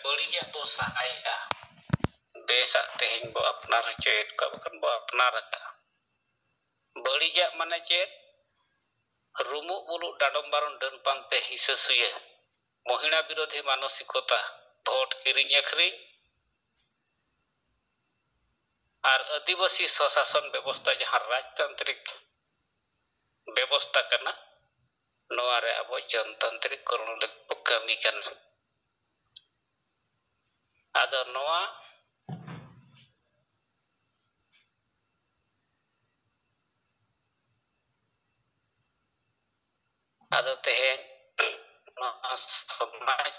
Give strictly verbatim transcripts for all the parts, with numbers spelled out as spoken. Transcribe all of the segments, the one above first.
ᱵᱟᱹᱲᱤᱡᱟᱜ ᱵᱚ ᱥᱟᱦᱟᱭᱮᱫᱼᱟ, ᱵᱮᱥᱟᱜ ᱛᱮᱦᱮᱧ ᱵᱚ ᱟᱯᱱᱟᱨ ᱦᱚᱪᱚᱭᱮᱫ ᱠᱚᱣᱟ, ᱵᱟᱠᱷᱟᱱ ᱵᱚ ᱟᱯᱱᱟᱨ ᱟᱠᱟᱫᱼᱟ᱾ ᱵᱟᱹᱲᱤᱡᱟᱜ ᱢᱟᱱᱮ ᱪᱮᱫ? ᱨᱩᱢᱩᱜ ᱵᱩᱞᱩᱜ, ᱰᱟᱰᱚᱢ ᱵᱟᱨᱚᱱ, ᱰᱟᱹᱱ ᱯᱟᱱᱛᱮ, ᱦᱤᱥᱟᱹ ᱥᱩᱭᱟᱹ, ᱢᱚᱦᱤᱲᱟ ᱵᱤᱨᱳᱫᱷᱤ ᱢᱟᱱᱚᱥᱤᱠᱚᱛᱟ, ᱵᱷᱳᱴ ᱠᱤᱨᱤᱧ ᱟᱹᱠᱷᱨᱤᱧ, ᱟᱨ ᱟᱹᱫᱤᱵᱟᱹᱥᱤ ᱥᱚᱥᱟᱥᱚᱱ ᱵᱮᱵᱚᱥᱛᱷᱟ, ᱡᱟᱦᱟᱸ ᱨᱟᱡᱽᱛᱟᱱᱛᱨᱤᱠ ᱵᱮᱵᱚᱥᱛᱷᱟ ᱠᱟᱱᱟ, ᱱᱚᱣᱟ ᱨᱮ ᱟᱵᱚ ᱡᱚᱱᱛᱟᱱᱛᱨᱤᱠ ᱠᱚᱨᱚᱱ ᱞᱟᱹᱜᱤᱫ ᱵᱚ ᱠᱟᱹᱢᱤ ᱠᱟᱱᱟ᱾ ᱟᱫᱚ ᱱᱚᱣᱟ ᱟᱫᱚ ᱛᱮᱦᱮᱧ ᱱᱚᱣᱟ ᱥᱚᱢᱟᱡᱽ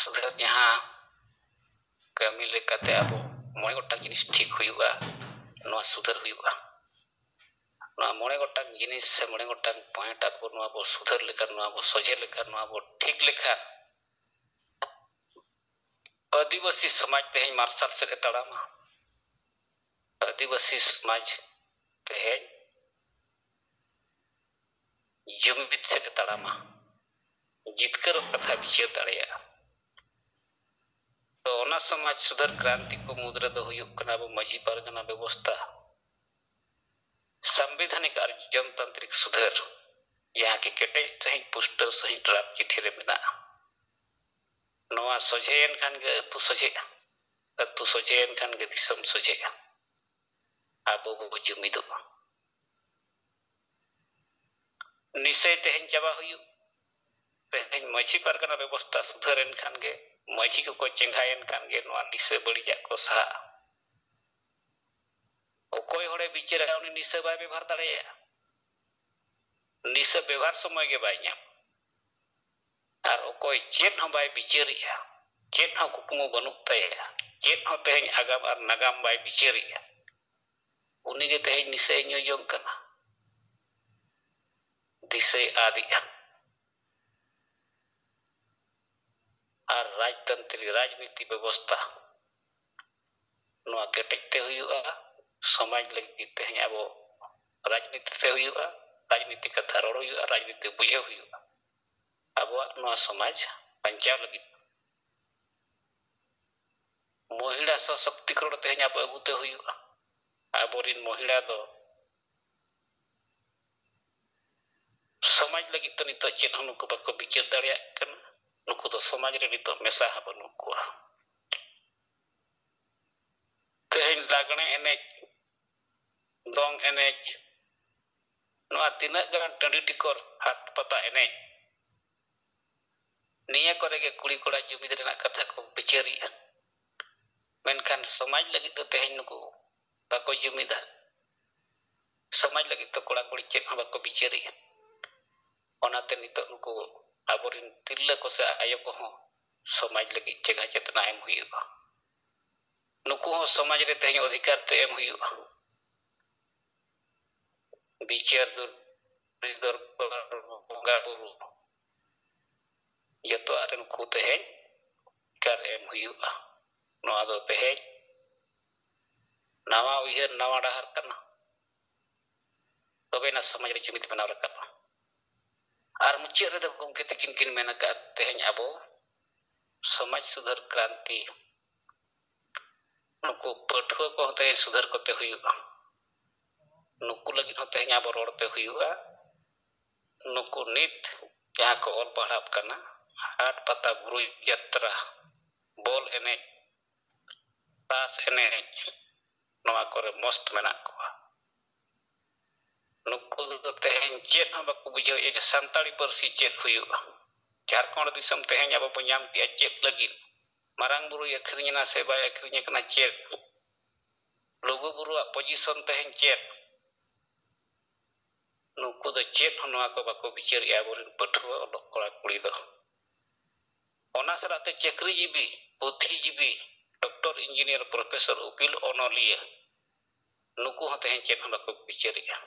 ᱥᱩᱫᱷᱟᱹᱨ ᱡᱟᱦᱟᱸ ᱠᱟᱹᱢᱤ ᱞᱮᱠᱟᱛᱮ ᱟᱵᱚ ᱢᱚᱬᱮ ᱜᱚᱴᱟᱝ ᱡᱤᱱᱤᱥ ᱴᱷᱤᱠ ᱦᱩᱭᱩᱜᱼᱟ, ᱱᱚᱣᱟ ᱥᱩᱫᱷᱟᱹᱨ ᱦᱩᱭᱩᱜᱼᱟ᱾ ᱱᱚᱣᱟ ᱢᱚᱬᱮ ᱜᱚᱴᱟᱝ ᱡᱤᱱᱤᱥ ᱥᱮ ᱢᱚᱬᱮ ᱜᱚᱴᱟᱝ ᱯᱚᱭᱮᱱᱴ ᱟᱵᱚ ᱱᱚᱣᱟ ᱵᱚ ᱥᱩᱫᱷᱟᱹᱨ ᱞᱮᱠᱷᱟᱱ, ᱱᱚᱣᱟ ᱵᱚ ᱥᱚᱡᱷᱮ ᱞᱮᱠᱷᱟᱱ, ᱱᱚᱣᱟ ᱵᱚ ᱴᱷᱤᱠ ᱞᱮᱠᱷᱟᱱ, ᱟᱹᱫᱤᱵᱟᱹᱥᱤ ᱥᱚᱢᱟᱡᱽ ᱛᱮᱦᱮᱧ ᱢᱟᱨᱥᱟᱞ ᱥᱮᱫ ᱮ ᱛᱟᱲᱟᱢᱟ᱾ ᱟᱹᱫᱤᱵᱟᱹᱥᱤ ᱥᱚᱢᱟᱡᱽ ᱛᱮᱦᱮᱧ ᱡᱩᱢᱤᱫ ᱥᱮᱫ ᱮ ᱛᱟᱲᱟᱢᱟ, ᱡᱤᱛᱠᱟᱹᱨᱚᱜ ᱠᱟᱛᱷᱟ ᱵᱤᱪᱟᱹᱨ ᱫᱟᱲᱮᱭᱟᱜᱼᱟ᱾ ᱛᱚ ᱚᱱᱟ ᱥᱚᱢᱟᱡᱽ ᱥᱩᱫᱷᱟᱹᱨ ᱠᱨᱟᱱᱛᱤ ᱠᱚ ᱢᱩᱫᱽ ᱨᱮᱫᱚ ᱦᱩᱭᱩᱜ ᱠᱟᱱᱟ ᱟᱵᱚ ᱢᱟᱹᱡᱷᱤ ᱯᱟᱨᱜᱟᱱᱟ ᱵᱮᱵᱚᱥᱛᱷᱟ, ᱥᱟᱢᱵᱤᱫᱷᱟᱱᱤᱠ ᱟᱨ ᱡᱚᱱᱛᱟᱱᱛᱨᱤᱠ ᱥᱩᱫᱷᱟᱹᱨ, ᱡᱟᱦᱟᱸ ᱠᱤ ᱠᱮᱴᱮᱡ ᱥᱟᱺᱦᱤᱡ ᱯᱩᱥᱴᱟᱹᱣ ᱥᱟᱺᱦᱤᱡ ᱰᱨᱟᱯ ᱪᱤᱴᱷᱤ ᱨᱮ ᱢᱮᱱᱟᱜᱼᱟ᱾ ᱱᱚᱣᱟ ᱥᱚᱡᱷᱮᱭᱮᱱ ᱠᱷᱟᱱ ᱜᱮ ᱟᱹᱛᱩ ᱥᱚᱡᱷᱮᱜᱼᱟ, ᱟᱹᱛᱩ ᱥᱚᱡᱷᱮᱭᱮᱱ ᱠᱷᱟᱱ ᱜᱮ ᱫᱤᱥᱚᱢ ᱥᱚᱡᱷᱮᱜᱼᱟ᱾ ᱟᱵᱚ ᱵᱚ ᱡᱩᱢᱤᱫᱚᱜᱼᱟ᱾ ᱱᱤᱥᱟᱹᱭ ᱛᱮᱦᱮᱧ ᱪᱟᱵᱟ ᱦᱩᱭᱩᱜ, ᱛᱮᱦᱮᱧ ᱢᱟᱹᱡᱷᱤ ᱯᱟᱨᱜᱟᱱᱟ ᱵᱮᱵᱚᱥᱛᱷᱟ ᱥᱩᱫᱷᱟᱹᱨᱮᱱ ᱠᱷᱟᱱ ᱜᱮ, ᱢᱟᱹᱡᱷᱤ ᱠᱚᱠᱚ ᱪᱮᱸᱜᱷᱟᱭᱮᱱ ᱠᱷᱟᱱ ᱜᱮ ᱱᱚᱣᱟ ᱱᱤᱥᱟᱹ ᱵᱟᱹᱲᱤᱡᱟᱜ ᱠᱚ ᱥᱟᱦᱟᱜᱼᱟ᱾ ᱚᱠᱚᱭ ᱦᱚᱲᱮ ᱵᱤᱪᱟᱹᱨᱟ ᱩᱱᱤ ᱱᱤᱥᱟᱹ ᱵᱟᱭ ᱵᱮᱵᱷᱟᱨ ᱫᱟᱲᱮᱭᱟᱜᱼᱟ, ᱱᱤᱥᱟᱹ ᱵᱮᱵᱷᱟᱨ ᱥᱚᱢᱚᱭ ᱜᱮ ᱵᱟᱭ ᱧᱟᱢᱟ᱾ ᱟᱨ ᱚᱠᱚᱭ ᱪᱮᱫ ᱦᱚᱸ ᱵᱟᱭ ᱵᱤᱪᱟᱹᱨᱮᱜᱼᱟ, ᱪᱮᱫ ᱦᱚᱸ ᱠᱩᱠᱢᱩ ᱵᱟᱹᱱᱩᱜ ᱛᱟᱭᱟ, ᱪᱮᱫ ᱦᱚᱸ ᱛᱮᱦᱮᱧ ᱟᱜᱟᱢ ᱟᱨ ᱱᱟᱜᱟᱢ ᱵᱟᱭ ᱵᱤᱪᱟᱹᱨᱮᱜᱼᱟ, ᱩᱱᱤᱜᱮ ᱛᱮᱦᱮᱧ ᱱᱤᱥᱟᱹᱭ ᱧᱩ ᱡᱚᱝ ᱠᱟᱱᱟ, ᱫᱤᱥᱟᱹᱭ ᱟᱫᱮᱜᱼᱟ᱾ ᱟᱨ ᱨᱟᱡᱽᱛᱚᱱᱛᱨᱤ ᱨᱟᱡᱽᱱᱤᱛᱤ ᱵᱮᱵᱚᱥᱛᱷᱟ ᱱᱚᱣᱟ ᱠᱮᱴᱮᱡ ᱛᱮ ᱦᱩᱭᱩᱜᱼᱟ᱾ ᱥᱚᱢᱟᱡᱽ ᱞᱟᱹᱜᱤᱫ ᱛᱮᱦᱮᱧ ᱟᱵᱚ ᱨᱟᱡᱽᱱᱤᱛᱤ ᱛᱮ ᱦᱩᱭᱩᱜᱼᱟ, ᱨᱟᱡᱽᱱᱤᱛᱤ ᱠᱟᱛᱷᱟ ᱨᱚᱲ ᱦᱩᱭᱩᱜᱼᱟ, ᱨᱟᱡᱽᱱᱤᱛᱤ ᱵᱩᱡᱷᱟᱹᱣ ᱦᱩᱭᱩᱜᱼᱟ᱾ ᱟᱵᱚᱣᱟᱜ ᱱᱚᱣᱟ ᱥᱚᱢᱟᱡᱽ ᱵᱟᱧᱪᱟᱣ ᱞᱟᱹᱜᱤᱫ ᱢᱚᱦᱤᱞᱟ ᱥᱚᱥᱚᱠᱛᱤᱠᱚᱨᱚᱱ ᱛᱮᱦᱮᱧ ᱟᱵᱚ ᱟᱹᱜᱩᱛᱮ ᱦᱩᱭᱩᱜᱼᱟ᱾ ᱟᱵᱚᱨᱤᱱ ᱢᱚᱦᱤᱞᱟ ᱫᱚ ᱥᱚᱢᱟᱡᱽ ᱞᱟᱹᱜᱤᱫ ᱫᱚ ᱱᱤᱛᱚᱜ ᱪᱮᱫ ᱦᱚᱸ ᱱᱩᱠᱩ ᱵᱟᱠᱚ ᱵᱤᱪᱟᱹᱨ ᱫᱟᱲᱮᱭᱟᱜ ᱠᱟᱱᱟ᱾ ᱱᱩᱠᱩ ᱫᱚ ᱥᱚᱢᱟᱡᱽ ᱨᱮ ᱱᱤᱛᱚᱜ ᱢᱮᱥᱟ ᱦᱚᱸ ᱵᱟᱹᱱᱩᱜ ᱠᱚᱣᱟ᱾ ᱛᱮᱦᱮᱧ ᱞᱟᱜᱽᱬᱮ ᱮᱱᱮᱡ, ᱫᱚᱝ ᱮᱱᱮᱡ, ᱱᱚᱣᱟ ᱛᱤᱱᱟᱹᱜ ᱜᱟᱱ ᱴᱟᱺᱰᱤ ᱴᱤᱠᱚᱨ ᱦᱟᱴ ᱯᱟᱛᱟ ᱮᱱᱮᱡ, ᱱᱤᱭᱟᱹ ᱠᱚᱨᱮ ᱜᱮ ᱠᱩᱲᱤ ᱠᱚᱲᱟ ᱡᱩᱢᱤᱫ ᱨᱮᱱᱟᱜ ᱠᱟᱛᱷᱟ ᱠᱚ ᱵᱤᱪᱟᱹᱨᱮᱜᱼᱟ᱾ ᱢᱮᱱᱠᱷᱟᱱ ᱥᱚᱢᱟᱡᱽ ᱞᱟᱹᱜᱤᱫ ᱫᱚ ᱛᱮᱦᱮᱧ ᱱᱩᱠᱩ ᱵᱟᱠᱚ ᱡᱩᱢᱤᱫᱟ᱾ ᱥᱚᱢᱟᱡᱽ ᱞᱟᱹᱜᱤᱫ ᱫᱚ ᱠᱚᱲᱟ ᱠᱩᱲᱤ ᱪᱮᱫ ᱦᱚᱸ ᱵᱟᱠᱚ ᱵᱤᱪᱟᱹᱨᱮᱜᱼᱟ᱾ ᱚᱱᱟᱛᱮ ᱱᱤᱛᱚᱜ ᱱᱩᱠᱩ ᱟᱵᱚᱨᱮᱱ ᱛᱤᱨᱞᱟᱹ ᱠᱚ ᱥᱮ ᱟᱭᱳ ᱠᱚᱦᱚᱸ ᱥᱚᱢᱟᱡᱽ ᱞᱟᱹᱜᱤᱫ ᱪᱮᱸᱜᱷᱟ ᱪᱮᱛᱱᱟ ᱮᱢ ᱦᱩᱭᱩᱜᱼᱟ᱾ ᱱᱩᱠᱩ ᱦᱚᱸ ᱥᱚᱢᱟᱡᱽ ᱨᱮ ᱛᱮᱦᱮᱧ ᱚᱫᱷᱤᱠᱟᱨ ᱛᱮ ᱮᱢ ᱦᱩᱭᱩᱜᱼᱟ᱾ ᱵᱤᱪᱟᱹᱨ ᱫᱩᱨᱤ ᱫᱚᱨᱵᱟᱨ ᱵᱚᱸᱜᱟ ᱵᱩᱨᱩ ᱡᱚᱛᱚᱣᱟᱜ ᱨᱮ ᱱᱩᱠᱩ ᱛᱮᱦᱮᱧ ᱚᱫᱷᱤᱠᱟᱨ ᱮᱢ ᱦᱩᱭᱩᱜᱼᱟ᱾ ᱱᱚᱣᱟ ᱫᱚ ᱛᱮᱦᱮᱧ ᱱᱟᱣᱟ ᱩᱭᱦᱟᱹᱨ, ᱱᱟᱣᱟ ᱰᱟᱦᱟᱨ ᱠᱟᱱᱟ᱾ ᱛᱚᱵᱮᱱᱟ ᱥᱚᱢᱟᱡᱽ ᱨᱮ ᱡᱩᱢᱤᱫ ᱵᱮᱱᱟᱣ ᱨᱟᱠᱟᱵᱼᱟ᱾ ᱟᱨ ᱢᱩᱪᱟᱹᱫ ᱨᱮᱫᱚ ᱜᱚᱢᱠᱮ ᱛᱤᱠᱤᱱ ᱠᱤᱱ ᱢᱮᱱ ᱟᱠᱟᱫ, ᱛᱮᱦᱮᱧ ᱟᱵᱚ ᱥᱚᱢᱟᱡᱽ ᱥᱩᱫᱷᱟᱹᱨ ᱠᱨᱟᱱᱛᱤ, ᱱᱩᱠᱩ ᱯᱟᱹᱴᱷᱩᱣᱟᱹ ᱠᱚᱦᱚᱸ ᱛᱮᱦᱮᱧ ᱥᱩᱫᱷᱟᱹᱨ ᱠᱚᱛᱮ ᱦᱩᱭᱩᱜᱼᱟ᱾ ᱱᱩᱠᱩ ᱞᱟᱹᱜᱤᱫ ᱦᱚᱸ ᱛᱮᱦᱮᱧ ᱟᱵᱚ ᱨᱚᱲ ᱛᱮ ᱦᱩᱭᱩᱜᱼᱟ᱾ ᱱᱩᱠᱩ ᱱᱤᱛ ᱡᱟᱦᱟᱸ ᱠᱚ ᱚᱞ ᱯᱟᱲᱦᱟᱜ ᱠᱟᱱᱟ, ᱦᱟᱴ ᱯᱟᱛᱟ, ᱵᱩᱨᱩ ᱡᱟᱛᱨᱟ, ᱵᱚᱞ ᱮᱱᱮᱡ, ᱛᱟᱥ ᱮᱱᱮᱡ, ᱱᱚᱣᱟ ᱠᱚᱨᱮ ᱢᱚᱥᱛ ᱢᱮᱱᱟᱜ ᱠᱚᱣᱟ᱾ ᱱᱩᱠᱩ ᱫᱚ ᱛᱮᱦᱮᱧ ᱪᱮᱫ ᱦᱚᱸ ᱵᱟᱠᱚ ᱵᱩᱡᱷᱟᱹᱣᱮᱫᱼᱟ ᱡᱮ ᱥᱟᱱᱛᱟᱲᱤ ᱯᱟᱹᱨᱥᱤ ᱪᱮᱫ ᱦᱩᱭᱩᱜᱼᱟ᱾ ᱡᱷᱟᱲᱠᱷᱚᱸᱰ ᱫᱤᱥᱚᱢ ᱛᱮᱦᱮᱧ ᱟᱵᱚ ᱵᱚᱱ ᱧᱟᱢ ᱠᱮᱜᱼᱟ ᱪᱮᱫ ᱞᱟᱹᱜᱤᱫ? ᱢᱟᱨᱟᱝ ᱵᱩᱨᱩᱭ ᱟᱹᱠᱷᱨᱤᱧ ᱮᱱᱟ ᱥᱮ ᱵᱟᱭ ᱟᱹᱠᱷᱨᱤᱧ ᱟᱠᱟᱱᱟ ᱪᱮᱫ? ᱞᱩᱜᱩ ᱵᱩᱨᱩᱣᱟᱜ position ᱛᱮᱦᱮᱧ ᱪᱮᱫ? ᱱᱩᱠᱩ ᱫᱚ ᱪᱮᱫ ᱦᱚᱸ ᱱᱚᱣᱟ ᱠᱚ ᱵᱟᱠᱚ ᱵᱤᱪᱟᱹᱨᱮᱜᱼᱟ ᱟᱵᱚᱨᱮᱱ ᱯᱟᱹᱴᱷᱩᱣᱟᱹ ᱚᱞᱚᱜ ᱠᱚᱲᱟ ᱠᱩᱲᱤ ᱫᱚ᱾ ᱚᱱᱟ ᱥᱟᱞᱟᱜ ᱛᱮ ᱪᱟᱹᱠᱨᱤ ᱡᱤᱵᱤ, ᱯᱩᱛᱷᱤ ᱡᱤᱵᱤ, ᱰᱚᱠᱴᱚᱨ, ᱤᱧᱡᱤᱱᱤᱭᱟᱨ, ᱯᱨᱚᱯᱷᱮᱥᱚᱨ, ᱩᱠᱤᱞ, ᱚᱱᱚᱞᱤᱭᱟᱹ, ᱱᱩᱠᱩ ᱦᱚᱸ ᱛᱮᱦᱮᱧ ᱪᱮᱫ ᱦᱚᱸ ᱵᱟᱠᱚ ᱵᱤᱪᱟᱹᱨᱮᱜᱼᱟ᱾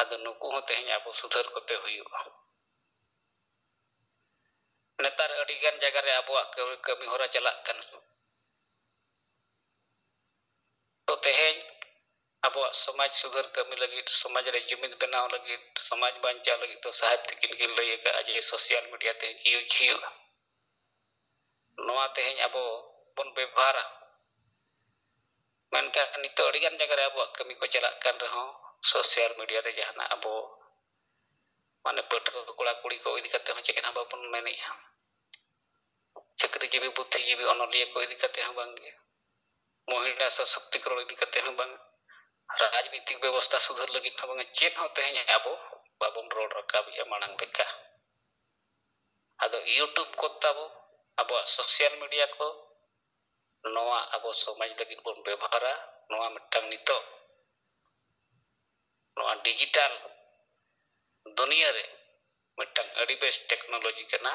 ᱟᱫᱚ ᱱᱩᱠᱩ ᱦᱚᱸ ᱛᱮᱦᱮᱧ ᱟᱵᱚ ᱥᱩᱫᱷᱟᱹᱨ ᱠᱚᱛᱮ ᱦᱩᱭᱩᱜᱼᱟ᱾ ᱱᱮᱛᱟᱨ ᱟᱹᱰᱤᱜᱟᱱ ᱡᱟᱭᱜᱟ ᱨᱮ ᱟᱵᱚᱣᱟᱜ ᱠᱟᱹᱢᱤ, ᱠᱟᱹᱢᱤ ᱦᱚᱨᱟ ᱪᱟᱞᱟᱜ ᱠᱟᱱᱟ᱾ ᱛᱚ ᱛᱮᱦᱮᱧ ᱟᱵᱚᱣᱟᱜ ᱥᱚᱢᱟᱡᱽ ᱥᱩᱫᱷᱟᱹᱨ ᱠᱟᱹᱢᱤ ᱞᱟᱹᱜᱤᱫ, ᱥᱚᱢᱟᱡᱽ ᱨᱮ ᱡᱩᱢᱤᱫ ᱵᱮᱱᱟᱣ ᱞᱟᱹᱜᱤᱫ, ᱥᱚᱢᱟᱡᱽ ᱵᱟᱧᱪᱟᱣ ᱞᱟᱹᱜᱤᱫ ᱫᱚ ᱥᱟᱦᱮᱵᱽ ᱛᱤᱠᱤᱱ ᱠᱤᱱ ᱞᱟᱹᱭ ᱟᱠᱟᱫᱼᱟ ᱡᱮ social media ᱛᱮᱦᱮᱧ use ᱦᱩᱭᱩᱜᱼᱟ᱾ ᱱᱚᱣᱟ ᱛᱮᱦᱮᱧ ᱟᱵᱚ ᱵᱚᱱ ᱵᱮᱵᱚᱦᱟᱨᱟ᱾ ᱢᱮᱱᱠᱷᱟᱱ ᱱᱤᱛᱚᱜ ᱟᱹᱰᱤᱜᱟᱱ ᱡᱟᱭᱜᱟ ᱨᱮ ᱟᱵᱚᱣᱟᱜ ᱠᱟᱹᱢᱤ ᱠᱚ ᱪᱟᱞᱟᱜ ᱠᱟᱱ ᱨᱮᱦᱚᱸ, ᱥᱳᱥᱟᱞ ᱢᱤᱰᱤᱭᱟ ᱨᱮ ᱡᱟᱦᱟᱱᱟᱜ ᱟᱵᱚ ᱢᱟᱱᱮ ᱯᱟᱹᱴᱷᱩᱣᱟᱹ ᱠᱚᱲᱟ ᱠᱩᱲᱤ ᱠᱚ ᱤᱫᱤ ᱠᱟᱛᱮ ᱦᱚᱸ ᱪᱮᱫ ᱦᱚᱸ ᱵᱟᱵᱚᱱ ᱢᱮᱱᱮᱜᱼᱟ᱾ ᱪᱟᱹᱠᱨᱤᱡᱤᱵᱤ, ᱵᱩᱫᱽᱫᱷᱤᱡᱤᱵᱤ, ᱚᱱᱚᱞᱤᱭᱟᱹ ᱠᱚ ᱤᱫᱤ ᱠᱟᱛᱮ ᱦᱚᱸ ᱵᱟᱝᱜᱮ, ᱢᱚᱦᱤᱞᱟ ᱥᱚᱥᱚᱠᱛᱤᱠᱚᱨᱚᱱ ᱤᱫᱤ ᱠᱟᱛᱮ ᱦᱚᱸ ᱵᱟᱝ, ᱨᱟᱡᱽᱱᱤᱛᱤᱠ ᱵᱮᱵᱚᱥᱛᱷᱟ ᱥᱩᱫᱷᱟᱹᱨ ᱞᱟᱹᱜᱤᱫ ᱦᱚᱸ ᱵᱟᱝ, ᱪᱮᱫ ᱦᱚᱸ ᱛᱮᱦᱮᱧ ᱟᱵᱚ ᱵᱟᱵᱚᱱ ᱨᱚᱲ ᱨᱟᱠᱟᱵᱮᱜᱼᱟ ᱢᱟᱲᱟᱝ ᱞᱮᱠᱟ᱾ ᱟᱫᱚ YouTube ᱠᱚ ᱛᱟᱵᱚ, ᱟᱵᱚᱣᱟᱜ ᱥᱳᱥᱟᱞ ᱢᱤᱰᱤᱭᱟ ᱠᱚ, ᱱᱚᱣᱟ ᱟᱵᱚ ᱥᱚᱢᱟᱡᱽ ᱞᱟᱹᱜᱤᱫ ᱵᱚᱱ ᱵᱮᱵᱚᱦᱟᱨᱟ᱾ ᱱᱚᱣᱟ ᱢᱤᱫᱴᱟᱝ ᱱᱤᱛᱚᱜ ᱱᱚᱣᱟ ᱰᱤᱡᱤᱴᱟᱞ ᱫᱩᱱᱤᱭᱟᱹ ᱨᱮ ᱢᱤᱫᱴᱟᱝ ᱟᱹᱰᱤ ᱵᱮᱥ ᱴᱮᱠᱱᱳᱞᱚᱡᱤ ᱠᱟᱱᱟ᱾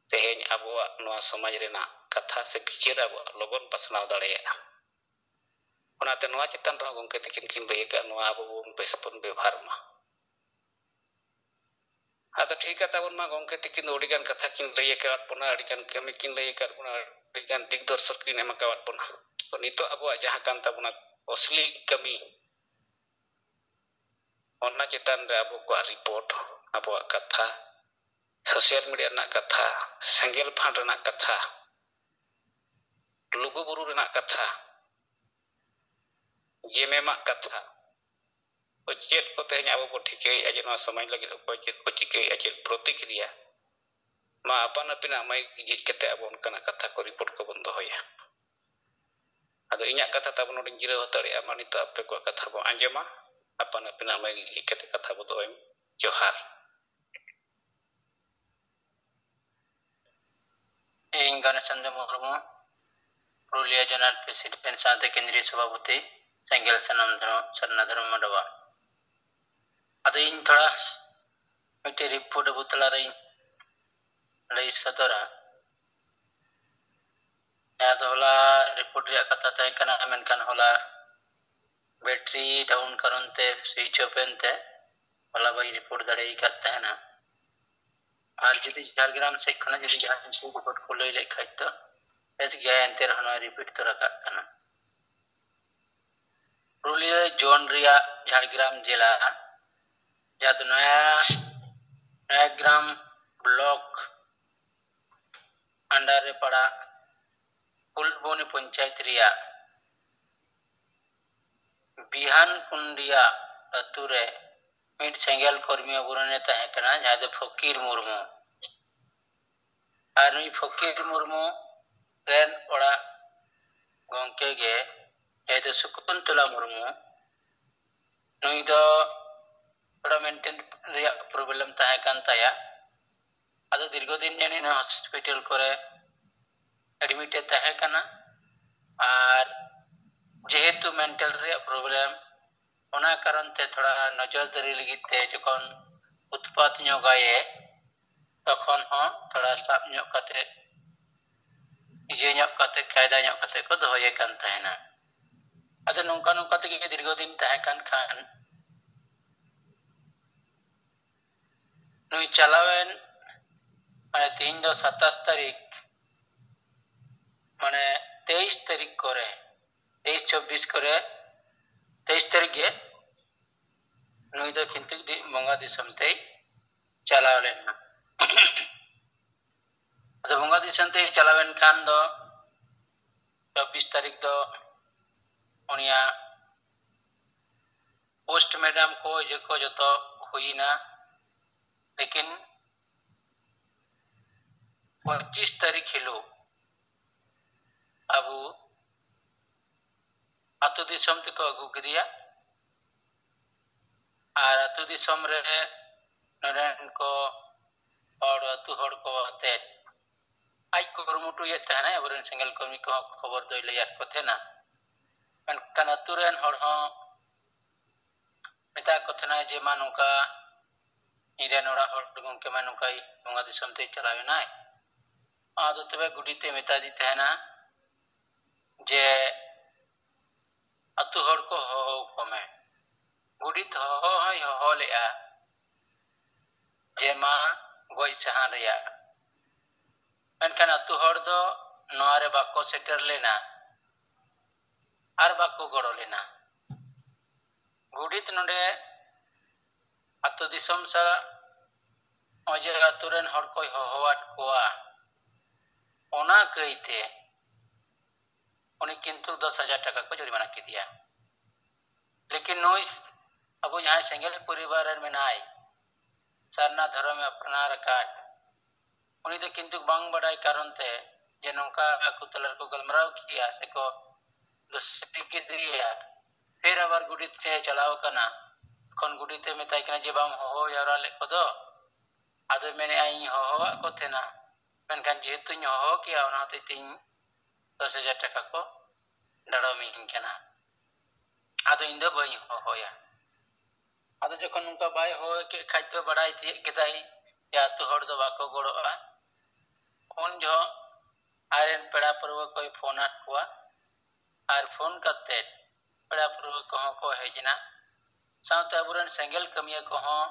ᱛᱮᱦᱮᱧ ᱟᱵᱚᱣᱟᱜ ᱱᱚᱣᱟ ᱥᱚᱢᱟᱡᱽ ᱨᱮᱱᱟᱜ ᱠᱟᱛᱷᱟ ᱥᱮ ᱵᱤᱪᱟᱹᱨ ᱟᱵᱚᱣᱟᱜ ᱞᱚᱜᱚᱱ ᱯᱟᱥᱱᱟᱣ ᱫᱟᱲᱮᱭᱟᱜᱼᱟ᱾ ᱚᱱᱟᱛᱮ ᱱᱚᱣᱟ ᱪᱮᱛᱟᱱ ᱨᱮᱦᱚᱸ ᱜᱚᱢᱠᱮ ᱛᱤᱠᱤᱱ ᱠᱤᱱ ᱞᱟᱹᱭ ᱟᱠᱟᱫ, ᱱᱚᱣᱟ ᱟᱵᱚ ᱵᱚᱱ ᱵᱮᱥ ᱵᱚᱱ ᱵᱮᱵᱚᱦᱟᱨ ᱢᱟ᱾ ᱟᱫᱚ ᱴᱷᱤᱠ ᱜᱮᱭᱟ ᱛᱟᱵᱚᱱ ᱢᱟ, ᱜᱚᱢᱠᱮ ᱛᱤᱠᱤᱱ ᱫᱚ ᱟᱹᱰᱤᱜᱟᱱ ᱠᱟᱛᱷᱟ ᱠᱤᱱ ᱞᱟᱹᱭ ᱟᱠᱟᱫ ᱵᱚᱱᱟ, ᱟᱹᱰᱤᱜᱟᱱ ᱠᱟᱹᱢᱤ ᱠᱤᱱ ᱞᱟᱹᱭ ᱟᱠᱟᱫ ᱵᱚᱱᱟ, ᱟᱹᱰᱤᱜᱟᱱ ᱫᱤᱠ ᱫᱚᱨᱥᱚᱱ ᱠᱤᱱ ᱮᱢ ᱟᱠᱟᱫ ᱵᱚᱱᱟ᱾ ᱛᱚ ᱱᱤᱛᱚᱜ ᱟᱵᱚᱣᱟᱜ ᱡᱟᱦᱟᱸ ᱠᱟᱱ ᱛᱟᱵᱚᱱᱟ ᱚᱥᱞᱤ ᱠᱟᱹᱢᱤ, ᱚᱱᱟ ᱪᱮᱛᱟᱱ ᱨᱮ ᱟᱵᱚ ᱠᱚᱣᱟᱜ ᱨᱤᱯᱳᱨᱴ, ᱟᱵᱚᱣᱟᱜ ᱠᱟᱛᱷᱟ, ᱥᱳᱥᱟᱞ ᱢᱤᱰᱤᱭᱟ ᱨᱮᱱᱟᱜ ᱠᱟᱛᱷᱟ, ᱥᱮᱸᱜᱮᱞ ᱯᱷᱟᱸᱰ ᱨᱮᱱᱟᱜ ᱠᱟᱛᱷᱟ, ᱞᱩᱜᱩᱵᱩᱨᱩ ᱨᱮᱱᱟᱜ ᱠᱟᱛᱷᱟ, ᱡᱮᱢᱮᱢᱟᱜ ᱠᱟᱛᱷᱟ, ᱪᱮᱫ ᱠᱚ ᱛᱮᱦᱮᱧ ᱟᱵᱚ ᱵᱚ ᱴᱷᱤᱠᱟᱹᱭᱮᱫᱼᱟ ᱡᱮ ᱱᱚᱣᱟ ᱥᱚᱢᱟᱡᱽ ᱞᱟᱹᱜᱤᱫ ᱚᱠᱚᱭ ᱪᱮᱫ ᱠᱚ ᱪᱤᱠᱟᱹᱭᱮᱫᱼᱟ, ᱪᱮᱫ ᱯᱨᱚᱛᱤᱠᱨᱤᱭᱟ, ᱱᱚᱣᱟ ᱟᱯᱟᱱ ᱟᱹᱯᱤᱱᱟᱜ ᱢᱟᱹᱭᱤᱠ ᱡᱷᱤᱡ ᱠᱟᱛᱮ ᱟᱵᱚ ᱚᱱᱠᱟᱱᱟᱜ ᱠᱟᱛᱷᱟ ᱠᱚ, ᱨᱤᱯᱳᱨᱴ ᱠᱚᱵᱚᱱ ᱫᱚᱦᱚᱭᱟ᱾ ᱟᱫᱚ ᱤᱧᱟᱹᱜ ᱠᱟᱛᱷᱟ ᱛᱟᱵᱚ ᱱᱚᱰᱮᱧ ᱡᱤᱨᱟᱹᱣ ᱦᱟᱛᱟᱲᱮᱜᱼᱟ᱾ ᱢᱟ ᱱᱤᱛᱚᱜ ᱟᱯᱮ ᱠᱚᱣᱟᱜ ᱠᱟᱛᱷᱟ ᱵᱚ ᱟᱸᱡᱚᱢᱟ, ᱟᱯᱟᱱ ᱟᱹᱯᱤᱱᱟᱜ ᱢᱟᱹᱭᱤᱠ ᱡᱷᱤᱡ ᱠᱟᱛᱮ ᱠᱟᱛᱷᱟ ᱵᱚ ᱫᱚᱦᱚᱭ᱾ ᱡᱚᱦᱟᱨ᱾ ᱤᱧ ᱜᱚᱱᱮᱥ ᱪᱚᱸᱫᱽᱨᱚ ᱢᱩᱨᱢᱩ, ᱯᱩᱨᱩᱞᱤᱭᱟᱹ ᱡᱳᱱᱟᱞ ᱯᱨᱮᱥᱤᱰᱮᱱᱴ ᱥᱟᱶᱛᱮ ᱠᱮᱱᱫᱨᱤᱭᱚ ᱥᱚᱵᱷᱟᱯᱚᱛᱤ, ᱥᱮᱸᱜᱮᱞ ᱥᱟᱱᱟᱢ ᱫᱷᱚᱨᱚᱢ, ᱥᱟᱨᱱᱟ ᱫᱷᱚᱨᱚᱢ ᱢᱟᱰᱣᱟ᱾ ᱟᱫᱚ ᱤᱧ ᱛᱷᱚᱲᱟ ᱢᱤᱫᱴᱮᱡ ᱨᱤᱯᱳᱨᱴ ᱟᱵᱚ ᱛᱟᱞᱟᱨᱮᱧ ᱞᱟᱹᱭ ᱥᱚᱫᱚᱨᱟ᱾ ᱡᱟᱦᱟᱸ ᱫᱚ ᱦᱚᱞᱟ ᱨᱤᱯᱳᱨᱴ ᱨᱮᱭᱟᱜ ᱠᱟᱛᱷᱟ ᱛᱟᱦᱮᱸ ᱠᱟᱱᱟ, ᱢᱮᱱᱠᱷᱟᱱ ᱦᱚᱞᱟ ᱵᱮᱴᱨᱤ ᱰᱟᱣᱩᱱ ᱠᱟᱨᱚᱱ ᱛᱮ ᱥᱩᱭᱤᱪ ᱚᱯ ᱮᱱᱛᱮ ᱦᱚᱞᱟ ᱵᱟᱹᱧ ᱨᱤᱯᱳᱨᱴ ᱫᱟᱲᱮ ᱟᱠᱟᱫ ᱛᱟᱦᱮᱱᱟ᱾ ᱟᱨ ᱡᱩᱫᱤ ᱡᱷᱟᱲᱜᱨᱟᱢ ᱥᱮᱫ ᱠᱷᱚᱱᱟᱜ ᱡᱩᱫᱤ ᱡᱟᱦᱟᱸᱭ ᱠᱚ ᱨᱤᱯᱳᱨᱴ ᱠᱚ ᱞᱟᱹᱭ ᱞᱮᱫ ᱠᱷᱟᱡ ᱫᱚ ᱵᱮᱥ ᱜᱮᱭᱟ, ᱮᱱᱛᱮ ᱨᱮᱦᱚᱸ ᱱᱚᱣᱟ ᱨᱤᱯᱤᱴ ᱛᱚᱨᱟ ᱠᱟᱜ ᱠᱟᱱᱟ᱾ ᱯᱩᱨᱩᱞᱤᱭᱟᱹ ᱡᱳᱱ ᱨᱮᱭᱟᱜ ᱡᱷᱟᱲᱜᱨᱟᱢ ᱡᱮᱞᱟ, ᱡᱟᱦᱟᱸ ᱫᱚ ᱱᱚᱭᱟ, ᱱᱚᱭᱟᱜᱨᱟᱢ ᱵᱞᱚᱠ ᱵᱷᱟᱱᱰᱟᱨ ᱨᱮ ᱯᱟᱲᱟᱜ ᱯᱷᱩᱞᱵᱚᱱᱤ ᱯᱚᱧᱪᱟᱭᱮᱛ ᱨᱮᱭᱟᱜ ᱵᱤᱦᱟᱱ ᱠᱩᱱᱰᱤᱭᱟ ᱟᱹᱛᱩ ᱨᱮ ᱢᱤᱫ ᱥᱮᱸᱜᱮᱞ ᱠᱚᱨᱢᱤ ᱟᱵᱚᱨᱮᱱᱮ ᱛᱟᱦᱮᱸ ᱠᱟᱱᱟ, ᱡᱟᱦᱟᱸᱭ ᱫᱚ ᱯᱷᱚᱠᱤᱨ ᱢᱩᱨᱢᱩ᱾ ᱟᱨ ᱱᱩᱭ ᱯᱷᱚᱠᱤᱨ ᱢᱩᱨᱢᱩ ᱨᱮᱱ ᱚᱲᱟᱜ ᱜᱚᱢᱠᱮ ᱜᱮ, ᱡᱟᱦᱟᱸᱭ ᱫᱚ ᱥᱚᱠᱩᱱᱛᱚᱞᱟ ᱢᱩᱨᱢᱩ, ᱱᱩᱭ ᱫᱚ ᱛᱷᱚᱲᱟ ᱢᱮᱱᱴᱮᱱ ᱨᱮᱭᱟᱜ ᱯᱨᱚᱵᱞᱮᱢ ᱛᱟᱦᱮᱸ ᱠᱟᱱ ᱛᱟᱭᱟ᱾ ᱟᱫᱚ ᱫᱤᱨᱜᱷᱚ ᱫᱤᱱ ᱡᱟᱹᱱᱤᱡ ᱱᱚᱣᱟ ᱦᱚᱥᱯᱤᱴᱟᱞ ᱠᱚᱨᱮ ᱮᱰᱢᱤᱴ ᱮ ᱛᱟᱦᱮᱸ ᱠᱟᱱᱟ᱾ ᱟᱨ ᱡᱮᱦᱮᱛᱩ ᱢᱮᱱᱴᱟᱞ ᱨᱮᱭᱟᱜ ᱯᱨᱚᱵᱞᱮᱢ, ᱚᱱᱟ ᱠᱟᱨᱚᱱ ᱛᱮ ᱛᱷᱚᱲᱟ ᱱᱚᱡᱚᱨ ᱫᱟᱨᱤ ᱞᱟᱹᱜᱤᱫ ᱛᱮ ᱡᱚᱠᱷᱚᱱ ᱩᱛᱯᱟᱛ ᱧᱚᱜᱟᱭᱮ, ᱛᱚᱠᱷᱚᱱ ᱦᱚᱸ ᱛᱷᱚᱲᱟ ᱥᱟᱵ ᱧᱚᱜ ᱠᱟᱛᱮ, ᱤᱭᱟᱹ ᱧᱚᱜ ᱠᱟᱛᱮ, ᱠᱟᱭᱫᱟ ᱧᱚᱜ ᱠᱟᱛᱮ ᱠᱚ ᱫᱚᱦᱚᱭᱮ ᱠᱟᱱ ᱛᱟᱦᱮᱱᱟ᱾ ᱟᱫᱚ ᱱᱚᱝᱠᱟ ᱱᱚᱝᱠᱟ ᱛᱮᱜᱮ ᱫᱤᱨᱜᱷᱚ ᱫᱤᱱ ᱛᱟᱦᱮᱸ ᱠᱟᱱ ᱠᱷᱟᱱ, ᱱᱩᱭ ᱪᱟᱞᱟᱣᱮᱱ, ᱢᱟᱱᱮ ᱛᱮᱦᱮᱧ ᱫᱚ ᱥᱟᱛᱟᱥ ᱛᱟᱹᱨᱤᱠᱷ, ᱢᱟᱱᱮ ᱛᱮᱭᱤᱥ ᱛᱟᱹᱨᱤᱠᱷ ᱠᱚᱨᱮ, ᱛᱮᱭᱤᱥ ᱪᱚᱵᱵᱤᱥ ᱠᱚᱨᱮ, ᱛᱮᱭᱤᱥ ᱛᱟᱹᱨᱤᱠᱷ ᱜᱮ ᱱᱩᱭ ᱫᱚ ᱠᱤᱱᱛᱩ ᱫᱤ-, ᱵᱚᱸᱜᱟ ᱫᱤᱥᱚᱢ ᱛᱮᱭ ᱪᱟᱞᱟᱣ ᱞᱮᱱᱟ᱾ ᱟᱫᱚ ᱵᱚᱸᱜᱟ ᱫᱤᱥᱚᱢ ᱛᱮᱭ ᱪᱟᱞᱟᱣᱮᱱ ᱠᱷᱟᱱ ᱫᱚ ᱪᱚᱵᱵᱤᱥ ᱛᱟᱹᱨᱤᱠᱷ ᱫᱚ ᱩᱱᱤᱭᱟᱜ ᱯᱳᱥᱴ ᱢᱮᱰᱟᱢ ᱠᱚ ᱤᱭᱟᱹ ᱠᱚ ᱡᱚᱛᱚ ᱦᱩᱭᱮᱱᱟ, ᱞᱮᱠᱤᱱ ᱯᱚᱸᱪᱤᱥ ᱛᱟᱹᱨᱤᱠᱷ ᱦᱤᱞᱳᱜ ᱟᱵᱚ ᱟᱹᱛᱩ ᱫᱤᱥᱚᱢ ᱛᱮᱠᱚ ᱟᱹᱜᱩ ᱠᱮᱫᱮᱭᱟ᱾ ᱟᱨ ᱟᱹᱛᱩ ᱫᱤᱥᱚᱢ ᱨᱮ ᱱᱚᱰᱮᱱ ᱠᱚ ᱦᱚᱲ, ᱟᱹᱛᱩ ᱦᱚᱲ ᱠᱚ ᱟᱛᱮᱫ ᱟᱡ ᱠᱩᱨᱩᱢᱩᱴᱩᱭᱮᱫ ᱛᱟᱦᱮᱱᱟᱭ, ᱟᱵᱚᱨᱮᱱ ᱥᱮᱸᱜᱮᱞ ᱠᱚᱨᱢᱤ ᱠᱚᱦᱚᱸ ᱠᱷᱚᱵᱚᱨ ᱫᱚᱭ ᱞᱟᱹᱭᱟᱫ ᱠᱚ ᱛᱟᱦᱮᱱᱟ᱾ ᱢᱮᱱᱠᱷᱟᱱ ᱟᱹᱛᱩ ᱨᱮᱱ ᱦᱚᱲ ᱦᱚᱸ ᱢᱮᱛᱟ ᱠᱚ ᱛᱟᱦᱮᱱᱟᱭ ᱡᱮ, "ᱢᱟ ᱱᱚᱝᱠᱟ ᱤᱧᱨᱮᱱ ᱚᱲᱟᱜ ᱦᱚᱲ ᱜᱚᱢᱠᱮ ᱢᱟ ᱱᱚᱝᱠᱟᱭ ᱵᱚᱸᱜᱟ ᱫᱤᱥᱚᱢ ᱛᱮᱭ ᱪᱟᱞᱟᱣ ᱮᱱᱟᱭ, ᱟᱫᱚ ᱛᱚᱵᱮ ᱜᱚᱰᱮᱛ ᱮ ᱢᱮᱛᱟᱫᱤ ᱛᱟᱦᱮᱱᱟ ᱡᱮ ᱟᱹᱛᱩ ᱦᱚᱲ ᱠᱚ ᱦᱚᱦᱚ ᱟᱠᱚ ᱢᱮ᱾" ᱜᱚᱰᱮᱛ ᱦᱚᱦᱚ ᱦᱚᱸᱭ ᱦᱚᱦᱚ ᱞᱮᱫᱼᱟ ᱡᱮ ᱢᱟ ᱜᱚᱡ ᱥᱟᱦᱟᱱ ᱨᱮᱭᱟᱜ, ᱢᱮᱱᱠᱷᱟᱱ ᱟᱹᱛᱩ ᱦᱚᱲ ᱫᱚ ᱱᱚᱣᱟ ᱨᱮ ᱵᱟᱠᱚ ᱥᱮᱴᱮᱨ ᱞᱮᱱᱟ ᱟᱨ ᱵᱟᱠᱚ ᱜᱚᱲᱚ ᱞᱮᱱᱟ᱾ ᱜᱚᱰᱮᱛ ᱱᱚᱰᱮ ᱟᱹᱛᱩ ᱫᱤᱥᱚᱢ ᱥᱟᱞᱟᱜ ᱱᱚᱜᱼᱚᱭ ᱡᱮ ᱟᱹᱛᱩ ᱨᱮᱱ ᱦᱚᱲ ᱠᱚᱭ ᱦᱚᱦᱚᱣᱟᱫ ᱠᱚᱣᱟ, ᱚᱱᱟ ᱠᱟᱹᱭᱛᱮ ᱩᱱᱤ ᱠᱤᱱᱛᱩ ᱫᱚᱥ ᱦᱟᱡᱟᱨ ᱴᱟᱠᱟ ᱠᱚ ᱡᱩᱨᱤᱢᱟᱱᱟ ᱠᱮᱫᱮᱭᱟ᱾ ᱞᱮᱠᱤᱱ ᱱᱩᱭ ᱟᱵᱚ ᱡᱟᱦᱟᱸᱭ ᱥᱮᱸᱜᱮᱞ ᱯᱚᱨᱤᱵᱟᱨ ᱨᱮᱱ ᱢᱮᱱᱟᱭ, ᱥᱟᱨᱱᱟ ᱫᱷᱚᱨᱚᱢᱮ ᱟᱯᱱᱟᱨ ᱟᱠᱟᱫ, ᱩᱱᱤ ᱫᱚ ᱠᱤᱱᱛᱩ ᱵᱟᱝ ᱵᱟᱰᱟᱭ ᱠᱟᱨᱚᱱ ᱛᱮ ᱡᱮ ᱱᱚᱝᱠᱟ ᱟᱠᱚ ᱛᱟᱞᱟ ᱨᱮᱠᱚ ᱜᱟᱞᱢᱟᱨᱟᱣ ᱠᱮᱜᱼᱟ ᱥᱮᱠᱚ ᱫᱩᱥᱨᱤ ᱠᱮᱫᱮᱭᱟ, ᱯᱷᱤᱨ ᱟᱵᱟᱨ ᱜᱩᱰᱤᱛ ᱴᱷᱮᱱ ᱪᱟᱞᱟᱣ ᱠᱟᱱᱟ᱾ ᱛᱚᱠᱷᱚᱱ ᱜᱩᱰᱤᱛ ᱮ ᱢᱮᱛᱟᱭ ᱠᱟᱱᱟ ᱡᱮ, "ᱵᱟᱢ ᱦᱚᱦᱚ ᱡᱟᱣᱨᱟ ᱞᱮᱫ ᱠᱚᱫᱚ?" ᱟᱫᱚᱭ ᱢᱮᱱᱮᱫᱼᱟ, "ᱤᱧ ᱦᱚᱦᱚᱣᱟᱫ ᱠᱚ ᱛᱟᱦᱮᱱᱟ, ᱢᱮᱱᱠᱷᱟᱱ ᱡᱮᱦᱮᱛᱩᱧ ᱦᱚᱦᱚ ᱠᱮᱜᱼᱟ, ᱚᱱᱟ ᱦᱚᱛᱮᱡ ᱛᱮ ᱤᱧ ᱫᱚᱥ ᱦᱟᱡᱟᱨ ᱴᱟᱠᱟ ᱠᱚ ᱰᱟᱲᱚᱢᱤᱧ ᱠᱟᱱᱟ, ᱟᱫᱚ ᱤᱧ ᱫᱚ ᱵᱟᱹᱧ ᱦᱚᱦᱚᱭᱟ᱾" ᱟᱫᱚ ᱡᱚᱠᱷᱚᱱ ᱱᱚᱝᱠᱟ ᱵᱟᱭ ᱦᱚᱦᱚ ᱠᱮᱫ ᱠᱷᱟᱡ ᱫᱚ ᱵᱟᱲᱟᱭ ᱛᱤᱭᱳᱜ ᱠᱮᱫᱟᱭ ᱡᱮ ᱟᱛᱳ ᱦᱚᱲ ᱫᱚ ᱵᱟᱠᱚ ᱜᱚᱲᱚᱜᱼᱟ᱾ ᱩᱱ ᱡᱚᱦᱚᱜ ᱟᱡᱨᱮᱱ ᱯᱮᱲᱟ ᱯᱟᱹᱨᱣᱟᱹ ᱠᱚᱭ ᱯᱷᱳᱱ ᱟᱫ ᱠᱚᱣᱟ, ᱟᱨ ᱯᱷᱳᱱ ᱠᱟᱛᱮᱫ ᱯᱮᱲᱟ ᱯᱟᱹᱨᱣᱟᱹ ᱠᱚᱦᱚᱸ ᱠᱚ ᱦᱮᱡ ᱮᱱᱟ᱾ ᱥᱟᱶᱛᱮ ᱟᱵᱚᱨᱮᱱ ᱥᱮᱸᱜᱮᱞ ᱠᱟᱹᱢᱤᱭᱟᱹ ᱠᱚᱦᱚᱸ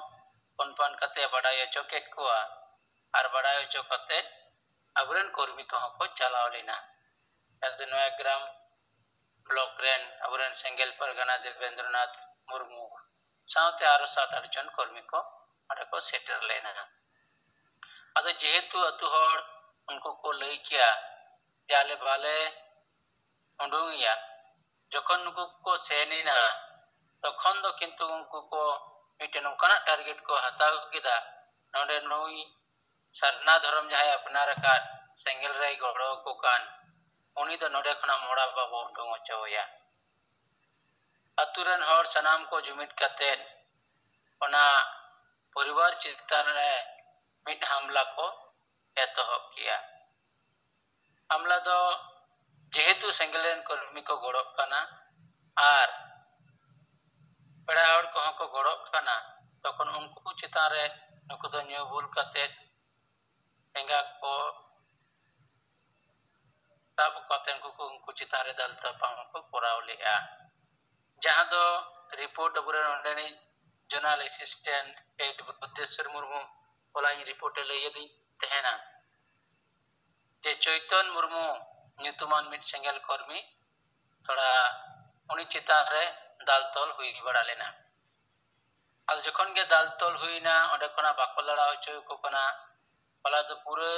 ᱯᱷᱳᱱ ᱯᱷᱟᱱ ᱠᱟᱛᱮ ᱵᱟᱰᱟᱭ ᱦᱚᱪᱚ ᱠᱮᱫ ᱠᱚᱣᱟ, ᱟᱨ ᱵᱟᱰᱟᱭ ᱦᱚᱪᱚ ᱠᱟᱛᱮᱫ ᱟᱵᱚᱨᱮᱱ ᱠᱚᱨᱢᱤ ᱠᱚᱦᱚᱸ ᱠᱚ ᱪᱟᱞᱟᱣ ᱞᱮᱱᱟ᱾ ᱡᱟᱛᱮ ᱱᱚᱣᱟ ᱜᱨᱟᱢ ᱵᱞᱚᱠ ᱨᱮᱱ ᱟᱵᱚᱨᱮᱱ ᱥᱮᱸᱜᱮᱞ ᱯᱟᱨᱜᱟᱱᱟ ᱫᱮᱵᱮᱱᱫᱨᱚᱱᱟᱛᱷ ᱢᱩᱨᱢᱩ ᱥᱟᱶᱛᱮ ᱟᱨᱚ ᱥᱟᱛ ᱟᱴ ᱡᱚᱱ ᱠᱚᱨᱢᱤ ᱠᱚ ᱚᱸᱰᱮ ᱠᱚ ᱥᱮᱴᱮᱨ ᱞᱮᱱᱟ᱾ ᱟᱫᱚ ᱡᱮᱦᱮᱛᱩ ᱟᱹᱛᱩ ᱦᱚᱲ ᱩᱱᱠᱩ ᱠᱚ ᱞᱟᱹᱭ ᱠᱮᱭᱟ ᱡᱮ ᱟᱞᱮ ᱵᱟᱞᱮ ᱩᱰᱩᱝᱮᱭᱟ, ᱡᱚᱠᱷᱚᱱ ᱱᱩᱠᱩ ᱠᱚ ᱥᱮᱱ ᱮᱱᱟ, ᱛᱚᱠᱷᱚᱱ ᱫᱚ ᱠᱤᱱᱛᱩ ᱩᱱᱠᱩ ᱠᱚ ᱢᱤᱫᱴᱮᱱ ᱱᱚᱝᱠᱟᱱᱟᱜ ᱴᱟᱨᱜᱮᱴ ᱠᱚ ᱦᱟᱛᱟᱣ ᱠᱮᱫᱟ, ᱱᱚᱰᱮ ᱱᱩᱭ ᱥᱟᱨᱱᱟ ᱫᱷᱚᱨᱚᱢ ᱡᱟᱦᱟᱸᱭ ᱟᱯᱱᱟᱨ ᱟᱠᱟᱫ ᱥᱮᱸᱜᱮᱞ ᱨᱮᱭ ᱜᱚᱲᱚ ᱟᱠᱚ ᱠᱟᱱ, ᱩᱱᱤ ᱫᱚ ᱱᱚᱰᱮ ᱠᱷᱚᱱᱟᱜ ᱢᱚᱲᱟ ᱵᱟᱵᱚ ᱩᱰᱩᱝ ᱦᱚᱪᱚ ᱟᱭᱟ᱾ ᱟᱛᱳ ᱨᱮᱱ ᱦᱚᱲ ᱥᱟᱱᱟᱢ ᱠᱚ ᱡᱩᱢᱤᱫ ᱠᱟᱛᱮᱫ ᱚᱱᱟ ᱯᱚᱨᱤᱵᱟᱨ ᱪᱮᱛᱟᱱ ᱨᱮ ᱢᱤᱫ ᱦᱟᱢᱞᱟ ᱠᱚ ᱮᱛᱚᱦᱚᱵ ᱠᱮᱜᱼᱟ᱾ ᱦᱟᱢᱞᱟ ᱫᱚ ᱡᱮᱦᱮᱛᱩ ᱥᱮᱸᱜᱮᱞ ᱨᱮᱱ ᱠᱚᱨᱢᱤ ᱠᱚ ᱜᱚᱲᱚᱜ ᱠᱟᱱᱟ ᱟᱨ ᱯᱮᱲᱟ ᱦᱚᱲ ᱠᱚᱦᱚᱸ ᱠᱚ ᱜᱚᱲᱚᱜ ᱠᱟᱱᱟ, ᱛᱚᱠᱷᱚᱱ ᱩᱱᱠᱩ ᱪᱮᱛᱟᱱ ᱨᱮ ᱱᱩᱠᱩ ᱫᱚ ᱧᱩ ᱵᱩᱞ ᱠᱟᱛᱮᱫ ᱮᱸᱜᱟ ᱠᱚ ᱥᱟᱵ ᱠᱟᱛᱮ ᱩᱱᱠᱩ ᱠᱚ, ᱩᱱᱠᱩ ᱪᱮᱛᱟᱱ ᱨᱮ ᱫᱟᱞ ᱛᱟᱯᱟᱢ ᱦᱚᱸᱠᱚ ᱠᱚᱨᱟᱣ ᱞᱮᱜᱼᱟ, ᱡᱟᱦᱟᱸ ᱫᱚ ᱨᱤᱯᱳᱨᱴ ᱟᱵᱚᱨᱮᱱ ᱚᱸᱰᱮᱱᱤᱡ zonal assistant head Bhubaneswar Murmu ᱦᱚᱞᱟᱧ ᱨᱤᱯᱳᱨᱴ ᱮ ᱞᱟᱹᱭ ᱟᱹᱫᱤᱧ ᱛᱟᱦᱮᱱᱟ ᱡᱮ ᱪᱳᱭᱛᱚᱱ ᱢᱩᱨᱢᱩ ᱧᱩᱛᱩᱢᱟᱱ ᱢᱤᱫ ᱥᱮᱸᱜᱮᱞ ᱠᱚᱨᱢᱤ ᱛᱷᱚᱲᱟ ᱩᱱᱤ ᱪᱮᱛᱟᱱ ᱨᱮ ᱫᱟᱞ ᱛᱚᱞ ᱦᱩᱭ ᱵᱟᱲᱟ ᱞᱮᱱᱟ᱾ ᱟᱫᱚ ᱡᱚᱠᱷᱚᱱ ᱜᱮ ᱫᱟᱞ ᱛᱚᱞ ᱦᱩᱭᱱᱟ, ᱚᱸᱰᱮ ᱠᱷᱚᱱᱟᱜ ᱵᱟᱠᱚ ᱞᱟᱲᱟᱣ ᱦᱚᱪᱚ ᱟᱠᱚ ᱠᱟᱱᱟ᱾ ᱦᱚᱞᱟ ᱫᱚ ᱯᱩᱨᱟᱹ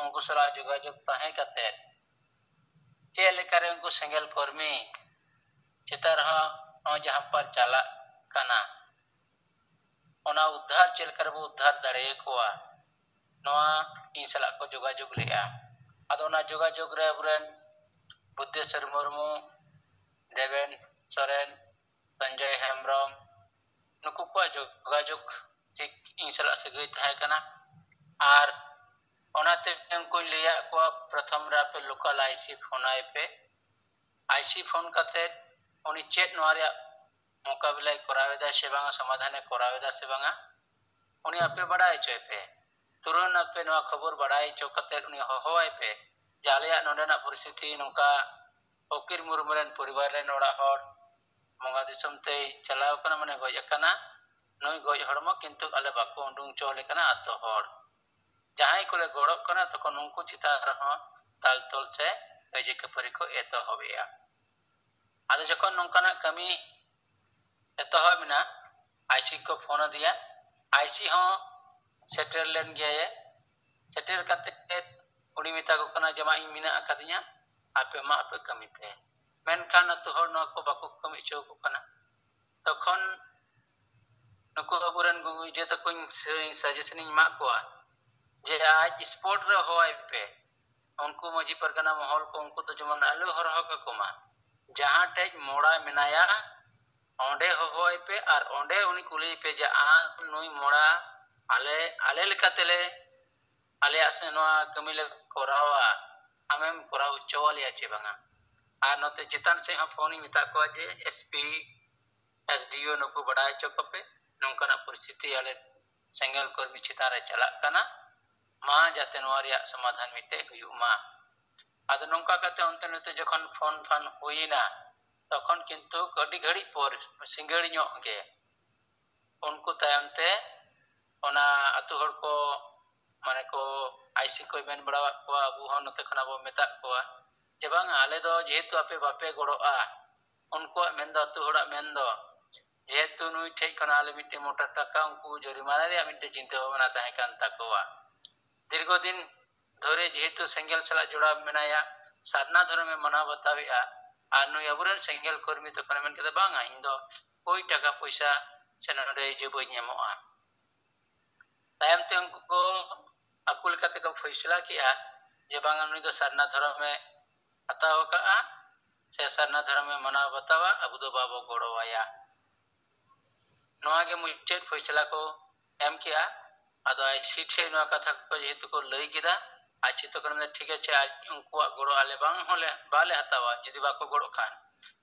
ᱩᱱᱠᱩ ᱥᱟᱞᱟᱜ ᱡᱳᱜᱟᱡᱳᱜᱽ ᱛᱟᱦᱮᱸ ᱠᱟᱛᱮ ᱪᱮᱫ ᱞᱮᱠᱟᱨᱮ ᱩᱱᱠᱩ ᱥᱮᱸᱜᱮᱞ ᱠᱚᱨᱢᱤ ᱪᱮᱛᱟᱱ ᱨᱮᱦᱚᱸ ᱱᱚᱜᱼᱚᱭ ᱡᱟᱦᱟᱸ ᱯᱟᱨ ᱪᱟᱞᱟᱜ ᱠᱟᱱᱟ, ᱚᱱᱟ ᱩᱫᱽᱫᱷᱟᱨ ᱪᱮᱫ ᱞᱮᱠᱟ ᱨᱮᱵᱚ ᱩᱫᱽᱫᱷᱟᱨ ᱫᱟᱲᱮᱭᱟᱠᱚᱣᱟ, ᱱᱚᱣᱟ ᱤᱧ ᱥᱟᱞᱟᱜ ᱠᱚ ᱡᱳᱜᱟᱡᱳᱜᱽ ᱞᱮᱫᱼᱟ᱾ ᱟᱫᱚ ᱚᱱᱟ ᱡᱳᱜᱟᱡᱳᱜᱽ ᱨᱮ ᱟᱵᱚᱨᱮᱱ ᱵᱩᱫᱽᱫᱷᱮᱥᱥᱚᱨ ᱢᱩᱨᱢᱩ, ᱫᱮᱵᱮᱱ ᱥᱚᱨᱮᱱ, ᱥᱚᱧᱡᱚᱭ ᱦᱮᱢᱵᱨᱚᱢ, ᱱᱩᱠᱩ ᱠᱚᱣᱟᱜ ᱡᱳᱜᱟᱡᱳᱜᱽ ᱴᱷᱤᱠ ᱤᱧ ᱥᱟᱞᱟᱜ ᱥᱟᱹᱜᱟᱹᱭ ᱛᱟᱦᱮᱸ ᱠᱟᱱᱟ᱾ ᱟᱨ ᱚᱱᱟᱛᱮ ᱩᱱᱠᱩᱧ ᱞᱟᱹᱭᱟᱫ ᱠᱚᱣᱟ, ᱯᱨᱚᱛᱷᱚᱢ ᱨᱮ ᱟᱯᱮ ᱞᱳᱠᱟᱞ ᱟᱭᱥᱤ ᱯᱷᱳᱱ ᱟᱭ ᱯᱮ᱾ ᱟᱭᱥᱤ ᱯᱷᱳᱱ ᱠᱟᱛᱮ ᱩᱱᱤ ᱪᱮᱫ ᱱᱚᱣᱟ ᱨᱮᱭᱟᱜ ᱢᱳᱠᱟᱵᱤᱞᱟᱭ ᱠᱚᱨᱟᱣ ᱮᱫᱟ ᱥᱮ ᱵᱟᱝᱟ, ᱥᱚᱢᱟᱫᱷᱟᱱᱮ ᱠᱚᱨᱟᱣ ᱮᱫᱟ ᱥᱮ ᱵᱟᱝᱟ, ᱩᱱᱤ ᱟᱯᱮ ᱵᱟᱲᱟᱭ ᱦᱚᱪᱚᱭ ᱯᱮ᱾ ᱛᱩᱨᱟᱹᱱ ᱟᱯᱮ ᱱᱚᱣᱟ ᱠᱷᱚᱵᱚᱨ ᱵᱟᱲᱟᱭ ᱦᱚᱪᱚ ᱠᱟᱛᱮ ᱩᱱᱤ ᱦᱚᱦᱚᱣᱟᱭ ᱯᱮ ᱡᱮ ᱟᱞᱮᱭᱟᱜ ᱱᱚᱰᱮᱱᱟᱜ ᱯᱚᱨᱤᱥᱛᱷᱤᱛᱤ ᱱᱚᱝᱠᱟ, ᱯᱷᱚᱠᱤᱨ ᱢᱩᱨᱢᱩ ᱨᱮᱱ ᱯᱚᱨᱤᱵᱟᱨ ᱨᱮᱱ ᱚᱲᱟᱜ ᱦᱚᱲ ᱵᱚᱸᱜᱟ ᱫᱤᱥᱚᱢ ᱛᱮᱭ ᱪᱟᱞᱟᱣ ᱠᱟᱱᱟ, ᱢᱟᱱᱮ ᱜᱚᱡ ᱟᱠᱟᱱᱟ᱾ ᱱᱩᱭ ᱜᱚᱡ ᱦᱚᱲᱢᱚ ᱠᱤᱱᱛᱩ ᱟᱞᱮ ᱵᱟᱠᱚ ᱩᱰᱩᱝ ᱦᱚᱪᱚ ᱟᱞᱮ ᱠᱟᱱᱟ ᱟᱛᱳ ᱦᱚᱲ᱾ ᱡᱟᱦᱟᱸᱭ ᱠᱚᱞᱮ ᱜᱚᱲᱚᱜ ᱠᱟᱱᱟ, ᱛᱚᱠᱷᱚᱱ ᱩᱱᱠᱩ ᱪᱮᱛᱟᱱ ᱨᱮᱦᱚᱸ ᱫᱟᱞ ᱛᱚᱞ ᱥᱮ ᱠᱟᱹᱭᱡᱟᱹ ᱠᱷᱟᱹᱯᱟᱹᱨᱤ ᱠᱚ ᱮᱛᱚᱦᱚᱵᱮᱜᱼᱟ᱾ ᱟᱫᱚ ᱡᱚᱠᱷᱚᱱ ᱱᱚᱝᱠᱟᱱᱟᱜ ᱠᱟᱹᱢᱤ ᱮᱛᱚᱦᱚᱵ ᱮᱱᱟ, ᱟᱭᱥᱤ ᱠᱚ ᱯᱷᱳᱱ ᱟᱫᱮᱭᱟ᱾ ᱟᱭᱥᱤ ᱦᱚᱸ ᱥᱮᱴᱮᱨ ᱞᱮᱱ ᱜᱮᱭᱟᱭ᱾ ᱥᱮᱴᱮᱨ ᱠᱟᱛᱮ ᱩᱱᱤ ᱢᱮᱛᱟ ᱠᱚ ᱠᱟᱱᱟ ᱡᱮ, "ᱢᱟ, ᱤᱧ ᱢᱮᱱᱟᱜ ᱟᱠᱟᱫᱤᱧᱟ, ᱟᱯᱮ ᱢᱟ ᱟᱯᱮ ᱠᱟᱹᱢᱤ ᱯᱮ᱾" ᱢᱮᱱᱠᱷᱟᱱ ᱟᱹᱛᱩ ᱦᱚᱲ ᱱᱚᱣᱟ ᱠᱚ ᱵᱟᱠᱚ ᱠᱟᱹᱢᱤ ᱦᱚᱪᱚ ᱟᱠᱚ ᱠᱟᱱᱟ᱾ ᱛᱚᱠᱷᱚᱱ ᱱᱩᱠᱩ ᱟᱵᱚᱨᱮᱱ ᱜᱚ-, ᱤᱭᱟᱹ ᱛᱟᱠᱚᱧ ᱥᱟᱡᱮᱥᱚᱱᱤᱧ ᱮᱢᱟᱜ ᱠᱚᱣᱟ ᱡᱮ ᱟᱡ ᱥᱯᱚᱴ ᱨᱮ ᱦᱚᱦᱚᱣᱟᱭ ᱯᱮ᱾ ᱩᱱᱠᱩ ᱢᱟᱹᱡᱷᱤ ᱯᱟᱨᱜᱟᱱᱟ ᱢᱚᱦᱚᱞ ᱠᱚ, ᱩᱱᱠᱩ ᱫᱚ ᱡᱮᱢᱚᱱ ᱟᱞᱚ ᱦᱚᱨᱦᱚ ᱠᱟᱠᱚ ᱢᱟ᱾ ᱡᱟᱦᱟᱸ ᱴᱷᱮᱡ ᱢᱚᱲᱟ ᱢᱮᱱᱟᱭᱟ, ᱚᱸᱰᱮ ᱦᱚᱦᱚᱣᱟᱭ ᱯᱮ ᱟᱨ ᱚᱸᱰᱮ ᱩᱱᱤ ᱠᱩᱞᱤᱭᱮ ᱯᱮ ᱡᱮ, "ᱟᱢ ᱱᱩᱭ ᱢᱚᱲᱟ ᱟᱞᱮ, ᱟᱞᱮ ᱞᱮᱠᱟ ᱛᱮᱞᱮ, ᱟᱞᱮᱭᱟᱜ ᱥᱮ ᱱᱚᱣᱟ ᱠᱟᱹᱢᱤ ᱞᱮ ᱠᱚᱨᱟᱣᱟ, ᱟᱢᱮᱢ ᱠᱚᱨᱟᱣ ᱦᱚᱪᱚ ᱟᱞᱮᱭᱟ ᱪᱮ ᱵᱟᱝᱟ?" ᱟᱨ ᱱᱚᱛᱮ ᱪᱮᱛᱟᱱ ᱥᱮᱫ ᱦᱚᱸ ᱯᱷᱳᱱᱤᱧ ᱢᱮᱛᱟᱜ ᱠᱚᱣᱟ ᱡᱮ, "ᱮᱥ ᱯᱤ, ᱮᱥ ᱰᱤ ᱳ ᱱᱩᱠᱩ ᱵᱟᱰᱟᱭ ᱦᱚᱪᱚ ᱠᱚᱯᱮ, ᱱᱚᱝᱠᱟᱱᱟᱜ ᱯᱚᱨᱤᱥᱛᱷᱤᱛᱤ ᱟᱞᱮ ᱥᱮᱸᱜᱮᱞ ᱠᱚᱨᱢᱤ ᱪᱮᱛᱟᱱ ᱨᱮ ᱪᱟᱞᱟᱜ ᱠᱟᱱᱟ, ᱢᱟ ᱡᱟᱛᱮ ᱱᱚᱣᱟ ᱨᱮᱭᱟᱜ ᱥᱚᱢᱟᱫᱷᱟᱱ ᱢᱤᱫᱴᱮᱡ ᱦᱩᱭᱩᱜ ᱢᱟ᱾" ᱟᱫᱚ ᱱᱚᱝᱠᱟ ᱠᱟᱛᱮ ᱚᱱᱛᱮ ᱱᱚᱛᱮ ᱡᱚᱠᱷᱚᱱ ᱯᱷᱳᱱ ᱯᱷᱟᱱ ᱦᱩᱭᱮᱱᱟ, ᱛᱚᱠᱷᱚᱱ ᱠᱤᱱᱛᱩ ᱟᱹᱰᱤ ᱜᱷᱟᱹᱲᱤᱡ ᱯᱚᱨ, ᱥᱤᱸᱜᱟᱹᱲ ᱧᱚᱜ ᱜᱮ, ᱩᱱᱠᱩ ᱛᱟᱭᱚᱢ ᱛᱮ ᱚᱱᱟ ᱟᱹᱛᱩ ᱦᱚᱲ ᱠᱚ, ᱢᱟᱱᱮ ᱠᱚ, ᱟᱭᱥᱤ ᱠᱚᱭ ᱢᱮᱱ ᱵᱟᱲᱟᱣᱟᱫ ᱠᱚᱣᱟ, ᱟᱵᱚ ᱦᱚᱸ ᱱᱚᱛᱮ ᱠᱷᱚᱱᱟᱜ ᱵᱚ ᱢᱮᱛᱟᱜ ᱠᱚᱣᱟ ᱡᱮ, "ᱵᱟᱝᱟ, ᱟᱞᱮ ᱫᱚ ᱡᱮᱦᱮᱛᱩ ᱟᱯᱮ ᱵᱟᱯᱮ ᱜᱚᱲᱚᱜᱼᱟ", ᱩᱱᱠᱩᱣᱟᱜ ᱢᱮᱱ ᱫᱚ, ᱟᱹᱛᱩ ᱦᱚᱲᱟᱜ ᱢᱮᱱ ᱫᱚ, ᱡᱮᱦᱮᱛᱩ ᱱᱩᱭ ᱴᱷᱮᱡ ᱠᱷᱚᱱᱟᱜ ᱟᱞᱮ ᱢᱤᱫᱴᱮᱱ ᱢᱳᱴᱟ ᱴᱟᱠᱟ, ᱩᱱᱠᱩ ᱡᱚᱨᱤᱢᱟᱱᱟ ᱨᱮᱭᱟᱜ ᱢᱤᱫᱴᱮᱱ ᱪᱤᱱᱛᱟᱹ ᱵᱷᱟᱵᱽᱱᱟ ᱛᱟᱦᱮᱸ ᱠᱟᱱ ᱛᱟᱠᱚᱣᱟ᱾ ᱫᱤᱨᱜᱷᱚ ᱫᱤᱱ ᱫᱷᱚᱨᱮ ᱡᱮᱦᱮᱛᱩ ᱥᱮᱸᱜᱮᱞ ᱥᱟᱞᱟᱜ ᱡᱚᱲᱟᱣ ᱢᱮᱱᱟᱭᱟ, ᱥᱟᱨᱱᱟ ᱫᱷᱚᱨᱚᱢᱮ ᱢᱟᱱᱟᱣ ᱵᱟᱛᱟᱣᱮᱫᱼᱟ, ᱟᱨ ᱱᱩᱭ ᱟᱵᱚᱨᱮᱱ ᱥᱮᱸᱜᱮᱞ ᱠᱚᱨᱢᱤ ᱛᱚᱠᱷᱚᱱᱮ ᱢᱮᱱ ᱠᱮᱫᱟ, "ᱵᱟᱝᱟ, ᱤᱧ ᱫᱚ ᱳᱭ ᱴᱟᱠᱟ ᱯᱚᱭᱥᱟ ᱥᱮ ᱱᱚᱰᱮ ᱤᱭᱟᱹ ᱵᱟᱹᱧ ᱮᱢᱚᱜᱼᱟ᱾" ᱛᱟᱭᱚᱢ ᱛᱮ ᱩᱱᱠᱩ ᱠᱚ ᱟᱠᱚ ᱞᱮᱠᱟ ᱛᱮᱠᱚ ᱯᱷᱚᱭᱥᱞᱟ ᱠᱮᱜᱼᱟ ᱡᱮ ᱵᱟᱝᱟ, ᱱᱩᱭ ᱫᱚ ᱥᱟᱨᱱᱟ ᱫᱷᱚᱨᱚᱢᱮ ᱦᱟᱛᱟᱣ ᱟᱠᱟᱫᱼᱟ ᱥᱮ ᱥᱟᱨᱱᱟ ᱫᱷᱚᱨᱚᱢᱮ ᱢᱟᱱᱟᱣ ᱵᱟᱛᱟᱣᱟ, ᱟᱵᱚ ᱫᱚ ᱵᱟᱵᱚ ᱜᱚᱲᱚ ᱟᱭᱟ᱾ ᱱᱚᱣᱟ ᱜᱮ ᱢᱩᱪᱟᱹᱫ ᱯᱷᱚᱭᱥᱞᱟ ᱠᱚ ᱮᱢ ᱠᱮᱜᱼᱟ᱾ ᱟᱫᱚ ᱟᱭᱥᱤᱰ ᱴᱷᱮᱡ ᱱᱚᱣᱟ ᱠᱟᱛᱷᱟ ᱠᱚ ᱡᱮᱦᱮᱛᱩ ᱠᱚ ᱞᱟᱹᱭ ᱠᱮᱫᱟ, ᱟᱭᱥᱤᱰ ᱛᱚᱠᱷᱚᱱ ᱢᱮᱱᱫᱟ, "ᱴᱷᱤᱠ ᱟᱪᱷᱮ, ᱟᱡ, ᱩᱱᱠᱩᱣᱟᱜ ᱜᱚᱲᱚ ᱟᱞᱮ ᱵᱟᱝ ᱦᱚᱸᱞᱮ, ᱵᱟᱞᱮ ᱦᱟᱛᱟᱣᱟ ᱡᱩᱫᱤ ᱵᱟᱠᱚ ᱜᱚᱲᱚᱜ ᱠᱷᱟᱱ,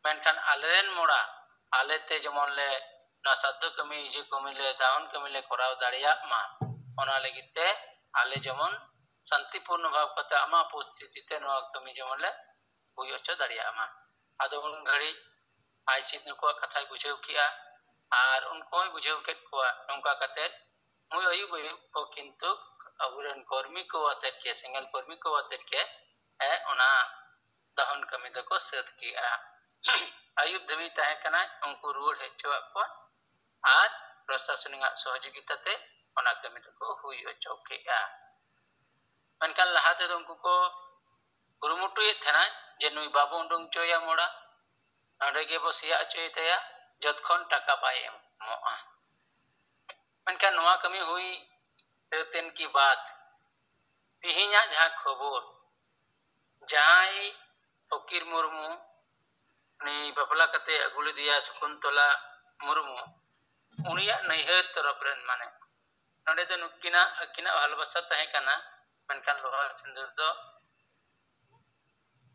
ᱢᱮᱱᱠᱷᱟᱱ ᱟᱞᱮᱨᱮᱱ ᱢᱚᱲᱟ ᱟᱞᱮᱛᱮ ᱡᱮᱢᱚᱱ ᱞᱮ ᱱᱚᱣᱟ ᱥᱟᱫᱽᱫᱷᱚ ᱠᱟᱹᱢᱤ, ᱤᱭᱟᱹ ᱠᱟᱹᱢᱤ ᱞᱮ, ᱫᱟᱦᱚᱱ ᱠᱟᱹᱢᱤ ᱞᱮ ᱠᱚᱨᱟᱣ ᱫᱟᱲᱮᱭᱟᱜ ᱢᱟ, ᱚᱱᱟ ᱞᱟᱹᱜᱤᱫ ᱛᱮ ᱟᱞᱮ ᱡᱮᱢᱚᱱ ᱥᱟᱱᱛᱤᱯᱩᱨᱱᱚ ᱵᱷᱟᱵᱽ ᱠᱟᱛᱮ ᱟᱢᱟᱜ ᱩᱯᱚᱥᱛᱷᱤᱛᱤ ᱛᱮ ᱱᱚᱣᱟ ᱠᱟᱹᱢᱤ ᱡᱮᱢᱚᱱ ᱞᱮ ᱦᱩᱭ ᱦᱚᱪᱚ ᱫᱟᱲᱮᱭᱟᱜ ᱢᱟ᱾" ᱟᱫᱚ ᱩᱱ ᱜᱷᱟᱹᱲᱤᱡ ᱟᱭᱥᱤᱰ ᱱᱩᱠᱩᱣᱟᱜ ᱠᱟᱛᱷᱟᱭ ᱵᱩᱡᱷᱟᱹᱣ ᱠᱮᱜᱼᱟ ᱟᱨ ᱩᱱᱠᱩ ᱦᱚᱸᱭ ᱵᱩᱡᱷᱟᱹᱣ ᱠᱮᱫ ᱠᱚᱣᱟ᱾ ᱱᱚᱝᱠᱟ ᱠᱟᱛᱮ ᱢᱩᱭ ᱟᱹᱭᱩᱵ ᱟᱹᱭᱩᱵ ᱠᱚ ᱠᱤᱱᱛᱩ ᱟᱵᱚᱨᱮᱱ ᱠᱚᱨᱢᱤ ᱠᱚ ᱟᱛᱮᱫ ᱜᱮ, ᱥᱮᱸᱜᱮᱞ ᱠᱚᱨᱢᱤ ᱠᱚ ᱟᱛᱮᱫ ᱜᱮ, ᱮ, ᱚᱱᱟ ᱫᱟᱦᱚᱱ ᱠᱟᱹᱢᱤ ᱫᱚᱠᱚ ᱥᱟᱹᱛ ᱠᱮᱜᱼᱟ᱾ ᱟᱹᱭᱩᱵ ᱫᱷᱟᱹᱵᱤᱡ ᱛᱟᱦᱮᱸ ᱠᱟᱱᱟ, ᱩᱱᱠᱩ ᱨᱩᱣᱟᱹᱲ ᱦᱮᱡ ᱦᱚᱪᱚᱣᱟᱜ ᱠᱚᱣᱟ ᱟᱨ ᱯᱨᱚᱥᱟᱥᱚᱱᱤᱠ ᱥᱚᱦᱚᱡᱳᱜᱤᱛᱟ ᱛᱮ ᱚᱱᱟ ᱠᱟᱹᱢᱤ ᱫᱚᱠᱚ ᱦᱩᱭ ᱦᱚᱪᱚ ᱠᱮᱜᱼᱟ᱾ ᱢᱮᱱᱠᱷᱟᱱ ᱞᱟᱦᱟ ᱛᱮᱫᱚ ᱩᱱᱠᱩ ᱠᱚ ᱠᱩᱨᱩᱢᱩᱴᱩᱭᱮᱫ ᱛᱟᱦᱮᱱᱟ ᱡᱮ ᱱᱩᱭ ᱵᱟᱵᱚ ᱩᱰᱩᱝ ᱦᱚᱪᱚᱭᱟ ᱢᱚᱲᱟ, ᱱᱚᱰᱮ ᱜᱮᱵᱚ ᱥᱮᱭᱟ ᱦᱚᱪᱚᱭ ᱛᱟᱭᱟ, ᱡᱚᱛᱠᱷᱚᱱ ᱴᱟᱠᱟ ᱵᱟᱭ ᱮᱢᱚᱜᱼᱟ᱾ ᱢᱮᱱᱠᱷᱟᱱ ᱱᱚᱣᱟ ᱠᱟᱹᱢᱤ ᱦᱩᱭ ᱥᱟᱹᱛ ᱮᱱ ᱠᱤ ᱵᱟᱫ ᱛᱮᱦᱮᱧᱟᱜ ᱡᱟᱦᱟᱸ ᱠᱷᱚᱵᱚᱨ, ᱡᱟᱦᱟᱸᱭ ᱯᱷᱚᱠᱤᱨ ᱢᱩᱨᱢᱩ ᱩᱱᱤ ᱵᱟᱯᱞᱟ ᱠᱟᱛᱮ ᱟᱹᱜᱩ ᱞᱮᱫᱮᱭᱟ ᱥᱚᱠᱩᱱᱛᱚᱞᱟ ᱢᱩᱨᱢᱩ, ᱩᱱᱤᱭᱟᱜ ᱱᱟᱹᱭᱦᱟᱹᱨ ᱛᱚᱨᱚᱯ ᱨᱮᱱ, ᱢᱟᱱᱮ ᱱᱚᱰᱮ ᱫᱚ ᱱᱩᱠᱤᱱᱟᱜ, ᱟᱹᱠᱤᱱᱟᱜ ᱵᱷᱟᱞᱚᱵᱟᱥᱟ ᱛᱟᱦᱮᱸ ᱠᱟᱱᱟ, ᱢᱮᱱᱠᱷᱟᱱ ᱞᱳᱦᱟᱨ ᱥᱤᱸᱫᱩᱨ ᱫᱚ,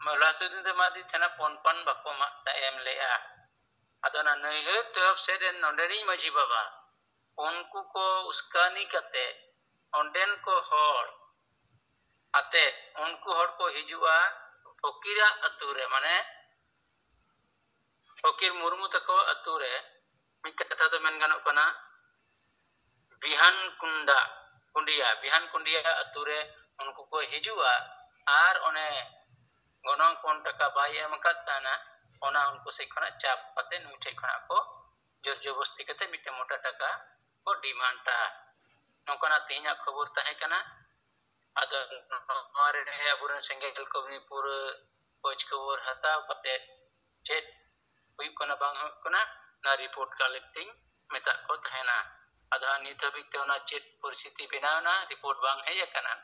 ᱞᱳᱦᱟᱨ ᱥᱤᱸᱫᱩᱨ ᱫᱚ ᱮᱢᱟᱫᱮ ᱛᱟᱦᱮᱱᱟ, ᱯᱚᱱ ᱯᱟᱱ ᱵᱟᱠᱚ ᱮᱢᱟᱜ, ᱮᱢ ᱞᱮᱜᱼᱟ᱾ ᱟᱫᱚ ᱚᱱᱟ ᱱᱟᱹᱭᱦᱟᱹᱨ ᱛᱚᱨᱚᱯ ᱥᱮᱫ ᱨᱮᱱ ᱱᱚᱰᱮᱱᱤᱡ ᱢᱟᱹᱡᱷᱤ ᱵᱟᱵᱟ, ᱩᱱᱠᱩ ᱠᱚ ᱩᱥᱠᱟᱱᱤ ᱠᱟᱛᱮ ᱚᱸᱰᱮᱱ ᱠᱚ ᱦᱚᱲ ᱟᱛᱮ, ᱩᱱᱠᱩ ᱦᱚᱲ ᱠᱚ ᱦᱤᱡᱩᱜᱼᱟ ᱯᱷᱚᱠᱤᱨᱟᱜ ᱟᱹᱛᱩ ᱨᱮ, ᱢᱟᱱᱮ ᱯᱷᱚᱠᱤᱨ ᱢᱩᱨᱢᱩ ᱛᱟᱠᱚ ᱟᱹᱛᱩ ᱨᱮ᱾ ᱢᱤᱫ ᱠᱟᱛᱷᱟ ᱫᱚ ᱢᱮᱱ ᱜᱟᱱᱚᱜ ᱠᱟᱱᱟ, ᱵᱤᱦᱟᱱ ᱠᱩᱱᱰᱟ, ᱠᱩᱸᱰᱤᱭᱟ, ᱵᱤᱦᱟᱱ ᱠᱩᱸᱰᱤᱭᱟ ᱟᱹᱛᱩ ᱨᱮ ᱩᱱᱠᱩ ᱠᱚ ᱦᱤᱡᱩᱜᱼᱟ ᱟᱨ ᱚᱱᱮ ᱜᱚᱱᱚᱝ ᱯᱚᱱ ᱴᱟᱠᱟ ᱵᱟᱭ ᱮᱢ ᱟᱠᱟᱫ ᱛᱟᱦᱮᱱᱟ, ᱚᱱᱟ ᱩᱱᱠᱩ ᱥᱮᱫ ᱠᱷᱚᱱᱟᱜ ᱪᱟᱯ ᱠᱟᱛᱮ ᱱᱩᱭ ᱴᱷᱮᱡ ᱠᱷᱚᱱᱟᱜ ᱠᱚ ᱡᱳᱨ ᱡᱚᱵᱚᱥᱛᱤ ᱠᱟᱛᱮ ᱢᱤᱫᱴᱮᱱ ᱢᱚᱴᱟ ᱴᱟᱠᱟ ᱠᱚ ᱰᱤᱢᱟᱱᱰᱟ᱾ ᱱᱚᱝᱠᱟᱱᱟᱜ ᱛᱮᱦᱮᱧᱟᱜ ᱠᱷᱚᱵᱚᱨ ᱛᱟᱦᱮᱸ ᱠᱟᱱᱟ᱾ ᱟᱫᱚ ᱱᱚᱣᱟ ᱨᱮ ᱟᱵᱚᱨᱮᱱ ᱥᱮᱸᱜᱮᱞ ᱠᱚᱨᱢᱤ ᱯᱩᱨᱟᱹ ᱠᱷᱚᱡᱽ ᱠᱷᱚᱵᱚᱨ ᱦᱟᱛᱟᱣ ᱠᱟᱛᱮ ᱪᱮᱫ ᱦᱩᱭᱩᱜ ᱠᱟᱱᱟ ᱵᱟᱝ ᱦᱩᱭᱩᱜ ᱠᱟᱱᱟ, ᱚᱱᱟ ᱨᱤᱯᱳᱨᱴ ᱠᱟᱞᱮᱠᱴ ᱤᱧ ᱢᱮᱛᱟᱜ ᱠᱚ ᱛᱟᱦᱮᱱᱟ᱾ ᱟᱫᱚ ᱦᱟᱸᱜ ᱱᱤᱛ ᱦᱟᱹᱵᱤᱡ ᱛᱮ ᱚᱱᱟ ᱪᱮᱫ ᱯᱚᱨᱤᱥᱛᱷᱤᱛᱤ ᱵᱮᱱᱟᱣ ᱮᱱᱟ, ᱨᱤᱯᱳᱨᱴ ᱵᱟᱝ ᱦᱮᱡ ᱟᱠᱟᱱᱟ᱾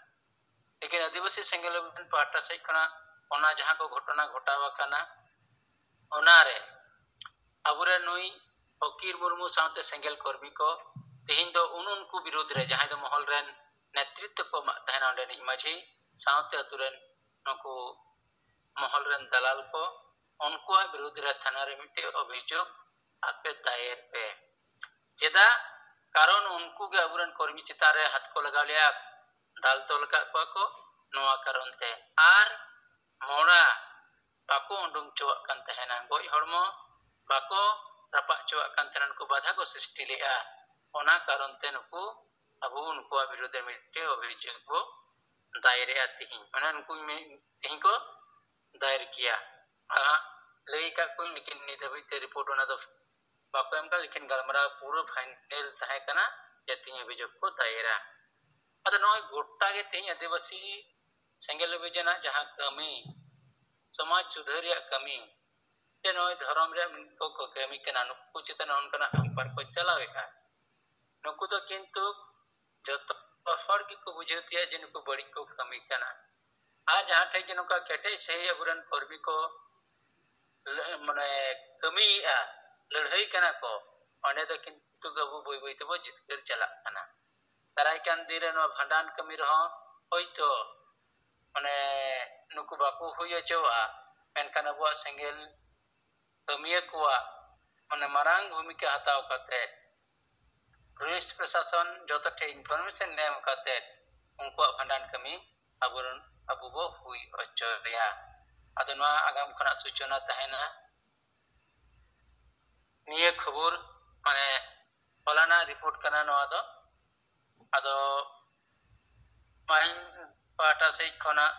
ᱞᱮᱠᱤᱱ ᱟᱹᱫᱤᱵᱟᱹᱥᱤ ᱥᱮᱸᱜᱮᱞ ᱚᱵᱷᱤᱡᱟᱱ ᱯᱟᱦᱴᱟ ᱥᱮᱫ ᱠᱷᱚᱱᱟᱜ ᱚᱱᱟ ᱡᱟᱦᱟᱸ ᱠᱚ ᱜᱷᱚᱴᱚᱱᱟ ᱜᱷᱚᱴᱟᱣ ᱟᱠᱟᱱᱟ, ᱚᱱᱟᱨᱮ ᱟᱵᱚᱨᱮᱱ ᱱᱩᱭ ᱯᱷᱚᱠᱤᱨ ᱢᱩᱨᱢᱩ ᱥᱟᱶᱛᱮ ᱥᱮᱸᱜᱮᱞ ᱠᱚᱨᱢᱤ ᱠᱚ ᱛᱮᱦᱮᱧ ᱫᱚ ᱩᱱ ᱩᱱᱠᱩ ᱵᱤᱨᱩᱫᱽ ᱨᱮ ᱡᱟᱦᱟᱸᱭ ᱫᱚ ᱢᱚᱦᱚᱞ ᱨᱮᱱ ᱱᱮᱛᱨᱤᱛᱵ ᱠᱚ ᱮᱢᱟᱜ ᱛᱟᱦᱮᱱᱟ ᱚᱸᱰᱮᱱᱤᱡ ᱢᱟᱹᱡᱷᱤ ᱥᱟᱶᱛᱮ ᱟᱛᱳ ᱨᱮᱱ ᱱᱩᱠᱩ ᱢᱚᱦᱚᱞ ᱨᱮᱱ ᱫᱟᱞᱟᱞ ᱠᱚ, ᱩᱱᱠᱩᱣᱟᱜ ᱵᱤᱨᱩᱫᱽ ᱨᱮ ᱛᱷᱟᱱᱟ ᱨᱮ ᱢᱤᱫᱴᱮᱡ ᱚᱵᱷᱤᱡᱳᱜᱽ ᱟᱯᱮ ᱫᱟᱭᱮᱨ ᱯᱮ᱾ ᱪᱮᱫᱟᱜ? ᱠᱟᱨᱚᱱ ᱩᱱᱠᱩ ᱜᱮ ᱟᱵᱚᱨᱮᱱ ᱠᱚᱨᱢᱤ ᱪᱮᱛᱟᱱ ᱨᱮ ᱦᱟᱛ ᱠᱚ ᱞᱟᱜᱟᱣ ᱞᱮᱭᱟ, ᱫᱟᱞ ᱛᱚᱞ ᱟᱠᱟᱫ ᱠᱚᱣᱟ ᱠᱚ, ᱱᱚᱣᱟ ᱠᱟᱨᱚᱱ ᱛᱮ᱾ ᱟᱨ ᱢᱚᱲᱟ ᱵᱟᱠᱚ ᱩᱰᱩᱝ ᱦᱚᱪᱚᱣᱟᱜ ᱠᱟᱱ ᱛᱟᱦᱮᱱᱟ, ᱜᱚᱡ ᱦᱚᱲᱢᱚ ᱵᱟᱠᱚ ᱨᱟᱯᱟᱜ ᱦᱚᱪᱚᱣᱟᱜ ᱠᱟᱱ ᱛᱟᱦᱮᱱᱟ, ᱱᱩᱠᱩ ᱵᱟᱫᱷᱟ ᱠᱚ ᱥᱨᱤᱥᱴᱤ ᱞᱮᱫᱼᱟ᱾ ᱚᱱᱟ ᱠᱟᱨᱚᱱ ᱛᱮ ᱱᱩᱠᱩ ᱟᱵᱚ ᱩᱱᱠᱩᱣᱟᱜ ᱵᱤᱨᱩᱫᱷ ᱨᱮ ᱢᱤᱫᱴᱮᱡ ᱚᱵᱷᱤᱡᱳᱜᱽ ᱵᱚ ᱫᱟᱭᱮᱨᱮᱜᱼᱟ ᱛᱤᱦᱤᱧ, ᱢᱟᱱᱮ ᱩᱱᱠᱩ ᱢᱤ-, ᱛᱤᱦᱤᱧ ᱠᱚ ᱫᱟᱭᱮᱨ ᱠᱮᱭᱟ᱾ ᱟᱨ ᱦᱟᱸᱜ ᱞᱟᱹᱭ ᱟᱠᱟᱫ ᱠᱚᱣᱟᱧ, ᱞᱮᱠᱤᱱ ᱱᱤᱛ ᱦᱟᱹᱵᱤᱡ ᱛᱮ ᱨᱤᱯᱳᱨᱴ ᱚᱱᱟ ᱫᱚ ᱵᱟᱠᱚ ᱮᱢ ᱠᱟᱜ, ᱞᱮᱠᱤᱱ ᱜᱟᱞᱢᱟᱨᱟᱣ ᱯᱩᱨᱟᱹ ᱯᱷᱟᱭᱱᱮᱞ ᱛᱟᱦᱮᱸ ᱠᱟᱱᱟ ᱡᱮ ᱛᱤᱦᱤᱧ ᱚᱵᱷᱤᱡᱳᱜᱽ ᱠᱚ ᱫᱟᱭᱮᱨᱟ᱾ ᱟᱫᱚ ᱱᱚᱜᱼᱚᱭ ᱜᱚᱴᱟ ᱜᱮ ᱛᱤᱦᱤᱧ ᱟᱹᱫᱤᱵᱟᱹᱥᱤ ᱥᱮᱸᱜᱮᱞ ᱚᱵᱷᱤᱡᱟᱱᱟᱜ ᱡᱟᱦᱟᱸ ᱠᱟᱹᱢᱤ, ᱥᱚᱢᱟᱡᱽ ᱥᱩᱫᱷᱟᱹᱨ ᱨᱮᱭᱟᱜ ᱠᱟᱹᱢᱤ, ᱥᱮ ᱱᱚᱜᱼᱚᱭ ᱫᱷᱚᱨᱚᱢ ᱨᱮᱭᱟᱜ ᱢᱤᱫ ᱠᱚ ᱠᱚ ᱠᱟᱹᱢᱤ ᱠᱟᱱᱟ, ᱱᱩᱠᱩ ᱪᱮᱛᱟᱱ ᱚᱱᱠᱟᱱᱟᱜ ᱦᱟᱢᱯᱟᱨ ᱠᱚ ᱪᱟᱞᱟᱣᱮᱫᱼᱟ᱾ ᱱᱩᱠᱩ ᱫᱚ ᱠᱤᱱᱛᱩ ᱡᱚᱛᱚ ᱦᱚᱲ ᱜᱮᱠᱚ ᱵᱩᱡᱷᱟᱹᱣ ᱛᱮᱭᱟ ᱡᱮ ᱱᱩᱠᱩ ᱵᱟᱹᱲᱤᱡ ᱠᱚ ᱠᱟᱹᱢᱤ ᱠᱟᱱᱟ᱾ ᱟᱨ ᱡᱟᱦᱟᱸ ᱴᱷᱮᱡ ᱜᱮ ᱱᱚᱝᱠᱟ ᱠᱮᱴᱮᱡ ᱥᱟᱺᱦᱤᱡ ᱟᱵᱚᱨᱮᱱ ᱠᱚᱨᱢᱤ ᱠᱚ ᱞᱟᱹ-, ᱢᱟᱱᱮ ᱠᱟᱹᱢᱤᱭᱮᱫᱼᱟ, ᱞᱟᱹᱲᱦᱟᱹᱭ ᱠᱟᱱᱟ ᱠᱚ, ᱚᱸᱰᱮ ᱫᱚ ᱠᱤᱱᱛᱩ ᱟᱵᱚ ᱵᱟᱹᱭ ᱵᱟᱹᱭ ᱛᱮᱵᱚ ᱡᱤᱛᱠᱟᱹᱨ ᱪᱟᱞᱟᱜ ᱠᱟᱱᱟ᱾ ᱫᱟᱨᱟᱭ ᱠᱟᱱ ᱫᱤᱱ ᱨᱮ ᱱᱚᱣᱟ ᱵᱷᱟᱸᱰᱟᱱ ᱠᱟᱹᱢᱤ ᱨᱮᱦᱚᱸ ᱦᱳᱭᱛᱳ ᱢᱟᱱᱮ ᱱᱩᱠᱩ ᱵᱟᱠᱚ ᱦᱩᱭ ᱦᱚᱪᱚᱣᱟᱜᱼᱟ, ᱢᱮᱱᱠᱷᱟᱱ ᱟᱵᱚᱣᱟᱜ ᱥᱮᱸᱜᱮᱞ ᱠᱟᱹᱢᱤᱭᱟᱹ ᱠᱚᱣᱟᱜ ᱢᱟᱱᱮ ᱢᱟᱨᱟᱝ ᱵᱷᱩᱢᱤᱠᱟ ᱦᱟᱛᱟᱣ ᱠᱟᱛᱮ ᱯᱩᱞᱤᱥ ᱯᱨᱚᱥᱟᱥᱚᱱ ᱡᱚᱛᱚ ᱴᱷᱮᱱ ᱤᱱᱯᱷᱚᱨᱢᱮᱥᱚᱱ ᱮᱢ ᱠᱟᱛᱮ ᱩᱱᱠᱩᱣᱟᱜ ᱵᱷᱟᱸᱰᱟᱱ ᱠᱟᱹᱢᱤ ᱟᱵᱚᱨᱮᱱ, ᱟᱵᱚ ᱵᱚ ᱦᱩᱭ ᱦᱚᱪᱚᱭᱟ᱾ ᱟᱫᱚ ᱱᱚᱣᱟ ᱟᱜᱟᱢ ᱠᱷᱚᱱᱟᱜ ᱥᱩᱪᱚᱱᱟ ᱛᱟᱦᱮᱱᱟ᱾ ᱱᱤᱭᱟᱹ ᱠᱷᱚᱵᱚᱨ ᱢᱟᱱᱮ ᱦᱚᱞᱟᱱᱟᱜ ᱨᱤᱯᱳᱨᱴ ᱠᱟᱱᱟ ᱱᱚᱣᱟ ᱫᱚ᱾ ᱟᱫᱚ ᱯᱟᱹᱦᱤᱞ ᱯᱟᱦᱴᱟ ᱥᱮᱫ ᱠᱷᱚᱱᱟᱜ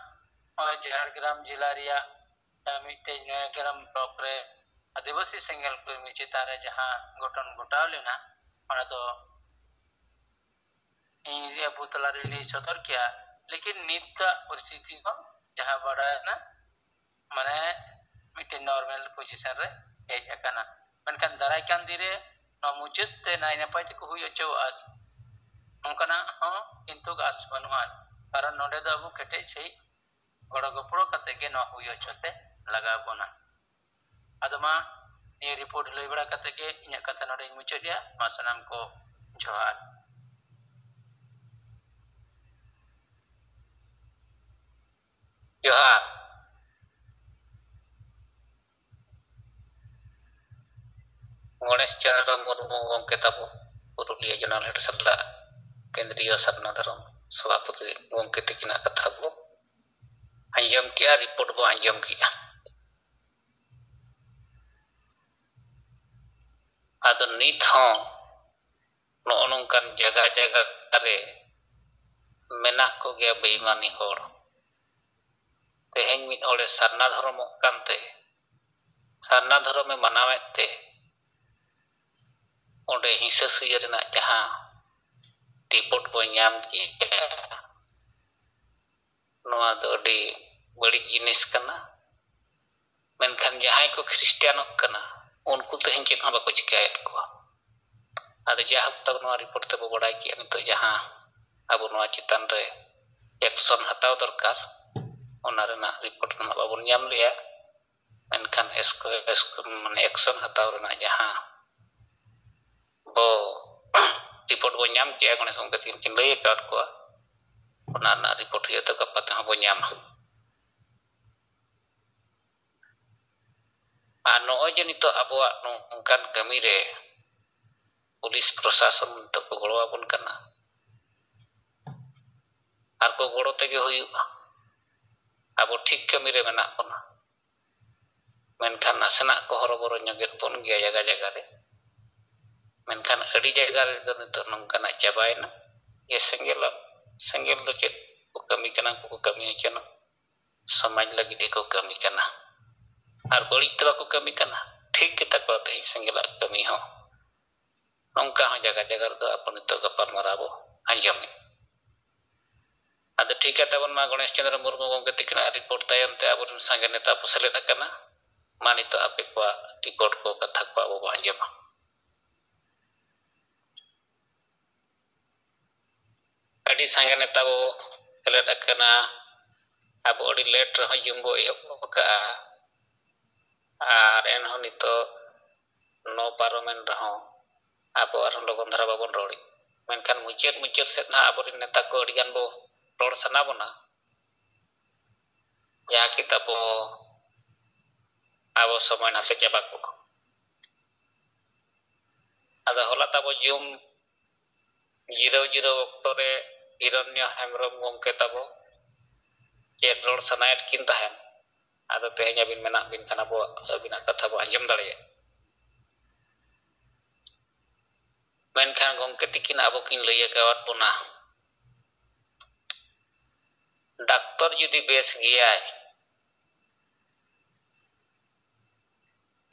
ᱱᱚᱜᱼᱚᱭ ᱡᱷᱟᱲᱜᱨᱟᱢ ᱡᱮᱞᱟ ᱨᱮᱭᱟᱜ ᱢᱤᱫᱴᱮᱡ ᱱᱚᱭᱟᱜᱨᱟᱢ ᱵᱞᱚᱠ ᱨᱮ ᱟᱹᱫᱤᱵᱟᱹᱥᱤ ᱥᱮᱸᱜᱮᱞ ᱠᱚᱨᱢᱤ ᱪᱮᱛᱟᱱ ᱨᱮ ᱡᱟᱦᱟᱸ ᱜᱷᱚᱴᱚᱱ ᱜᱷᱚᱴᱟᱣ ᱞᱮᱱᱟ, ᱚᱱᱟ ᱫᱚ ᱤᱧ ᱟᱵᱚ ᱛᱟᱞᱟ ᱨᱮᱞᱤᱧ ᱥᱚᱫᱚᱨ ᱠᱮᱭᱟ᱾ ᱞᱮᱠᱤᱱ ᱱᱤᱛᱟᱜ ᱯᱚᱨᱤᱥᱛᱷᱤᱛᱤ ᱫᱚ ᱡᱟᱦᱟᱸ ᱵᱟᱰᱟᱭᱮᱱᱟ, ᱢᱟᱱᱮ ᱢᱤᱫᱴᱮᱱ ᱱᱚᱨᱢᱟᱞ ᱯᱚᱡᱤᱥᱚᱱ ᱨᱮ ᱦᱮᱡ ᱟᱠᱟᱱᱟ᱾ ᱢᱮᱱᱠᱷᱟᱱ ᱫᱟᱨᱟᱭ ᱠᱟᱱ ᱫᱤᱱ ᱨᱮ ᱱᱚᱣᱟ ᱢᱩᱪᱟᱹᱫ ᱛᱮ ᱱᱟᱭ ᱱᱟᱯᱟᱭ ᱛᱮᱠᱚ ᱦᱩᱭ ᱦᱚᱪᱚᱣᱟᱜᱼᱟ, ᱱᱚᱝᱠᱟᱱᱟᱜ ᱦᱚᱸ ᱠᱤᱱᱛᱩ ᱟᱥ ᱵᱟᱹᱱᱩᱜᱼᱟ᱾ ᱠᱟᱨᱚᱱ ᱱᱚᱰᱮ ᱫᱚ ᱟᱵᱚ ᱠᱮᱴᱮᱡ ᱥᱟᱺᱦᱤᱡ ᱜᱚᱲᱚ ᱜᱚᱯᱚᱲᱚ ᱠᱟᱛᱮ ᱜᱮ ᱱᱚᱣᱟ ᱦᱩᱭ ᱦᱚᱪᱚ ᱛᱮ ᱞᱟᱜᱟᱣ ᱵᱚᱱᱟ᱾ ᱟᱫᱚ ᱢᱟ, ᱱᱤᱭᱟᱹ ᱨᱤᱯᱳᱨᱴ ᱞᱟᱹᱭ ᱵᱟᱲᱟ ᱠᱟᱛᱮ ᱜᱮ ᱤᱧᱟᱹᱜ ᱠᱟᱛᱷᱟ ᱱᱚᱰᱮᱧ ᱢᱩᱪᱟᱹᱫᱮᱜᱼᱟ᱾ ᱢᱟ ᱥᱟᱱᱟᱢ ᱠᱚ ᱡᱚᱦᱟᱨ᱾ ᱡᱚᱦᱟᱨ᱾ ᱜᱚᱬᱮᱥ ᱪᱚᱱᱫᱨᱚ ᱢᱩᱨᱢᱩ ᱜᱚᱢᱠᱮ ᱛᱟᱵᱚ, ᱯᱩᱨᱩᱞᱤᱭᱟᱹ ᱡᱚᱱᱟᱞ ᱦᱮᱰ ᱥᱟᱞᱟᱜ ᱠᱮᱱᱫᱨᱤᱭᱚ ᱥᱟᱨᱱᱟ ᱫᱷᱚᱨᱚᱢ ᱥᱚᱵᱷᱟᱯᱚᱛᱤ ᱜᱚᱢᱠᱮ ᱛᱤᱠᱤᱱᱟᱜ ᱠᱟᱛᱷᱟ ᱵᱚ ᱟᱸᱡᱚᱢ ᱠᱮᱜᱼᱟ, ᱨᱤᱯᱳᱨᱴ ᱵᱚ ᱟᱸᱡᱚᱢ ᱠᱮᱜᱼᱟ᱾ ᱟᱫᱚ ᱱᱤᱛ ᱦᱚᱸ ᱱᱚᱜᱼᱚ ᱱᱚᱝᱠᱟᱱ ᱡᱟᱭᱜᱟ ᱡᱟᱭᱜᱟ ᱨᱮ ᱢᱮᱱᱟᱜ ᱠᱚᱜᱮᱭᱟ ᱵᱮᱭᱤᱢᱟᱱᱤ ᱦᱚᱲ᱾ ᱛᱮᱦᱮᱧ ᱢᱤᱫ ᱦᱚᱲᱮ ᱥᱟᱨᱱᱟ ᱫᱷᱚᱨᱚᱢᱚᱜ ᱠᱟᱱᱛᱮ, ᱥᱟᱨᱱᱟ ᱫᱷᱚᱨᱚᱢᱮ ᱢᱟᱱᱟᱣᱮᱫ ᱛᱮ, ᱚᱸᱰᱮ ᱦᱤᱸᱥᱟᱹ ᱥᱩᱭᱟᱹ ᱨᱮᱱᱟᱜ ᱡᱟᱦᱟᱸ ᱨᱤᱯᱳᱨᱴ ᱵᱚᱱ ᱧᱟᱢ ᱠᱮᱜᱼᱟ, ᱱᱚᱣᱟ ᱫᱚ ᱟᱹᱰᱤ ᱵᱟᱹᱲᱤᱡ ᱡᱤᱱᱤᱥ ᱠᱟᱱᱟ᱾ ᱢᱮᱱᱠᱷᱟᱱ ᱡᱟᱦᱟᱸᱭ ᱠᱚ ᱠᱷᱨᱤᱥᱴᱤᱭᱟᱱᱚᱜ ᱠᱟᱱᱟ, ᱩᱱᱠᱩ ᱛᱮᱦᱮᱧ ᱪᱮᱫ ᱦᱚᱸ ᱵᱟᱠᱚ ᱪᱤᱠᱟᱹᱭᱮᱫ ᱠᱚᱣᱟ᱾ ᱟᱫᱚ ᱡᱟᱭᱦᱳᱠ, ᱛᱟᱵᱚ ᱱᱚᱣᱟ ᱨᱤᱯᱳᱨᱴ ᱛᱮᱵᱚ ᱵᱟᱲᱟᱭ ᱠᱮᱜᱼᱟ ᱱᱤᱛᱚᱜ ᱡᱟᱦᱟᱸ ᱟᱵᱚ ᱱᱚᱣᱟ ᱪᱮᱛᱟᱱ ᱨᱮ ᱮᱠᱥᱚᱱ ᱦᱟᱛᱟᱣ ᱫᱚᱨᱠᱟᱨ, ᱚᱱᱟ ᱨᱮᱱᱟᱜ ᱨᱤᱯᱳᱨᱴ ᱫᱚ ᱱᱟᱜ ᱵᱟᱵᱚᱱ ᱧᱟᱢ ᱞᱮᱜᱼᱟ᱾ ᱢᱮᱱᱠᱷᱟᱱ ᱮᱥᱠ-, ᱮᱥᱠ-, ᱢᱟᱱᱮ ᱮᱠᱥᱚᱱ ᱦᱟᱛᱟᱣ ᱨᱮᱱᱟᱜ ᱡᱟᱦᱟᱸ ᱵᱚ ᱨᱤᱯᱳᱨᱴ ᱵᱚ ᱧᱟᱢ ᱠᱮᱜᱼᱟ, ᱜᱚᱬᱮᱥ ᱜᱚᱢᱠᱮ ᱛᱤᱠᱤᱱ ᱠᱤᱱ ᱞᱟᱹᱭ ᱟᱠᱟᱫ ᱠᱚᱣᱟ, ᱚᱱᱟ ᱨᱮᱱᱟᱜ ᱨᱤᱯᱳᱨᱴ ᱦᱩᱭᱩᱜ ᱛᱮ ᱜᱟᱯᱟ ᱛᱮᱦᱚᱸ ᱵᱚ ᱧᱟᱢᱟ᱾ ᱟᱨ ᱱᱚᱜᱼᱚᱭ ᱡᱮ ᱱᱤᱛᱚᱜ ᱟᱵᱚᱣᱟᱜ ᱱᱚᱝᱠᱟᱱ ᱠᱟᱹᱢᱤ ᱨᱮ ᱯᱩᱞᱤᱥ ᱯᱨᱚᱥᱟᱥᱚᱱ ᱱᱤᱛᱚᱜ ᱠᱚ ᱜᱚᱲᱚ ᱟᱵᱚᱱ ᱠᱟᱱᱟ, ᱟᱨ ᱠᱚ ᱜᱚᱲᱚ ᱛᱮᱜᱮ ᱦᱩᱭᱩᱜᱼᱟ᱾ ᱟᱵᱚ ᱴᱷᱤᱠ ᱠᱟᱹᱢᱤ ᱨᱮ ᱢᱮᱱᱟᱜ ᱵᱚᱱᱟ, ᱢᱮᱱᱠᱷᱟᱱ ᱱᱟᱥᱮᱱᱟᱜ ᱠᱚ ᱦᱚᱨᱚᱵᱚᱨᱚ ᱧᱚᱜᱮᱫ ᱵᱚᱱ ᱜᱮᱭᱟ ᱡᱟᱭᱜᱟ ᱡᱟᱭᱜᱟ ᱨᱮ᱾ ᱢᱮᱱᱠᱷᱟᱱ ᱟᱹᱰᱤ ᱡᱟᱭᱜᱟ ᱨᱮᱫᱚ ᱱᱤᱛᱚᱜ ᱱᱚᱝᱠᱟᱱᱟᱜ ᱪᱟᱵᱟᱭᱮᱱᱟ ᱡᱮ ᱥᱮᱸᱜᱮᱞ, ᱥᱮᱸᱜᱮᱞ ᱫᱚ ᱪᱮᱫ ᱠᱚ ᱠᱟᱹᱢᱤ ᱠᱟᱱᱟ, ᱩᱱᱠᱩ ᱠᱚ ᱠᱟᱹᱢᱤ ᱦᱚᱪᱚᱱᱟ, ᱥᱚᱢᱟᱡᱽ ᱞᱟᱹᱜᱤᱫ ᱜᱮᱠᱚ ᱠᱟᱹᱢᱤ ᱠᱟᱱᱟ᱾ ᱟᱨ ᱵᱟᱹᱲᱤᱡ ᱫᱚ ᱵᱟᱠᱚ ᱠᱟᱹᱢᱤ ᱠᱟᱱᱟ, ᱴᱷᱤᱠ ᱜᱮᱛᱟ ᱠᱚᱣᱟ ᱛᱮᱦᱮᱧ ᱥᱮᱸᱜᱮᱞᱟᱜ ᱠᱟᱹᱢᱤ ᱦᱚᱸ᱾ ᱱᱚᱝᱠᱟ ᱦᱚᱸ ᱡᱟᱭᱜᱟ ᱡᱟᱭᱜᱟ ᱨᱮᱫᱚ ᱟᱵᱚ ᱱᱤᱛᱚᱜ ᱜᱟᱯᱟᱞᱢᱟᱨᱟᱣ ᱵᱚ ᱟᱸᱡᱚᱢᱮᱫ᱾ ᱟᱫᱚ ᱴᱷᱤᱠ ᱜᱮᱭᱟ, ᱛᱟᱵᱚᱱ ᱢᱟ ᱜᱚᱬᱮᱥ ᱪᱚᱸᱫᱽᱨᱚ ᱢᱩᱨᱢᱩ ᱜᱚᱢᱠᱮ ᱛᱤᱠᱤᱱᱟᱜ ᱨᱤᱯᱳᱨᱴ ᱛᱟᱭᱚᱢ ᱛᱮ ᱟᱵᱚᱨᱮᱱ ᱥᱟᱸᱜᱮ ᱱᱮᱛᱟ ᱠᱚ ᱥᱮᱞᱮᱫ ᱟᱠᱟᱱᱟ᱾ ᱢᱟ ᱱᱤᱛᱚᱜ ᱟᱯᱮ ᱠᱚᱣᱟᱜ ᱨᱤᱯᱳᱨᱴ ᱠᱚ, ᱠᱟᱛᱷᱟ ᱠᱚ ᱟᱵᱚ ᱵᱚ ᱟᱸᱡᱚᱢᱟ᱾ ᱟᱹᱰᱤ ᱥᱟᱸᱜᱮ ᱱᱮᱛᱟ ᱵᱚ ᱥᱮᱞᱮᱫ ᱟᱠᱟᱱᱟ᱾ ᱟᱵᱚ ᱟᱹᱰᱤ ᱞᱮᱴ ᱨᱮᱦᱚᱸ ᱡᱩᱢ ᱵᱚ ᱮᱦᱚᱵ ᱟᱠᱟᱫᱼᱟ, ᱟᱨ ᱮᱱᱦᱚᱸ ᱱᱤᱛᱚᱜ ᱱᱚ ᱯᱟᱨᱚᱢᱮᱱ ᱨᱮᱦᱚᱸ ᱟᱵᱚ ᱟᱨᱦᱚᱸ ᱞᱚᱜᱚᱱ ᱫᱷᱟᱨᱟ ᱵᱟᱵᱚᱱ ᱨᱚᱲᱮᱫ᱾ ᱢᱮᱱᱠᱷᱟᱱ ᱢᱩᱪᱟᱹᱫ ᱢᱩᱪᱟᱹᱫ ᱥᱮᱫ ᱱᱟᱦᱟᱜ ᱟᱵᱚᱨᱮᱱ ᱱᱮᱛᱟ ᱠᱚ ᱟᱹᱰᱤᱜᱟᱱ ᱵᱚ ᱨᱚᱲ ᱥᱟᱱᱟ ᱵᱚᱱᱟ, ᱡᱟᱦᱟᱸ ᱠᱤ ᱛᱟᱵᱚ ᱟᱵᱚ ᱥᱚᱢᱚᱭ ᱱᱟᱥᱮ ᱪᱟᱵᱟ ᱠᱚᱜᱼᱟ᱾ ᱟᱫᱚ ᱦᱚᱞᱟ ᱛᱟᱵᱚ ᱡᱩᱢ ᱡᱤᱨᱟᱹᱣ ᱡᱤᱨᱟᱹᱣ ᱚᱠᱛᱚ ᱨᱮ ᱦᱤᱨᱚᱱᱭᱚ ᱦᱮᱢᱵᱨᱚᱢ ᱜᱚᱢᱠᱮ ᱛᱟᱵᱚ ᱪᱮᱫ ᱨᱚᱲ ᱥᱟᱱᱟᱭᱮᱫ ᱠᱤᱱ ᱛᱟᱦᱮᱸᱱ, ᱟᱫᱚ ᱛᱮᱦᱮᱧ ᱟᱹᱵᱤᱱ ᱢᱮᱱᱟᱜ ᱵᱤᱱ ᱠᱷᱟᱱ ᱟᱵᱚᱣᱟᱜ, ᱟᱹᱵᱤᱱᱟᱜ ᱠᱟᱛᱷᱟ ᱵᱚ ᱟᱸᱡᱚᱢ ᱫᱟᱲᱮᱭᱟᱜᱼᱟ᱾ ᱢᱮᱱᱠᱷᱟᱱ ᱜᱚᱢᱠᱮ ᱛᱤᱠᱤᱱ ᱟᱵᱚ ᱠᱤᱱ ᱞᱟᱹᱭ ᱟᱠᱟᱣᱟᱫ ᱵᱚᱱᱟ, ᱰᱟᱠᱛᱚᱨ ᱡᱩᱫᱤ ᱵᱮᱥ ᱜᱮᱭᱟᱭ,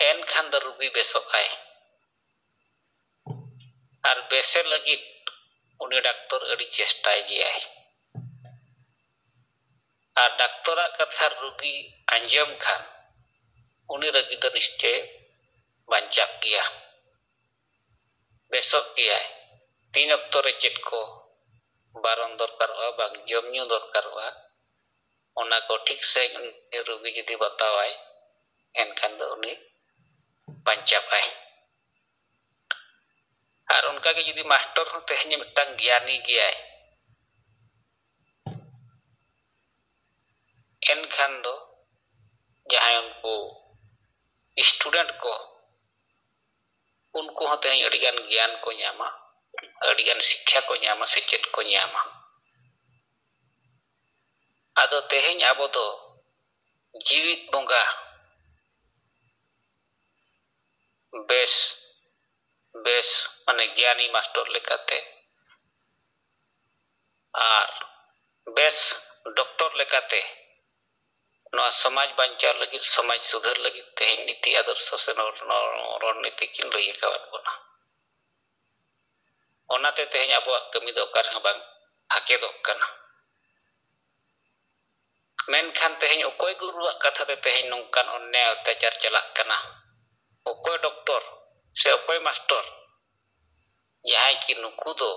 ᱮᱱᱠᱷᱟᱱ ᱫᱚ ᱨᱩᱜᱤ ᱵᱮᱥᱚᱜ ᱟᱭ᱾ ᱟᱨ ᱵᱮᱥᱮ ᱞᱟᱹᱜᱤᱫ ᱩᱱᱤ ᱰᱟᱠᱛᱚᱨ ᱟᱹᱰᱤ ᱪᱮᱥᱴᱟᱭ ᱜᱮᱭᱟᱭ᱾ ᱟᱨ ᱰᱟᱠᱛᱚᱨᱟᱜ ᱠᱟᱛᱷᱟ ᱨᱩᱜᱤ ᱟᱸᱡᱚᱢ ᱠᱷᱟᱱ, ᱩᱱᱤ ᱨᱩᱜᱤ ᱫᱚ ᱱᱤᱥᱪᱚᱭ ᱵᱟᱧᱪᱟᱜ ᱜᱮᱭᱟ, ᱵᱮᱥᱚᱜ ᱜᱮᱭᱟᱭ᱾ ᱛᱤᱱ ᱚᱠᱛᱚ ᱨᱮ ᱪᱮᱫ ᱠᱚ ᱵᱟᱨᱚᱱ ᱫᱚᱨᱠᱟᱨᱚᱜᱼᱟ, ᱵᱟᱝ ᱡᱚᱢ ᱧᱩ ᱫᱚᱨᱠᱟᱨᱚᱜᱼᱟ, ᱚᱱᱟ ᱠᱚ ᱴᱷᱤᱠ ᱥᱟᱺᱦᱤᱡ ᱩᱱᱤ ᱨᱩᱜᱤ ᱡᱩᱫᱤ ᱵᱟᱛᱟᱣᱟᱭ, ᱮᱱᱠᱷᱟᱱ ᱫᱚ ᱩᱱᱤ ᱵᱟᱧᱪᱟᱜᱼᱟᱭ᱾ ᱟᱨ ᱚᱱᱠᱟᱜᱮ ᱡᱩᱫᱤ ᱢᱟᱥᱴᱚᱨ ᱦᱚᱸ ᱛᱮᱦᱮᱧ ᱢᱤᱫᱴᱟᱝ ᱜᱮᱭᱟᱱᱤ ᱜᱮᱭᱟᱭ, ᱮᱱᱠᱷᱟᱱ ᱫᱚ ᱡᱟᱦᱟᱸᱭ ᱩᱱᱠᱩ ᱥᱴᱩᱰᱮᱱᱴ ᱠᱚ, ᱩᱱᱠᱩ ᱦᱚᱸ ᱛᱮᱦᱮᱧ ᱟᱹᱰᱤᱜᱟᱱ ᱜᱮᱭᱟᱱ ᱠᱚ ᱧᱟᱢᱟ, ᱟᱹᱰᱤᱜᱟᱱ ᱥᱤᱠᱠᱷᱟ ᱠᱚ ᱧᱟᱢᱟ, ᱥᱮᱪᱮᱫ ᱠᱚ ᱧᱟᱢᱟ᱾ ᱟᱫᱚ ᱛᱮᱦᱮᱧ ᱟᱵᱚ ᱫᱚ ᱡᱤᱣᱤᱫ ᱵᱚᱸᱜᱟ ᱵᱮᱥ, ᱵᱮᱥ ᱢᱟᱱᱮ ᱜᱮᱭᱟᱱᱤ ᱢᱟᱥᱴᱚᱨ ᱞᱮᱠᱟᱛᱮ ᱟᱨ ᱵᱮᱥ ᱰᱚᱠᱴᱚᱨ ᱞᱮᱠᱟᱛᱮ ᱱᱚᱣᱟ ᱥᱚᱢᱟᱡᱽ ᱵᱟᱧᱪᱟᱣ ᱞᱟᱹᱜᱤᱫ, ᱥᱚᱢᱟᱡᱽ ᱥᱩᱫᱷᱟᱹᱨ ᱞᱟᱹᱜᱤᱫ ᱛᱮᱦᱮᱧ ᱱᱤᱛᱤ ᱟᱫᱚᱨᱥᱚ ᱥᱮ ᱱᱚ-, ᱱᱚ-, ᱨᱚᱲ ᱱᱤᱛᱤ ᱠᱤᱱ ᱞᱟᱹᱭ ᱟᱠᱟᱣᱟᱫ ᱵᱚᱱᱟ᱾ ᱚᱱᱟᱛᱮ ᱛᱮᱦᱮᱧ ᱟᱵᱚᱣᱟᱜ ᱠᱟᱹᱢᱤ ᱫᱚ ᱚᱠᱟ ᱨᱮᱦᱚᱸ ᱵᱟᱝ ᱦᱟᱠᱮᱫᱚᱜ ᱠᱟᱱᱟ᱾ ᱢᱮᱱᱠᱷᱟᱱ ᱛᱮᱦᱮᱧ ᱚᱠᱚᱭ ᱜᱩᱨᱩᱣᱟᱜ ᱠᱟᱛᱷᱟ ᱛᱮ ᱛᱮᱦᱮᱧ ᱱᱚᱝᱠᱟᱱ ᱚᱱᱱᱭᱟᱭ ᱚᱛᱛᱟᱪᱟᱨ ᱪᱟᱞᱟᱜ ᱠᱟᱱᱟ? ᱚᱠᱚᱭ ᱰᱚᱠᱴᱚᱨ ᱥᱮ ᱚᱠᱚᱭ ᱢᱟᱥᱴᱚᱨ, ᱡᱟᱦᱟᱸᱭ ᱠᱤ ᱱᱩᱠᱩ ᱫᱚ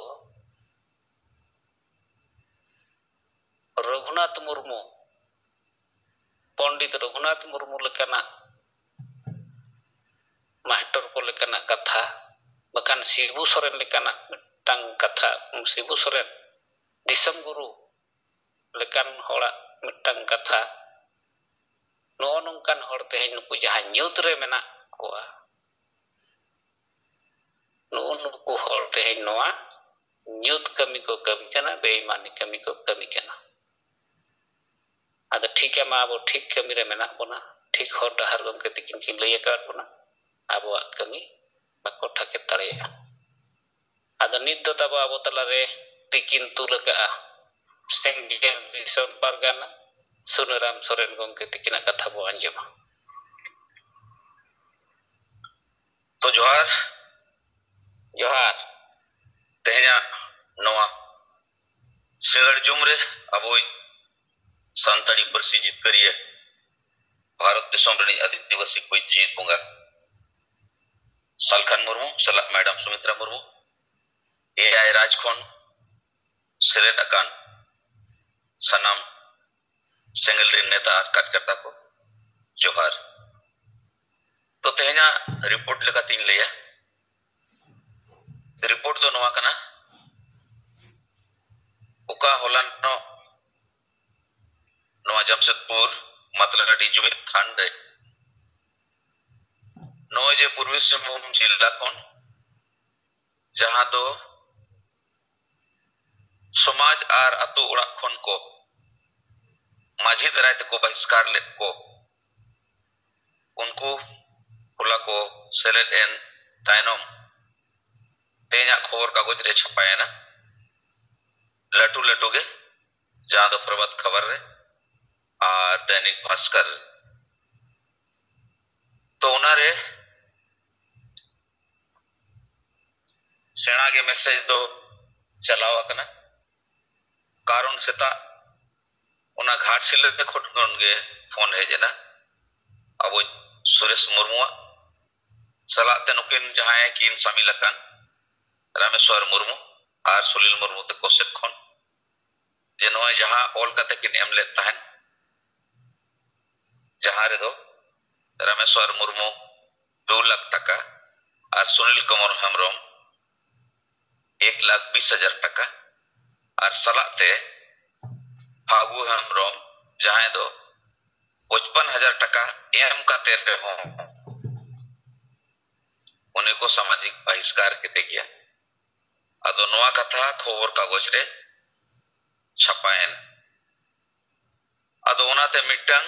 ᱨᱚᱜᱷᱩᱱᱟᱛᱷ ᱢᱩᱨᱢᱩ, ᱯᱚᱱᱰᱤᱛ ᱨᱚᱜᱷᱩᱱᱟᱛᱷ ᱢᱩᱨᱢᱩ ᱞᱮᱠᱟᱱᱟᱜ ᱢᱟᱥᱴᱚᱨ ᱠᱚ ᱞᱮᱠᱟᱱᱟᱜ ᱠᱟᱛᱷᱟ, ᱵᱟᱠᱷᱟᱱ ᱥᱤᱵᱩ ᱥᱚᱨᱮᱱ ᱞᱮᱠᱟᱱᱟᱜ ᱢᱤᱫᱴᱟᱝ ᱠᱟᱛᱷᱟ, ᱥᱤᱵᱩ ᱥᱚᱨᱮᱱ ᱫᱤᱥᱚᱢ ᱜᱩᱨᱩ ᱞᱮᱠᱟᱱ ᱦᱚᱲᱟᱜ ᱢᱤᱫᱴᱟᱝ ᱠᱟᱛᱷᱟ, ᱱᱚᱜᱼᱚ ᱱᱚᱝᱠᱟᱱ ᱦᱚᱲ ᱛᱮᱦᱮᱧ ᱱᱩᱠᱩ ᱡᱟᱦᱟᱸ ᱧᱩᱛ ᱨᱮ ᱢᱮᱱᱟᱜ ᱠᱚᱣᱟ, ᱱᱩᱜᱼᱩ ᱱᱩᱠᱩ ᱦᱚᱲ ᱛᱮᱦᱮᱧ ᱱᱚᱣᱟ ᱧᱩᱛ ᱠᱟᱹᱢᱤ ᱠᱚ ᱠᱟᱹᱢᱤ ᱠᱟᱱᱟ, ᱵᱮᱭᱤᱢᱟᱱᱤ ᱠᱟᱹᱢᱤ ᱠᱚ ᱠᱟᱹᱢᱤ ᱠᱟᱱᱟ᱾ ᱟᱫᱚ ᱴᱷᱤᱠᱟ ᱢᱟ, ᱟᱵᱚ ᱴᱷᱤᱠ ᱠᱟᱹᱢᱤ ᱨᱮ ᱢᱮᱱᱟᱜ ᱵᱚᱱᱟ, ᱴᱷᱤᱠ ᱦᱚᱨ ᱰᱟᱦᱟᱨ ᱜᱚᱢᱠᱮ ᱛᱤᱠᱤᱱ ᱠᱤᱱ ᱞᱟᱹᱭ ᱟᱠᱟᱫ ᱵᱚᱱᱟ, ᱟᱵᱚᱣᱟᱜ ᱠᱟᱹᱢᱤ ᱵᱟᱠᱚ ᱴᱷᱟᱠᱮᱫ ᱫᱟᱲᱮᱭᱟᱜᱼᱟ᱾ ᱟᱫᱚ ᱱᱤᱛ ᱫᱚ ᱛᱟᱵᱚ ᱟᱵᱚ ᱛᱟᱞᱟᱨᱮ ᱛᱤᱠᱤᱱ ᱛᱩᱞ ᱟᱠᱟᱜᱼᱟ ᱥᱮᱸᱜᱮᱞ ᱫᱤᱥᱚᱢ ᱯᱟᱨᱜᱟᱱᱟ ᱥᱩᱱᱟᱹᱨᱟᱢ ᱥᱚᱨᱮᱱ ᱜᱚᱢᱠᱮ ᱛᱤᱠᱤᱱᱟᱜ ᱠᱟᱛᱷᱟ ᱵᱚ ᱟᱸᱡᱚᱢᱟ᱾ ᱛᱚ ᱡᱚᱦᱟᱨ, ᱡᱚᱦᱟᱨ᱾ ᱛᱮᱦᱮᱧᱟᱜ ᱱᱚᱣᱟ ᱥᱤᱸᱜᱟᱹᱲ ᱡᱩᱢ ᱨᱮ ᱟᱵᱚᱭᱤᱡ ᱥᱟᱱᱛᱟᱲᱤ ᱯᱟᱹᱨᱥᱤ ᱡᱤᱛᱠᱟᱹᱨᱤᱭᱟᱹ, ᱵᱷᱟᱨᱚᱛ ᱫᱤᱥᱚᱢ ᱨᱤᱱᱤᱡ ᱟᱹᱫᱤᱵᱟᱹᱥᱤ ᱠᱚᱭᱤᱡ ᱡᱤᱣᱤᱫ ᱵᱚᱸᱜᱟ ᱥᱟᱞᱠᱷᱟᱱ ᱢᱩᱨᱢᱩ ᱥᱟᱞᱟᱜ ᱢᱮᱰᱟᱢ ᱥᱩᱢᱤᱛᱨᱟ ᱢᱩᱨᱢᱩ, ᱮ ᱟᱭ ᱨᱟᱡᱽ ᱠᱷᱚᱱ ᱥᱮᱞᱮᱫ ᱟᱠᱟᱱ ᱥᱟᱱᱟᱢ ᱥᱮᱸᱜᱮᱞ ᱨᱤᱱ ᱱᱮᱛᱟ ᱟᱨ ᱠᱟᱨᱡᱚᱠᱚᱨᱛᱟ ᱠᱚ, ᱡᱚᱦᱟᱨ᱾ ᱛᱚ ᱛᱮᱦᱮᱧᱟᱜ ᱨᱤᱯᱳᱨᱴ ᱞᱮᱠᱟᱛᱤᱧ ᱞᱟᱹᱭᱟ, ᱨᱤᱯᱳᱨᱴ ᱫᱚ ᱱᱚᱣᱟ ᱠᱟᱱᱟ, ᱚᱠᱟ ᱦᱚᱞᱟᱱᱚᱜ ᱱᱚᱣᱟ ᱡᱟᱢᱥᱮᱫᱽᱯᱩᱨ ᱢᱟᱛᱞᱟᱰᱤ ᱡᱩᱢᱤᱫ ᱛᱷᱟᱱ ᱨᱮ ᱱᱚᱜᱼᱚᱭ ᱡᱮ ᱯᱩᱨᱵᱤ ᱥᱤᱝᱵᱷᱩᱢ ᱡᱮᱞᱟ ᱠᱷᱚᱱ ᱡᱟᱦᱟᱸ ᱫᱚ ᱥᱚᱢᱟᱡᱽ ᱟᱨ ᱟᱹᱛᱩ ᱚᱲᱟᱜ ᱠᱷᱚᱱ ᱠᱚ ᱢᱟᱹᱡᱷᱤ ᱫᱟᱨᱟᱭ ᱛᱮᱠᱚ ᱵᱟᱦᱤᱥᱠᱟᱨ ᱞᱮᱫ ᱠᱚ, ᱩᱱᱠᱩ ᱦᱚᱞᱟ ᱠᱚ ᱥᱮᱞᱮᱫ ᱮᱱ ᱛᱟᱭᱱᱚᱢ ᱛᱮᱦᱮᱧᱟᱜ ᱠᱷᱚᱵᱚᱨ ᱠᱟᱜᱚᱡᱽ ᱨᱮ ᱪᱷᱟᱯᱟᱭᱮᱱᱟ ᱞᱟᱹᱴᱩ ᱞᱟᱹᱴᱩ ᱜᱮ, ᱡᱟᱦᱟᱸ ᱫᱚ ᱯᱨᱚᱵᱷᱟᱛ ᱠᱷᱚᱵᱚᱨ ᱨᱮ ᱟᱨ ᱫᱚᱭᱱᱤᱠ ᱵᱷᱟᱥᱠᱚᱨ ᱨᱮ᱾ ᱛᱚ ᱚᱱᱟᱨᱮ ᱥᱮᱬᱟ ᱜᱮ ᱢᱮᱥᱮᱡᱽ ᱫᱚ ᱪᱟᱞᱟᱣ ᱟᱠᱟᱱᱟ᱾ ᱠᱟᱨᱚᱱ ᱥᱮᱛᱟᱜ ᱚᱱᱟ ᱜᱷᱟᱴᱥᱤᱞᱟᱹ ᱠᱷᱚᱱ ᱜᱮ ᱯᱷᱳᱱ ᱦᱮᱡ ᱮᱱᱟ ᱟᱵᱚ ᱥᱩᱨᱮᱥ ᱢᱩᱨᱢᱩᱣᱟᱜ ᱥᱟᱞᱟᱜ ᱛᱮ ᱱᱩᱠᱤᱱ ᱡᱟᱦᱟᱸᱭ ᱠᱤᱱ ᱥᱟᱢᱤᱞ ᱟᱠᱟᱱ ᱨᱟᱢᱮᱥᱣᱚᱨ ᱢᱩᱨᱢᱩ ᱟᱨ ᱥᱩᱱᱤᱞ ᱢᱩᱨᱢᱩ ᱛᱟᱠᱚ ᱥᱮᱫ ᱠᱷᱚᱱ ᱡᱮ ᱱᱚᱜᱼᱚᱭ ᱡᱟᱦᱟᱸ ᱚᱞ ᱠᱟᱛᱮ ᱠᱤᱱ ᱮᱢ ᱞᱮᱫ ᱛᱟᱦᱮᱸᱱ, ᱡᱟᱦᱟᱸ ᱨᱮᱫᱚ ᱨᱟᱢᱮᱥᱣᱚᱨ ᱢᱩᱨᱢᱩ ᱫᱩ ᱞᱟᱠᱷ ᱴᱟᱠᱟ ᱟᱨ ᱥᱩᱱᱤᱞ ᱠᱚᱢᱚᱞ ᱦᱮᱢᱵᱨᱚᱢ ᱮᱠ ᱞᱟᱠᱷ ᱵᱤᱥ ᱦᱟᱡᱟᱨ ᱴᱟᱠᱟ ᱟᱨ ᱥᱟᱞᱟᱜ ᱛᱮ ᱯᱷᱟᱹᱜᱩ ᱦᱮᱢᱵᱨᱚᱢ, ᱡᱟᱦᱟᱸᱭ ᱫᱚ ᱯᱚᱪᱯᱟᱱ ᱦᱟᱡᱟᱨ ᱴᱟᱠᱟ ᱮᱢ ᱠᱟᱛᱮ ᱨᱮᱦᱚᱸ ᱩᱱᱤ ᱠᱚ ᱥᱟᱢᱟᱡᱤᱠ ᱵᱟᱦᱤᱥᱠᱟᱨ ᱠᱮᱫᱮ ᱜᱮᱭᱟ᱾ ᱟᱫᱚ ᱱᱚᱣᱟ ᱠᱟᱛᱷᱟ ᱠᱷᱚᱵᱚᱨ ᱠᱟᱜᱚᱡᱽ ᱨᱮ ᱪᱷᱟᱯᱟᱭᱮᱱ᱾ ᱟᱫᱚ ᱚᱱᱟᱛᱮ ᱢᱤᱫᱴᱟᱝ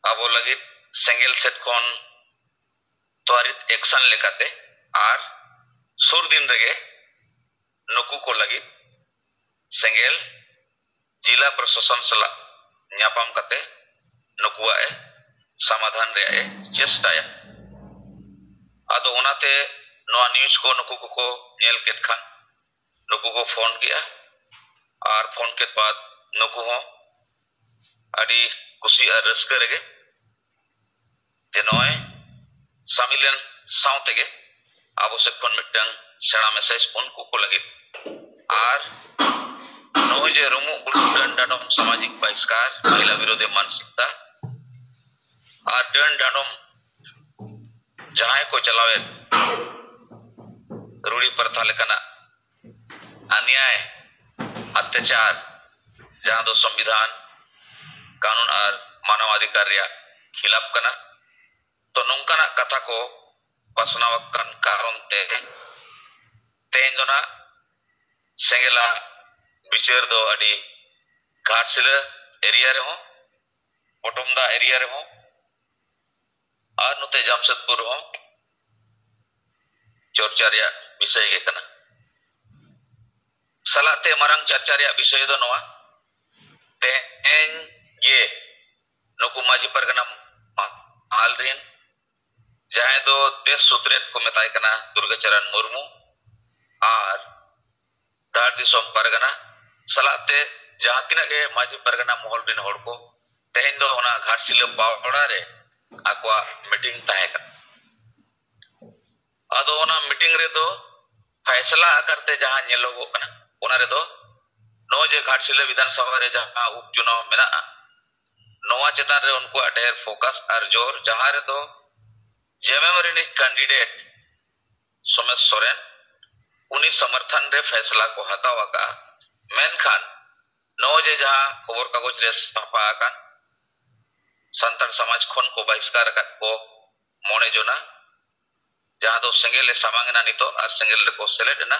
ᱟᱵᱚ ᱞᱟᱹᱜᱤᱫ ᱥᱮᱸᱜᱮᱞ ᱥᱮᱫ ᱠᱷᱚᱱ ᱛᱚᱨᱤᱛ ᱮᱠᱥᱟᱱ ᱞᱮᱠᱟᱛᱮ ᱟᱨ ᱥᱩᱨ ᱫᱤᱱ ᱨᱮᱜᱮ ᱱᱩᱠᱩ ᱠᱚ ᱞᱟᱹᱜᱤᱫ ᱥᱮᱸᱜᱮᱞ ᱡᱤᱞᱟ ᱯᱨᱚᱥᱟᱥᱚᱱ ᱥᱟᱞᱟᱜ ᱧᱟᱯᱟᱢ ᱠᱟᱛᱮ ᱱᱩᱠᱩᱣᱟᱜ ᱮ ᱥᱚᱢᱟᱫᱷᱟᱱ ᱨᱮᱭᱟᱜ ᱮ ᱪᱮᱥᱴᱟᱭᱟ᱾ ᱟᱫᱚ ᱚᱱᱟᱛᱮ ᱱᱚᱣᱟ ᱱᱤᱭᱩᱡᱽ ᱠᱚ ᱱᱩᱠᱩ ᱠᱚᱠᱚ ᱧᱮᱞ ᱠᱮᱫ ᱠᱷᱟᱱ ᱱᱩᱠᱩ ᱠᱚ ᱯᱷᱳᱱ ᱠᱮᱜᱼᱟ ᱟᱨ ᱯᱷᱳᱱ ᱠᱮᱫ ᱵᱟᱫ ᱱᱩᱠᱩ ᱦᱚᱸ ᱟᱹᱰᱤ ᱠᱩᱥᱤ ᱟᱨ ᱨᱟᱹᱥᱠᱟᱹ ᱨᱮᱜᱮ ᱡᱮ ᱱᱚᱜᱼᱚᱭ ᱥᱟᱢᱤᱞᱮᱱ ᱥᱟᱶ ᱛᱮᱜᱮ ᱟᱵᱚ ᱥᱮᱫ ᱠᱷᱚᱱ ᱢᱤᱫᱴᱟᱝ ᱥᱮᱬᱟ ᱢᱮᱥᱮᱡᱽ ᱩᱱᱠᱩ ᱠᱚ ᱞᱟᱹᱜᱤᱫ᱾ ᱟᱨ ᱱᱚᱜᱼᱚᱭ ᱡᱮ ᱨᱩᱢᱩᱜ ᱵᱩᱞᱩᱜ ᱰᱟᱹᱱ ᱰᱟᱸᱰᱚᱢ ᱥᱟᱢᱟᱡᱤᱠ ᱵᱟᱦᱤᱥᱠᱟᱨ, ᱢᱚᱦᱤᱞᱟ ᱵᱤᱨᱳᱫᱷᱤ ᱢᱟᱱᱥᱤᱠᱛᱟ ᱟᱨ ᱰᱟᱹᱱ ᱰᱟᱸᱰᱚᱢ ᱡᱟᱦᱟᱸᱭ ᱠᱚ ᱪᱟᱞᱟᱣᱮᱫ ᱨᱩᱲᱤ ᱯᱨᱚᱛᱷᱟ ᱞᱮᱠᱟᱱᱟᱜ ᱚᱱᱱᱭᱟᱭ, ᱚᱛᱛᱟᱪᱟᱨ, ᱡᱟᱦᱟᱸ ᱫᱚ ᱥᱚᱝᱵᱤᱫᱷᱟᱱ, ᱠᱟᱹᱱᱩᱱ ᱟᱨ ᱢᱟᱱᱟᱣ ᱚᱫᱷᱤᱠᱟᱨ ᱨᱮᱭᱟᱜ ᱠᱷᱤᱞᱟᱯ ᱠᱟᱱᱟ᱾ ᱛᱚ ᱱᱚᱝᱠᱟᱱᱟᱜ ᱠᱟᱛᱷᱟ ᱠᱚ ᱯᱟᱥᱱᱟᱣ ᱟᱠᱟᱱ ᱠᱟᱨᱚᱱ ᱛᱮ ᱛᱮᱦᱮᱧ ᱫᱚ ᱱᱟᱜ ᱥᱮᱸᱜᱮᱞᱟᱜ ᱵᱤᱪᱟᱹᱨ ᱫᱚ ᱟᱹᱰᱤ ᱜᱷᱟᱴᱥᱤᱞᱟᱹ ᱮᱨᱤᱭᱟ ᱨᱮᱦᱚᱸ, ᱯᱚᱴᱚᱢᱫᱟ ᱮᱨᱤᱭᱟ ᱨᱮᱦᱚᱸ ᱟᱨ ᱱᱚᱛᱮ ᱡᱟᱢᱥᱮᱫᱽᱯᱩᱨ ᱨᱮᱦᱚᱸ ᱪᱚᱨᱪᱟ ᱨᱮᱭᱟᱜ ᱵᱤᱥᱚᱭ ᱜᱮ ᱠᱟᱱᱟ᱾ ᱥᱟᱞᱟᱜ ᱛᱮ ᱢᱟᱨᱟᱝ ᱪᱟᱨᱪᱟ ᱨᱮᱭᱟᱜ ᱵᱤᱥᱚᱭ ᱫᱚ ᱱᱚᱣᱟ, ᱛᱮᱦᱮᱧ ᱜᱮ ᱱᱩᱠᱩ ᱢᱟᱹᱡᱷᱤ ᱯᱟᱨᱜᱟᱱᱟ ᱢᱟᱦᱟᱞ ᱨᱮᱱ ᱡᱟᱦᱟᱸᱭ ᱫᱚ ᱫᱮᱥ ᱥᱩᱛᱨᱮᱛ ᱠᱚ ᱢᱮᱛᱟᱭ ᱠᱟᱱᱟ ᱫᱩᱨᱜᱟᱪᱟᱨᱟᱱ ᱢᱩᱨᱢᱩ ᱟᱨ ᱫᱷᱟᱲ ᱫᱤᱥᱚᱢ ᱯᱟᱨᱜᱟᱱᱟ ᱥᱟᱞᱟᱜ ᱛᱮ ᱡᱟᱦᱟᱸ ᱛᱤᱱᱟᱹᱜ ᱜᱮ ᱢᱟᱹᱡᱷᱤ ᱯᱟᱨᱜᱟᱱᱟ ᱢᱚᱦᱚᱞ ᱨᱮᱱ ᱦᱚᱲ ᱠᱚ ᱛᱮᱦᱮᱧ ᱫᱚ ᱚᱱᱟ ᱜᱷᱟᱴᱥᱤᱞᱟᱹ ᱯᱟᱣᱲᱟ ᱨᱮ ᱟᱠᱚᱣᱟᱜ ᱢᱤᱴᱤᱝ ᱛᱟᱦᱮᱸ ᱠᱟᱱᱟ᱾ ᱟᱫᱚ ᱚᱱᱟ ᱢᱤᱴᱤᱝ ᱨᱮᱫᱚ ᱯᱷᱟᱭᱥᱟᱞᱟ ᱟᱠᱟᱨ ᱛᱮ ᱡᱟᱦᱟᱸ ᱧᱮᱞᱚᱜᱚᱜ ᱠᱟᱱᱟ, ᱚᱱᱟ ᱨᱮᱫᱚ ᱱᱚᱜᱼᱚᱭ ᱡᱮ ᱜᱷᱟᱴᱥᱤᱞᱟᱹ ᱵᱤᱫᱷᱟᱱ ᱥᱚᱵᱷᱟ ᱨᱮ ᱡᱟᱦᱟᱸ ᱩᱯᱪᱩᱱᱟᱣ ᱢᱮᱱᱟᱜᱼᱟ, ᱱᱚᱣᱟ ᱪᱮᱛᱟᱱ ᱨᱮ ᱩᱱᱠᱩᱣᱟᱜ ᱰᱷᱮᱨ ᱯᱷᱳᱠᱟᱥ ᱟᱨ ᱡᱳᱨ, ᱡᱟᱦᱟᱸ ᱨᱮᱫᱚ ᱡᱮᱢᱮᱢ ᱨᱤᱱᱤᱡ ᱠᱮᱱᱰᱤᱰᱮᱴ ᱥᱳᱢᱮᱥ ᱥᱚᱨᱮᱱ ᱩᱱᱤ ᱥᱚᱢᱚᱨᱛᱷᱚᱱ ᱨᱮ ᱯᱷᱮᱥᱞᱟ ᱠᱚ ᱦᱟᱛᱟᱣ ᱟᱠᱟᱫᱼᱟ᱾ ᱢᱮᱱᱠᱷᱟᱱ ᱱᱚᱜᱼᱚᱭ ᱡᱮ ᱡᱟᱦᱟᱸ ᱠᱷᱚᱵᱚᱨ ᱠᱟᱜᱚᱡᱽ ᱨᱮ ᱥᱟᱯᱷᱟ ᱟᱠᱟᱱ ᱥᱟᱱᱛᱟᱲ ᱥᱚᱢᱟᱡᱽ ᱠᱷᱚᱱ ᱠᱚ ᱵᱟᱦᱤᱥᱠᱟᱨ ᱟᱠᱟᱫ ᱠᱚ ᱢᱚᱬᱮ ᱡᱚᱱᱟ, ᱡᱟᱦᱟᱸ ᱫᱚ ᱥᱮᱸᱜᱮᱞ ᱮ ᱥᱟᱢᱟᱝ ᱮᱱᱟ ᱱᱤᱛᱚᱜ ᱟᱨ ᱥᱮᱸᱜᱮᱞ ᱨᱮᱠᱚ ᱥᱮᱞᱮᱫ ᱮᱱᱟ,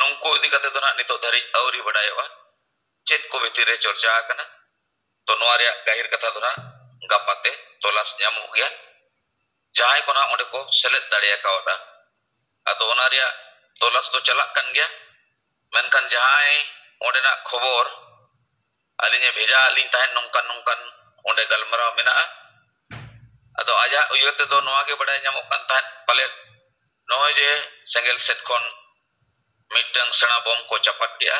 ᱱᱩᱝᱠᱩ ᱤᱫᱤ ᱠᱟᱛᱮ ᱫᱚ ᱱᱟᱦᱟᱜ ᱱᱤᱛᱚᱜ ᱫᱷᱟᱹᱨᱤᱡ ᱟᱹᱣᱨᱤ ᱵᱟᱰᱟᱭᱚᱜᱼᱟ ᱪᱮᱫ ᱠᱚ ᱵᱷᱤᱛᱤᱨ ᱨᱮ ᱪᱚᱨᱪᱟ ᱟᱠᱟᱱᱟ᱾ ᱛᱚ ᱱᱚᱣᱟ ᱨᱮᱭᱟᱜ ᱜᱟᱹᱦᱤᱨ ᱠᱟᱛᱷᱟ ᱫᱚ ᱱᱟᱦᱟᱜ ᱜᱟᱯᱟ ᱛᱮ ᱛᱚᱞᱟᱥ ᱧᱟᱢᱚᱜ ᱜᱮᱭᱟ, ᱡᱟᱦᱟᱸᱭ ᱠᱚ ᱱᱟᱦᱟᱜ ᱚᱸᱰᱮ ᱠᱚ ᱥᱮᱞᱮᱫ ᱫᱟᱲᱮ ᱟᱠᱟᱣᱫᱟ᱾ ᱟᱫᱚ ᱚᱱᱟ ᱨᱮᱭᱟᱜ ᱛᱚᱞᱟᱥ ᱫᱚ ᱪᱟᱞᱟᱜ ᱠᱟᱱ ᱜᱮᱭᱟ, ᱢᱮᱱᱠᱷᱟᱱ ᱡᱟᱦᱟᱸᱭ ᱚᱸᱰᱮᱱᱟᱜ ᱠᱷᱚᱵᱚᱨ ᱟᱹᱞᱤᱧᱮ ᱵᱷᱮᱡᱟ ᱟᱫ ᱞᱤᱧ ᱛᱟᱦᱮᱸᱫ, ᱱᱚᱝᱠᱟᱱ ᱱᱚᱝᱠᱟᱱ ᱚᱸᱰᱮ ᱜᱟᱞᱢᱟᱨᱟᱣ ᱢᱮᱱᱟᱜᱼᱟ᱾ ᱟᱫᱚ ᱟᱡᱟᱜ ᱩᱭᱦᱟᱹᱨ ᱛᱮᱫᱚ ᱱᱚᱣᱟ ᱜᱮ ᱵᱟᱰᱟᱭ ᱧᱟᱢᱚᱜ ᱠᱟᱱ ᱛᱟᱦᱮᱸᱫ, ᱯᱟᱞᱮᱫ ᱱᱚᱜᱼᱚᱭ ᱡᱮ ᱥᱮᱸᱜᱮᱞ ᱥᱮᱫ ᱠᱷᱚᱱ ᱢᱤᱫᱴᱟᱝ ᱥᱮᱬᱟ ᱵᱳᱢ ᱠᱚ ᱪᱟᱯᱟᱫ ᱠᱮᱜᱼᱟ,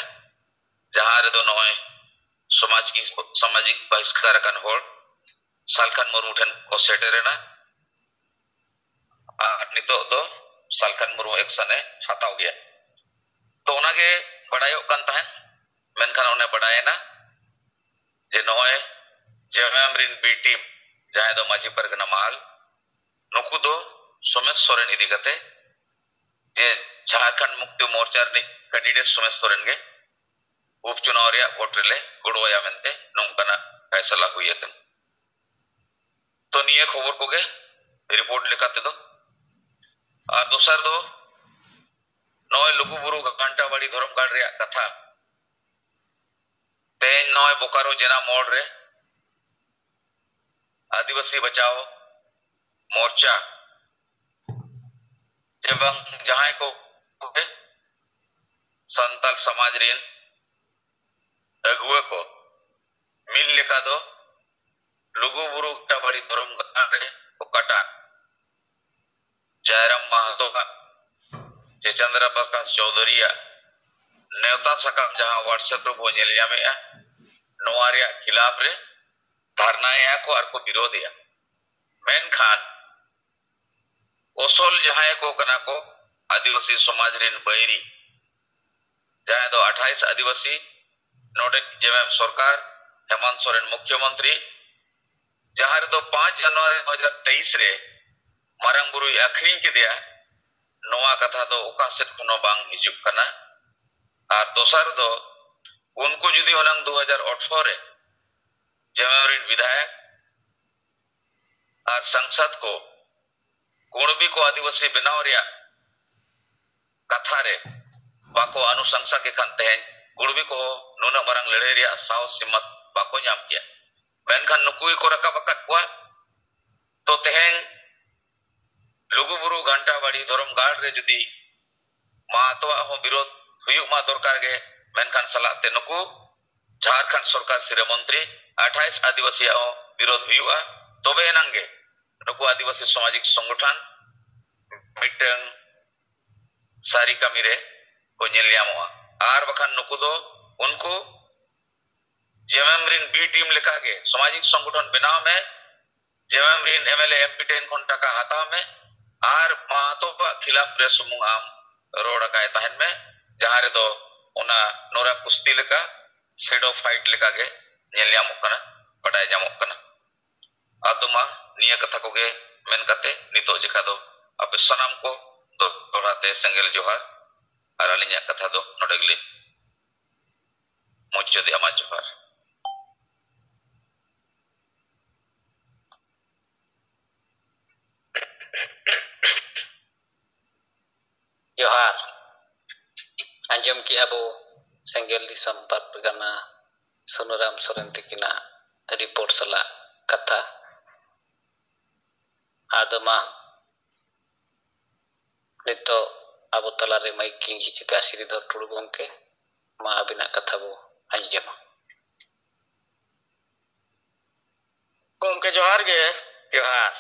ᱡᱟᱦᱟᱸ ᱨᱮᱫᱚ ᱱᱚᱜᱼᱚᱭ ᱥᱚᱢᱟᱡᱽ ᱠᱤ-, ᱥᱟᱢᱟᱡᱤᱠ ᱵᱟᱦᱤᱥᱠᱟᱨ ᱟᱠᱟᱱ ᱦᱚᱲ ᱥᱟᱞᱠᱷᱟᱱ ᱢᱩᱨᱢᱩ ᱴᱷᱮᱱ ᱠᱚ ᱥᱮᱴᱮᱨ ᱮᱱᱟ᱾ ᱟᱨ ᱱᱤᱛᱚᱜ ᱫᱚ ᱥᱟᱞᱠᱷᱟᱱ ᱢᱩᱨᱢᱩ ᱮᱠᱥᱚᱱ ᱮ ᱦᱟᱛᱟᱣ ᱜᱮᱭᱟ᱾ ᱛᱚ ᱚᱱᱟᱜᱮ ᱵᱟᱰᱟᱭᱚᱜ ᱠᱟᱱ ᱛᱟᱦᱮᱸᱫ, ᱢᱮᱱᱠᱷᱟᱱ ᱚᱱᱮ ᱵᱟᱰᱟᱭᱮᱱᱟ ᱡᱮ ᱱᱚᱜᱼᱚᱭ ᱡᱮ ᱮᱢ ᱨᱤᱱ ᱵᱤ ᱴᱤᱢ, ᱡᱟᱦᱟᱸᱭ ᱫᱚ ᱢᱟᱹᱡᱷᱤ ᱯᱟᱨᱜᱟᱱᱟ ᱢᱟᱦᱟᱞ, ᱱᱩᱠᱩ ᱫᱚ ᱥᱳᱢᱮᱥ ᱥᱚᱨᱮᱱ ᱤᱫᱤ ᱠᱟᱛᱮ ᱡᱮ ᱡᱷᱟᱲᱠᱷᱚᱸᱰ ᱢᱩᱠᱛᱤ ᱢᱳᱨᱪᱟ ᱨᱤᱱᱤᱡ ᱠᱮᱱᱰᱤᱰᱮᱴ ᱥᱳᱢᱮᱥ ᱥᱚᱨᱮᱱ ᱜᱮ ᱩᱯᱪᱩᱱᱟᱣ ᱨᱮᱭᱟᱜ ᱵᱷᱳᱴ ᱨᱮᱞᱮ ᱜᱚᱲᱚᱣᱟᱭᱟ ᱢᱮᱱᱛᱮ ᱱᱚᱝᱠᱟᱱᱟᱜ ᱯᱷᱟᱭᱥᱟᱞᱟ ᱦᱩᱭ ᱟᱠᱟᱱᱟ᱾ ᱛᱚ ᱱᱤᱭᱟᱹ ᱠᱷᱚᱵᱚᱨ ᱠᱚᱜᱮ ᱨᱤᱯᱳᱨᱴ ᱞᱮᱠᱟ ᱛᱮᱫᱚ᱾ ᱟᱨ ᱫᱚᱥᱟᱨ ᱫᱚ ᱱᱚᱜᱼᱚᱭ ᱞᱩᱜᱩᱵᱩᱨᱩ ᱜᱷᱟᱱᱴᱟᱵᱟᱲᱤ ᱫᱷᱚᱨᱚᱢ ᱜᱟᱲ ᱨᱮᱭᱟᱜ ᱠᱟᱛᱷᱟ᱾ ᱛᱮᱦᱮᱧ ᱱᱚᱜᱼᱚᱭ ᱵᱳᱠᱟᱨᱳ ᱡᱮᱱᱟ ᱢᱳᱲ ᱨᱮ ᱟᱹᱫᱤᱵᱟᱹᱥᱤ ᱵᱟᱪᱟᱣ ᱢᱳᱨᱪᱟ ᱮᱵᱚᱝ ᱡᱟᱦᱟᱸᱭ ᱠᱚ ᱥᱟᱱᱛᱟᱲ ᱥᱚᱢᱟᱡᱽ ᱨᱮᱱ ᱟᱹᱜᱩᱣᱟᱹ ᱠᱚ ᱢᱤᱫ ᱞᱮᱠᱟ ᱫᱚ ᱞᱩᱜᱩᱵᱩᱨᱩ ᱜᱷᱟᱱᱴᱟᱵᱟᱲᱤ ᱫᱷᱚᱨᱚᱢ ᱜᱟᱲ ᱨᱮ ᱚᱠᱟᱴᱟᱜ ᱡᱟᱭᱨᱟᱢ ᱢᱟᱦᱟᱛᱚ ᱟᱜ ᱪᱮ ᱪᱚᱱᱫᱨᱚ ᱯᱨᱚᱠᱟᱥ ᱪᱳᱣᱫᱷᱩᱨᱤᱭᱟᱜ ᱱᱮᱣᱛᱟ ᱥᱟᱠᱟᱢ ᱡᱟᱦᱟᱸ WhatsApp ᱨᱮᱵᱚ ᱧᱮᱞ ᱧᱟᱢᱮᱜᱼᱟ, ᱱᱚᱣᱟ ᱨᱮᱭᱟᱜ ᱠᱷᱤᱞᱟᱯ ᱨᱮ ᱫᱷᱟᱨᱱᱟᱭᱮᱜᱼᱟ ᱠᱚ ᱟᱨ ᱠᱚ ᱵᱤᱨᱳᱫᱷᱮᱜᱼᱟ᱾ ᱢᱮᱱᱠᱷᱟᱱ ᱚᱥᱚᱞ ᱡᱟᱦᱟᱸᱭ ᱠᱚ ᱠᱟᱱᱟ ᱠᱚ ᱟᱹᱫᱤᱵᱟᱹᱥᱤ ᱥᱚᱢᱟᱡᱽ ᱨᱮᱱ ᱵᱟᱹᱭᱨᱤ, ᱡᱟᱦᱟᱸᱭ ᱫᱚ ᱟᱴᱷᱟᱭᱤᱥ ᱟᱹᱫᱤᱵᱟᱹᱥᱤ, ᱱᱚᱰᱮ ᱡᱮᱢᱮᱢ ᱥᱚᱨᱠᱟᱨ, ᱦᱮᱢᱚᱱᱛ ᱥᱚᱨᱮᱱ ᱢᱩᱠᱷᱭᱚᱢᱚᱱᱛᱨᱤ, ᱡᱟᱦᱟᱸ ᱨᱮᱫᱚ ᱯᱟᱸᱪ ᱡᱟᱱᱩᱣᱟᱨᱤ ᱫᱩ ᱦᱟᱡᱟᱨ ᱛᱮᱭᱤᱥ ᱨᱮ ᱢᱟᱨᱟᱝ ᱵᱩᱨᱩᱭ ᱟᱹᱠᱷᱨᱤᱧ ᱠᱮᱫᱮᱭᱟ, ᱱᱚᱣᱟ ᱠᱟᱛᱷᱟ ᱫᱚ ᱚᱠᱟ ᱥᱮᱫ ᱠᱷᱚᱱ ᱦᱚᱸ ᱵᱟᱝ ᱦᱤᱡᱩᱜ ᱠᱟᱱᱟ᱾ ᱟᱨ ᱫᱚᱥᱟᱨ ᱫᱚ, ᱩᱱᱠᱩ ᱡᱩᱫᱤ ᱦᱩᱱᱟᱝ ᱫᱩ ᱦᱟᱡᱟᱨ ᱟᱴᱷᱨᱚ ᱨᱮ ᱡᱮᱢᱮᱢ ᱨᱮᱱ ᱵᱤᱫᱷᱟᱭᱚᱠ ᱟᱨ ᱥᱟᱝᱥᱟᱫ ᱠᱚ ᱠᱩᱬᱵᱤ ᱠᱚ ᱟᱹᱫᱤᱵᱟᱹᱥᱤ ᱵᱮᱱᱟᱣ ᱨᱮᱭᱟᱜ ᱠᱟᱛᱷᱟ ᱨᱮ ᱵᱟᱠᱚ ᱟᱱᱩᱥᱟᱝᱥᱟ ᱠᱮ ᱠᱷᱟᱱ, ᱛᱮᱦᱮᱧ ᱠᱩᱬᱵᱤ ᱠᱚᱦᱚᱸ ᱱᱩᱱᱟᱹᱜ ᱢᱟᱨᱟᱝ ᱞᱟᱹᱲᱦᱟᱹᱭ ᱨᱮᱭᱟᱜ ᱥᱟᱦᱚᱥ ᱦᱤᱢᱢᱚᱛ ᱵᱟᱠᱚ ᱧᱟᱢ ᱠᱮᱭᱟ᱾ ᱢᱮᱱᱠᱷᱟᱱ ᱱᱩᱠᱩ ᱜᱮᱠᱚ ᱨᱟᱠᱟᱵ ᱟᱠᱟᱫ ᱠᱚᱣᱟ᱾ ᱛᱚ ᱛᱮᱦᱮᱧ ᱞᱩᱜᱩᱵᱩᱨᱩ ᱜᱷᱟᱱᱴᱟ ᱵᱟᱲᱤ ᱫᱷᱚᱨᱚᱢ ᱜᱟᱲ ᱨᱮ ᱡᱩᱫᱤ ᱢᱟᱦᱟᱛᱚᱣᱟᱜ ᱦᱚᱸ ᱵᱤᱨᱳᱫᱷ ᱦᱩᱭᱩᱜ ᱢᱟ ᱫᱚᱨᱠᱟᱨ ᱜᱮ, ᱢᱮᱱᱠᱷᱟᱱ ᱥᱟᱞᱟᱜ ᱛᱮ ᱱᱩᱠᱩ ᱡᱷᱟᱲᱠᱷᱚᱸᱰ ᱥᱚᱨᱠᱟᱨ ᱥᱤᱨᱟᱹ ᱢᱚᱱᱛᱨᱤ ᱟᱴᱷᱟᱭᱤᱥ ᱟᱹᱫᱤᱵᱟᱹᱥᱤᱭᱟᱜ ᱦᱚᱸ ᱵᱤᱨᱳᱫᱷ ᱦᱩᱭᱩᱜᱼᱟ, ᱛᱚᱵᱮ ᱮᱱᱟᱝ ᱜᱮ ᱱᱩᱠᱩ ᱟᱹᱫᱤᱵᱟᱹᱥᱤ ᱥᱟᱢᱟᱡᱤᱠ ᱥᱚᱝᱜᱚᱴᱷᱚᱱ ᱢᱤᱫᱴᱟᱝ ᱥᱟᱹᱨᱤ ᱠᱟᱹᱢᱤ ᱨᱮ ᱠᱚ ᱧᱮᱞ ᱧᱟᱢᱚᱜᱼᱟ᱾ ᱟᱨ ᱵᱟᱠᱷᱟᱱ ᱱᱩᱠᱩ ᱫᱚ ᱩᱱᱠᱩ ᱡᱮᱢᱮᱢ ᱨᱤᱱ B team ᱞᱮᱠᱟᱜᱮ ᱥᱟᱢᱟᱡᱤᱠ ᱥᱚᱝᱜᱚᱴᱷᱚᱱ ᱵᱮᱱᱟᱣ ᱢᱮ, ᱡᱮᱢᱮᱢ ᱨᱤᱱ MLA MP ᱴᱷᱮᱱ ᱠᱷᱚᱱ ᱴᱟᱠᱟ ᱦᱟᱛᱟᱣ ᱢᱮ, ᱟᱨ ᱢᱟᱦᱟᱛᱚᱣᱟᱜ ᱠᱷᱤᱞᱟᱯ ᱨᱮ ᱥᱩᱢᱩᱝ ᱟᱢ ᱨᱚᱲ ᱟᱠᱟᱭ ᱛᱟᱦᱮᱱ ᱢᱮ, ᱡᱟᱦᱟᱸ ᱨᱮᱫᱚ ᱚᱱᱟ ᱱᱚᱨᱟ ᱠᱩᱥᱛᱤ ᱞᱮᱠᱟ, shadow fight ᱞᱮᱠᱟᱜᱮ ᱧᱮᱞ ᱧᱟᱢᱚᱜ ᱠᱟᱱᱟ, ᱵᱟᱰᱟᱭ ᱧᱟᱢᱚᱜ ᱠᱟᱱᱟ᱾ ᱟᱫᱚ ᱢᱟ ᱱᱤᱭᱟᱹ ᱠᱟᱛᱷᱟ ᱠᱚᱜᱮ ᱢᱮᱱ ᱠᱟᱛᱮ ᱱᱤᱛᱚᱜ ᱡᱮᱠᱷᱟ ᱫᱚ ᱟᱯᱮ ᱥᱟᱱᱟᱢ ᱠᱚ ᱫᱚ ᱫᱚᱦᱲᱟ ᱛᱮ ᱥᱮᱸᱜᱮᱞ ᱡᱚᱦᱟᱨ, ᱟᱨ ᱟᱹᱞᱤᱧᱟᱜ ᱠᱟᱛᱷᱟ ᱫᱚ ᱱᱚᱰᱮ ᱜᱮᱞᱤᱧ ᱢᱩᱪᱟᱹᱫᱮᱜᱼᱟ᱾ ᱢᱟ ᱡᱚᱦᱟᱨ᱾ ᱡᱚᱦᱟᱨ᱾ ᱟᱸᱡᱚᱢ ᱠᱮᱜᱼᱟ ᱵᱚ ᱥᱮᱸᱜᱮᱞ ᱫᱤᱥᱚᱢ ᱯᱟᱨᱜᱟᱱᱟ ᱥᱩᱱᱟᱹᱨᱟᱢ ᱥᱚᱨᱮᱱ ᱛᱤᱠᱤᱱᱟᱜ ᱨᱤᱯᱳᱨᱴ ᱥᱟᱞᱟᱜ ᱠᱟᱛᱷᱟ᱾ ᱟᱫᱚ ᱢᱟ ᱱᱤᱛᱚᱜ ᱟᱵᱚ ᱛᱟᱞᱟᱨᱮ ᱢᱟᱭᱤᱠ ᱠᱤᱝ ᱦᱤᱡᱩᱜ ᱠᱟᱜᱼᱟ, ᱥᱨᱤᱫᱷᱚᱨ ᱴᱩᱰᱩ ᱜᱚᱢᱠᱮ, ᱢᱟ ᱟᱹᱵᱤᱱᱟᱜ ᱠᱟᱛᱷᱟ ᱵᱚ ᱟᱸᱡᱚᱢᱟ᱾ ᱜᱚᱢᱠᱮ ᱡᱚᱦᱟᱨ ᱜᱮ᱾ ᱡᱚᱦᱟᱨ᱾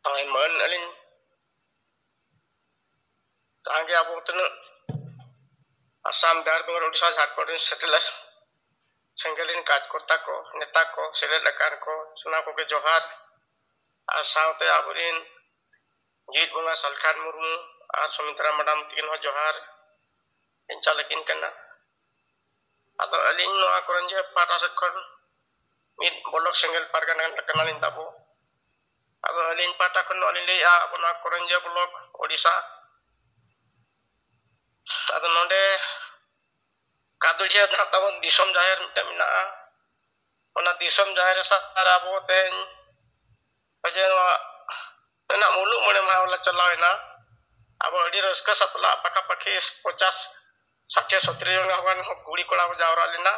ᱦᱳᱭ, ᱢᱟᱹᱱ ᱟᱹᱞᱤᱧ ᱡᱟᱦᱟᱸ ᱜᱮ ᱟᱵᱚ ᱛᱤᱱᱟᱹᱜ ᱟᱥᱟᱢ, ᱵᱤᱦᱟᱨ, ᱵᱮᱝᱜᱚᱞ, ᱳᱰᱤᱥᱟ, ᱡᱷᱟᱲᱠᱷᱚᱸᱰ ᱨᱮᱱ ᱥᱮᱴᱮᱞ ᱥᱮᱸᱜᱮᱞ ᱨᱮᱱ ᱠᱟᱡᱽᱠᱚᱨᱛᱟ ᱠᱚ, ᱱᱮᱛᱟ ᱠᱚ, ᱥᱮᱞᱮᱫ ᱟᱠᱟᱱ ᱠᱚ, ᱥᱟᱱᱟᱢ ᱠᱚᱜᱮ ᱡᱚᱦᱟᱨ᱾ ᱟᱨ ᱥᱟᱶᱛᱮ ᱟᱵᱚᱨᱮᱱ ᱡᱤᱛ ᱵᱚᱸᱜᱟ ᱥᱟᱞᱠᱷᱟᱱ ᱢᱩᱨᱢᱩ ᱟᱨ ᱥᱩᱢᱤᱛᱨᱟ ᱢᱟᱰᱟᱢ ᱛᱟᱹᱠᱤᱱ ᱦᱚᱸ ᱡᱚᱦᱟᱨ ᱤᱧ ᱪᱟᱞ ᱟᱹᱠᱤᱱ ᱠᱟᱱᱟ᱾ ᱟᱫᱚ ᱟᱹᱞᱤᱧ ᱱᱚᱣᱟ ᱠᱚᱨᱚᱧᱡᱤᱭᱟᱹ ᱯᱟᱦᱴᱟ ᱥᱮᱫ ᱠᱷᱚᱱ ᱢᱤᱫ ᱵᱞᱚᱠ ᱥᱮᱸᱜᱮᱞ ᱯᱟᱨᱜᱟᱱᱟ ᱠᱟᱱᱟᱞᱤᱧ ᱛᱟᱵᱚ᱾ ᱟᱫᱚ ᱟᱹᱞᱤᱧ ᱯᱟᱦᱴᱟ ᱠᱷᱚᱱ ᱱᱚᱣᱟ ᱞᱤᱧ ᱞᱟᱹᱭᱮᱫᱼᱟ, ᱟᱵᱚ ᱱᱚᱣᱟ ᱠᱚᱨᱚᱧᱡᱤᱭᱟᱹ ᱵᱞᱚᱠ, ᱳᱰᱤᱥᱟ᱾ ᱟᱫᱚ ᱱᱚᱰᱮ ᱠᱟᱫᱩᱲᱤᱭᱟᱹ ᱫᱚ ᱦᱟᱸᱜ ᱛᱟᱵᱚᱱ ᱫᱤᱥᱚᱢ ᱡᱟᱦᱮᱨ ᱢᱤᱫᱴᱮᱱ ᱢᱮᱱᱟᱜᱼᱟ᱾ ᱚᱱᱟ ᱫᱤᱥᱚᱢ ᱡᱟᱦᱮᱨ ᱨᱮ ᱥᱟᱨ ᱟᱵᱚ ᱛᱮᱦᱮᱧ ᱯᱟᱪᱮ ᱱᱚᱣᱟ ᱨᱮᱱᱟᱜ ᱢᱩᱞᱩᱜ ᱢᱚᱬᱮ ᱢᱟᱦᱟ ᱵᱚᱞᱮ ᱪᱟᱞᱟᱣ ᱮᱱᱟ᱾ ᱟᱵᱚ ᱟᱹᱰᱤ ᱨᱟᱹᱥᱠᱟᱹ ᱥᱟᱛᱞᱟᱜ ᱯᱟᱠᱟᱯᱟᱠᱤ ᱯᱚᱪᱟᱥ ᱥᱟᱴᱷᱮ ᱥᱚᱛᱨᱤ ᱡᱚᱱ ᱜᱟᱱ ᱠᱩᱲᱤ ᱠᱚᱲᱟ ᱵᱚ ᱡᱟᱣᱨᱟ ᱞᱮᱱᱟ᱾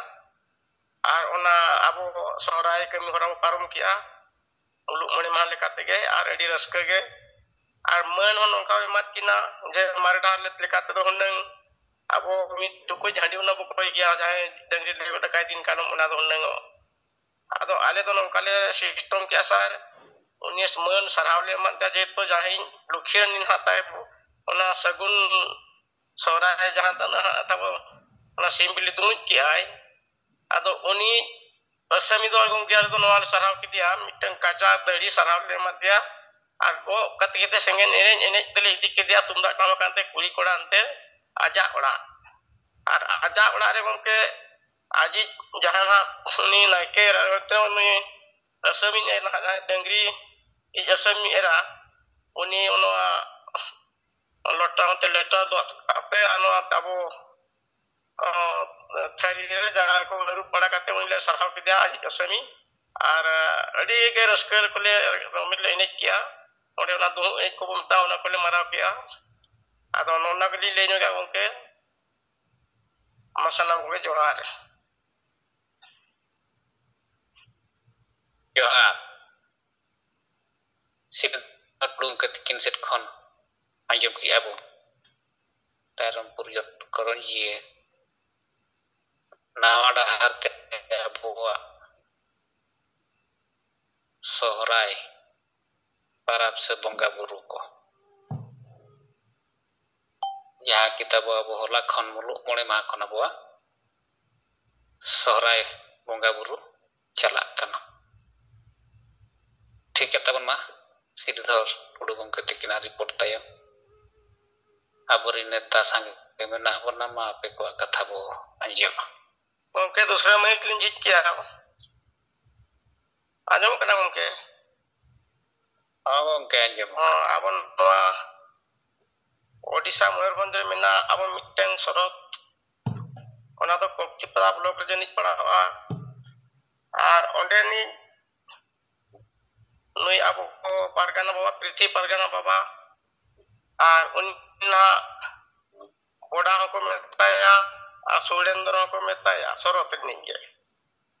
ᱟᱨ ᱚᱱᱟ ᱟᱵᱚ ᱥᱚᱦᱨᱟᱭ ᱠᱟᱹᱢᱤ ᱦᱚᱨᱟ ᱵᱚ ᱯᱟᱨᱚᱢ ᱠᱮᱜᱼᱟ ᱢᱩᱞᱩᱜ ᱢᱚᱬᱮ ᱢᱟᱦᱟ ᱞᱮᱠᱟ ᱛᱮᱜᱮ, ᱟᱨ ᱟᱹᱰᱤ ᱨᱟᱹᱥᱠᱟᱹ ᱜᱮ᱾ ᱟᱨ ᱢᱟᱹᱱ ᱦᱚᱸ ᱱᱚᱝᱠᱟ ᱵᱚ ᱮᱢᱟᱫ ᱠᱤᱱᱟ ᱡᱮ ᱢᱟᱨᱮ ᱰᱟᱦᱟᱨ ᱞᱮᱠᱟ ᱛᱮᱫᱚ ᱦᱩᱱᱟᱹᱝ ᱟᱵᱚ ᱢᱤᱫ ᱴᱩᱠᱩᱡ ᱦᱟᱺᱰᱤ ᱦᱩᱱᱟᱹᱝ ᱵᱚ ᱠᱚᱭ ᱜᱮᱭᱟ, ᱡᱟᱦᱟᱸᱭ ᱰᱟᱹᱝᱨᱤ ᱰᱟᱹᱝᱨᱤ ᱫᱟᱠᱟᱭ ᱫᱤᱱ ᱠᱟᱱᱚᱢ ᱚᱱᱟ ᱫᱚ ᱦᱩᱱᱟᱹᱝ᱾ ᱟᱫᱚ ᱟᱞᱮ ᱫᱚ ᱱᱚᱝᱠᱟ ᱞᱮ ᱥᱤᱥᱴᱚᱢ ᱠᱮᱜᱼᱟ ᱥᱟᱨ, ᱩᱱᱤ ᱢᱟᱹᱱ ᱥᱟᱨᱦᱟᱣ ᱞᱮ ᱮᱢᱟᱫ ᱛᱟᱭᱟ, ᱡᱮᱦᱮᱛᱩ ᱡᱟᱦᱟᱸᱭ ᱞᱩᱠᱷᱤᱭᱟᱹ ᱱᱤᱱ ᱦᱟᱸᱜ ᱛᱟᱭ ᱚᱱᱟ ᱥᱟᱹᱜᱩᱱ ᱥᱚᱦᱨᱟᱭ ᱨᱮ ᱡᱟᱦᱟᱸ ᱛᱤᱱᱟᱹᱜ ᱦᱟᱸᱜ ᱛᱟᱵᱚ ᱚᱱᱟ ᱥᱤᱢ ᱵᱤᱞᱤ ᱫᱩᱢᱩᱡ ᱠᱮᱜᱼᱟᱭ, ᱟᱫᱚ ᱩᱱᱤ ᱟᱹᱥᱟᱹᱢᱤ ᱫᱚ ᱜᱚᱢᱠᱮ ᱟᱞᱮ ᱫᱚ ᱱᱚᱣᱟ ᱞᱮ ᱥᱟᱨᱦᱟᱣ ᱠᱮᱫᱮᱭᱟ, ᱢᱤᱫᱴᱟᱝ ᱠᱟᱸᱪᱟ ᱫᱟᱹᱲᱤ ᱥᱟᱨᱦᱟᱣ ᱞᱮ ᱮᱢᱟ ᱫᱮᱭᱟ᱾ ᱟᱨ ᱜᱚᱜ ᱠᱟᱛᱮ ᱠᱟᱛᱮ ᱥᱮᱸᱜᱮᱞ ᱮᱱᱮᱡ ᱮᱱᱮᱡ ᱛᱮᱞᱮ ᱤᱫᱤ ᱠᱮᱫᱮᱭᱟ, ᱛᱩᱢᱫᱟᱜ ᱴᱟᱢᱟᱠ ᱟᱱᱛᱮ ᱠᱩᱲᱤ ᱠᱚᱲᱟ ᱟᱱᱛᱮ ᱟᱡᱟᱜ ᱚᱲᱟᱜ᱾ ᱟᱨ ᱟᱡᱟᱜ ᱚᱲᱟᱜ ᱨᱮ ᱜᱚᱢᱠᱮ ᱟᱡᱤᱡ ᱡᱟᱦᱟᱸ ᱦᱟᱸᱜ ᱩᱱᱤ ᱱᱟᱭᱠᱮ ᱨᱟᱭᱵᱟᱨ ᱛᱮ ᱩᱱᱤ ᱟᱹᱥᱟᱹᱢᱤᱡ ᱮ ᱱᱟᱦᱟᱜ ᱡᱟᱦᱟᱸᱭ ᱰᱟᱹᱝᱨᱤ ᱤᱡ ᱟᱹᱥᱟᱹᱢᱤᱡ ᱮᱨᱟ, ᱩᱱᱤ ᱱᱚᱣᱟ ᱞᱚᱴᱟ ᱦᱚᱸᱛᱮ ᱞᱮᱴᱟ ᱫᱚ ᱠᱟᱛᱮ ᱟᱨ ᱱᱚᱣᱟ ᱟᱵᱚ ᱚ, ᱛᱷᱟᱹᱨᱤ ᱨᱮ ᱡᱟᱸᱜᱟ ᱠᱚ ᱟᱹᱨᱩᱵ ᱵᱟᱲᱟ ᱠᱟᱛᱮ ᱩᱱᱤ ᱞᱮ ᱥᱟᱨᱦᱟᱣ ᱠᱮᱫᱮᱭᱟ ᱟᱡ ᱟᱹᱥᱟᱹᱢᱤ᱾ ᱟᱨ ᱟᱹᱰᱤ ᱜᱮ ᱨᱟᱹᱥᱠᱟᱹ ᱠᱚᱞᱮ ᱫᱚᱢᱮ ᱞᱮ ᱮᱱᱮᱡ ᱠᱮᱜᱼᱟ᱾ ᱚᱸᱰᱮ ᱚᱱᱟ ᱫᱩᱦᱩ ᱮᱱᱮᱡ ᱠᱚᱵᱚ ᱢᱮᱛᱟᱜᱼᱟ, ᱚᱱᱟ ᱠᱚᱞᱮ ᱢᱟᱨᱟᱣ ᱠᱮᱜᱼᱟ᱾ ᱟᱫᱚ ᱱᱚᱜᱼᱚ ᱱᱟ ᱜᱮᱞᱤᱧ ᱞᱟᱹᱭ ᱧᱚᱜᱟ ᱜᱚᱢᱠᱮ, ᱢᱟ ᱥᱟᱱᱟᱢ ᱠᱚᱜᱮ ᱡᱚᱦᱟᱨ᱾ ᱡᱚᱦᱟᱨ᱾ ᱥᱤᱞᱫᱟᱹ ᱯᱟᱹᱴᱷᱩᱣᱟᱹ ᱛᱤᱠᱤᱱ ᱥᱮᱫ ᱠᱷᱚᱱ ᱟᱸᱡᱚᱢ ᱠᱮᱜᱼᱟ ᱵᱚᱱ ᱨᱟᱭᱨᱚᱝᱯᱩᱨ ᱡᱚᱴ ᱠᱚᱨᱚᱧᱡᱤᱭᱟᱹ ᱱᱟᱣᱟ ᱰᱟᱦᱟᱨ ᱛᱮ ᱟᱵᱚᱣᱟᱜ ᱥᱚᱦᱨᱟᱭ ᱯᱟᱨᱟᱵᱽ ᱥᱮ ᱵᱚᱸᱜᱟ ᱵᱩᱨᱩ ᱠᱚ᱾ ᱡᱟᱦᱟᱸ ᱠᱤᱛᱟᱹᱵ ᱟᱵᱚ ᱦᱚᱞᱟ ᱠᱷᱚᱱ ᱢᱩᱞᱩᱜ ᱢᱚᱬᱮ ᱢᱟᱦᱟ ᱠᱷᱚᱱ ᱟᱵᱚᱣᱟᱜ ᱥᱚᱦᱨᱟᱭ ᱵᱚᱸᱜᱟ ᱵᱩᱨᱩ ᱪᱟᱞᱟᱜ ᱠᱟᱱᱟ᱾ ᱴᱷᱤᱠ ᱜᱮ ᱛᱟᱵᱚᱱ ᱢᱟ, ᱥᱨᱤᱫᱷᱚᱨ ᱴᱩᱰᱩ ᱜᱚᱢᱠᱮ ᱛᱤᱠᱤᱱᱟᱜ ᱨᱤᱯᱳᱨᱴ ᱛᱟᱭᱚᱢ ᱟᱵᱚᱨᱮᱱ ᱱᱮᱛᱟ ᱥᱟᱸᱜᱮ ᱢᱮᱱᱟᱜ ᱵᱚᱱᱟ, ᱢᱟ ᱟᱯᱮ ᱠᱚᱣᱟᱜ ᱠᱟᱛᱷᱟ ᱵᱚ ᱟᱸᱡᱚᱢᱟ᱾ ᱜᱚᱢᱠᱮ, ᱫᱩᱥᱨᱟ ᱢᱟᱭᱤᱠ ᱞᱤᱧ ᱡᱷᱤᱡ ᱠᱮᱜᱼᱟ᱾ ᱟᱸᱡᱚᱢᱚᱜ ᱠᱟᱱᱟ ᱜᱚᱢᱠᱮ? ᱦᱚᱸ ᱜᱚᱢᱠᱮ, ᱟᱸᱡᱚᱢᱚᱜ ᱦᱚᱸ, ᱠᱟᱱᱟ᱾ ᱟᱵᱚ ᱱᱚᱣᱟ ᱳᱰᱤᱥᱟ ᱢᱚᱭᱩᱨᱵᱷᱚᱸᱡᱽ ᱨᱮ ᱢᱮᱱᱟᱜ ᱟᱵᱚ ᱢᱤᱫᱴᱟᱝ ᱥᱚᱨᱚᱛ, ᱚᱱᱟ ᱫᱚ ᱠᱚᱠᱪᱤᱯᱟᱲᱟ ᱵᱞᱚᱠ ᱨᱮ ᱡᱟᱹᱱᱤᱡ ᱯᱟᱲᱟᱜᱼᱟ᱾ ᱟᱨ ᱚᱸᱰᱮᱱᱤᱡ ᱱᱩᱭ ᱟᱵᱚ ᱯᱟᱨᱜᱟᱱᱟ ᱵᱟᱵᱟ, ᱯᱨᱤᱛᱷᱤ ᱯᱟᱨᱜᱟᱱᱟ ᱵᱟᱵᱟ, ᱟᱨ ᱩᱱᱤ ᱱᱟᱦᱟᱜ ᱵᱚᱰᱟ ᱦᱚᱸᱠᱚ ᱢᱮᱛᱟᱭᱟ ᱟᱨ ᱥᱩᱨᱮᱱᱫᱨᱚ ᱦᱚᱸᱠᱚ ᱢᱮᱛᱟᱭᱟ, ᱥᱚᱨᱚᱛ ᱨᱤᱱᱤᱡ ᱜᱮ᱾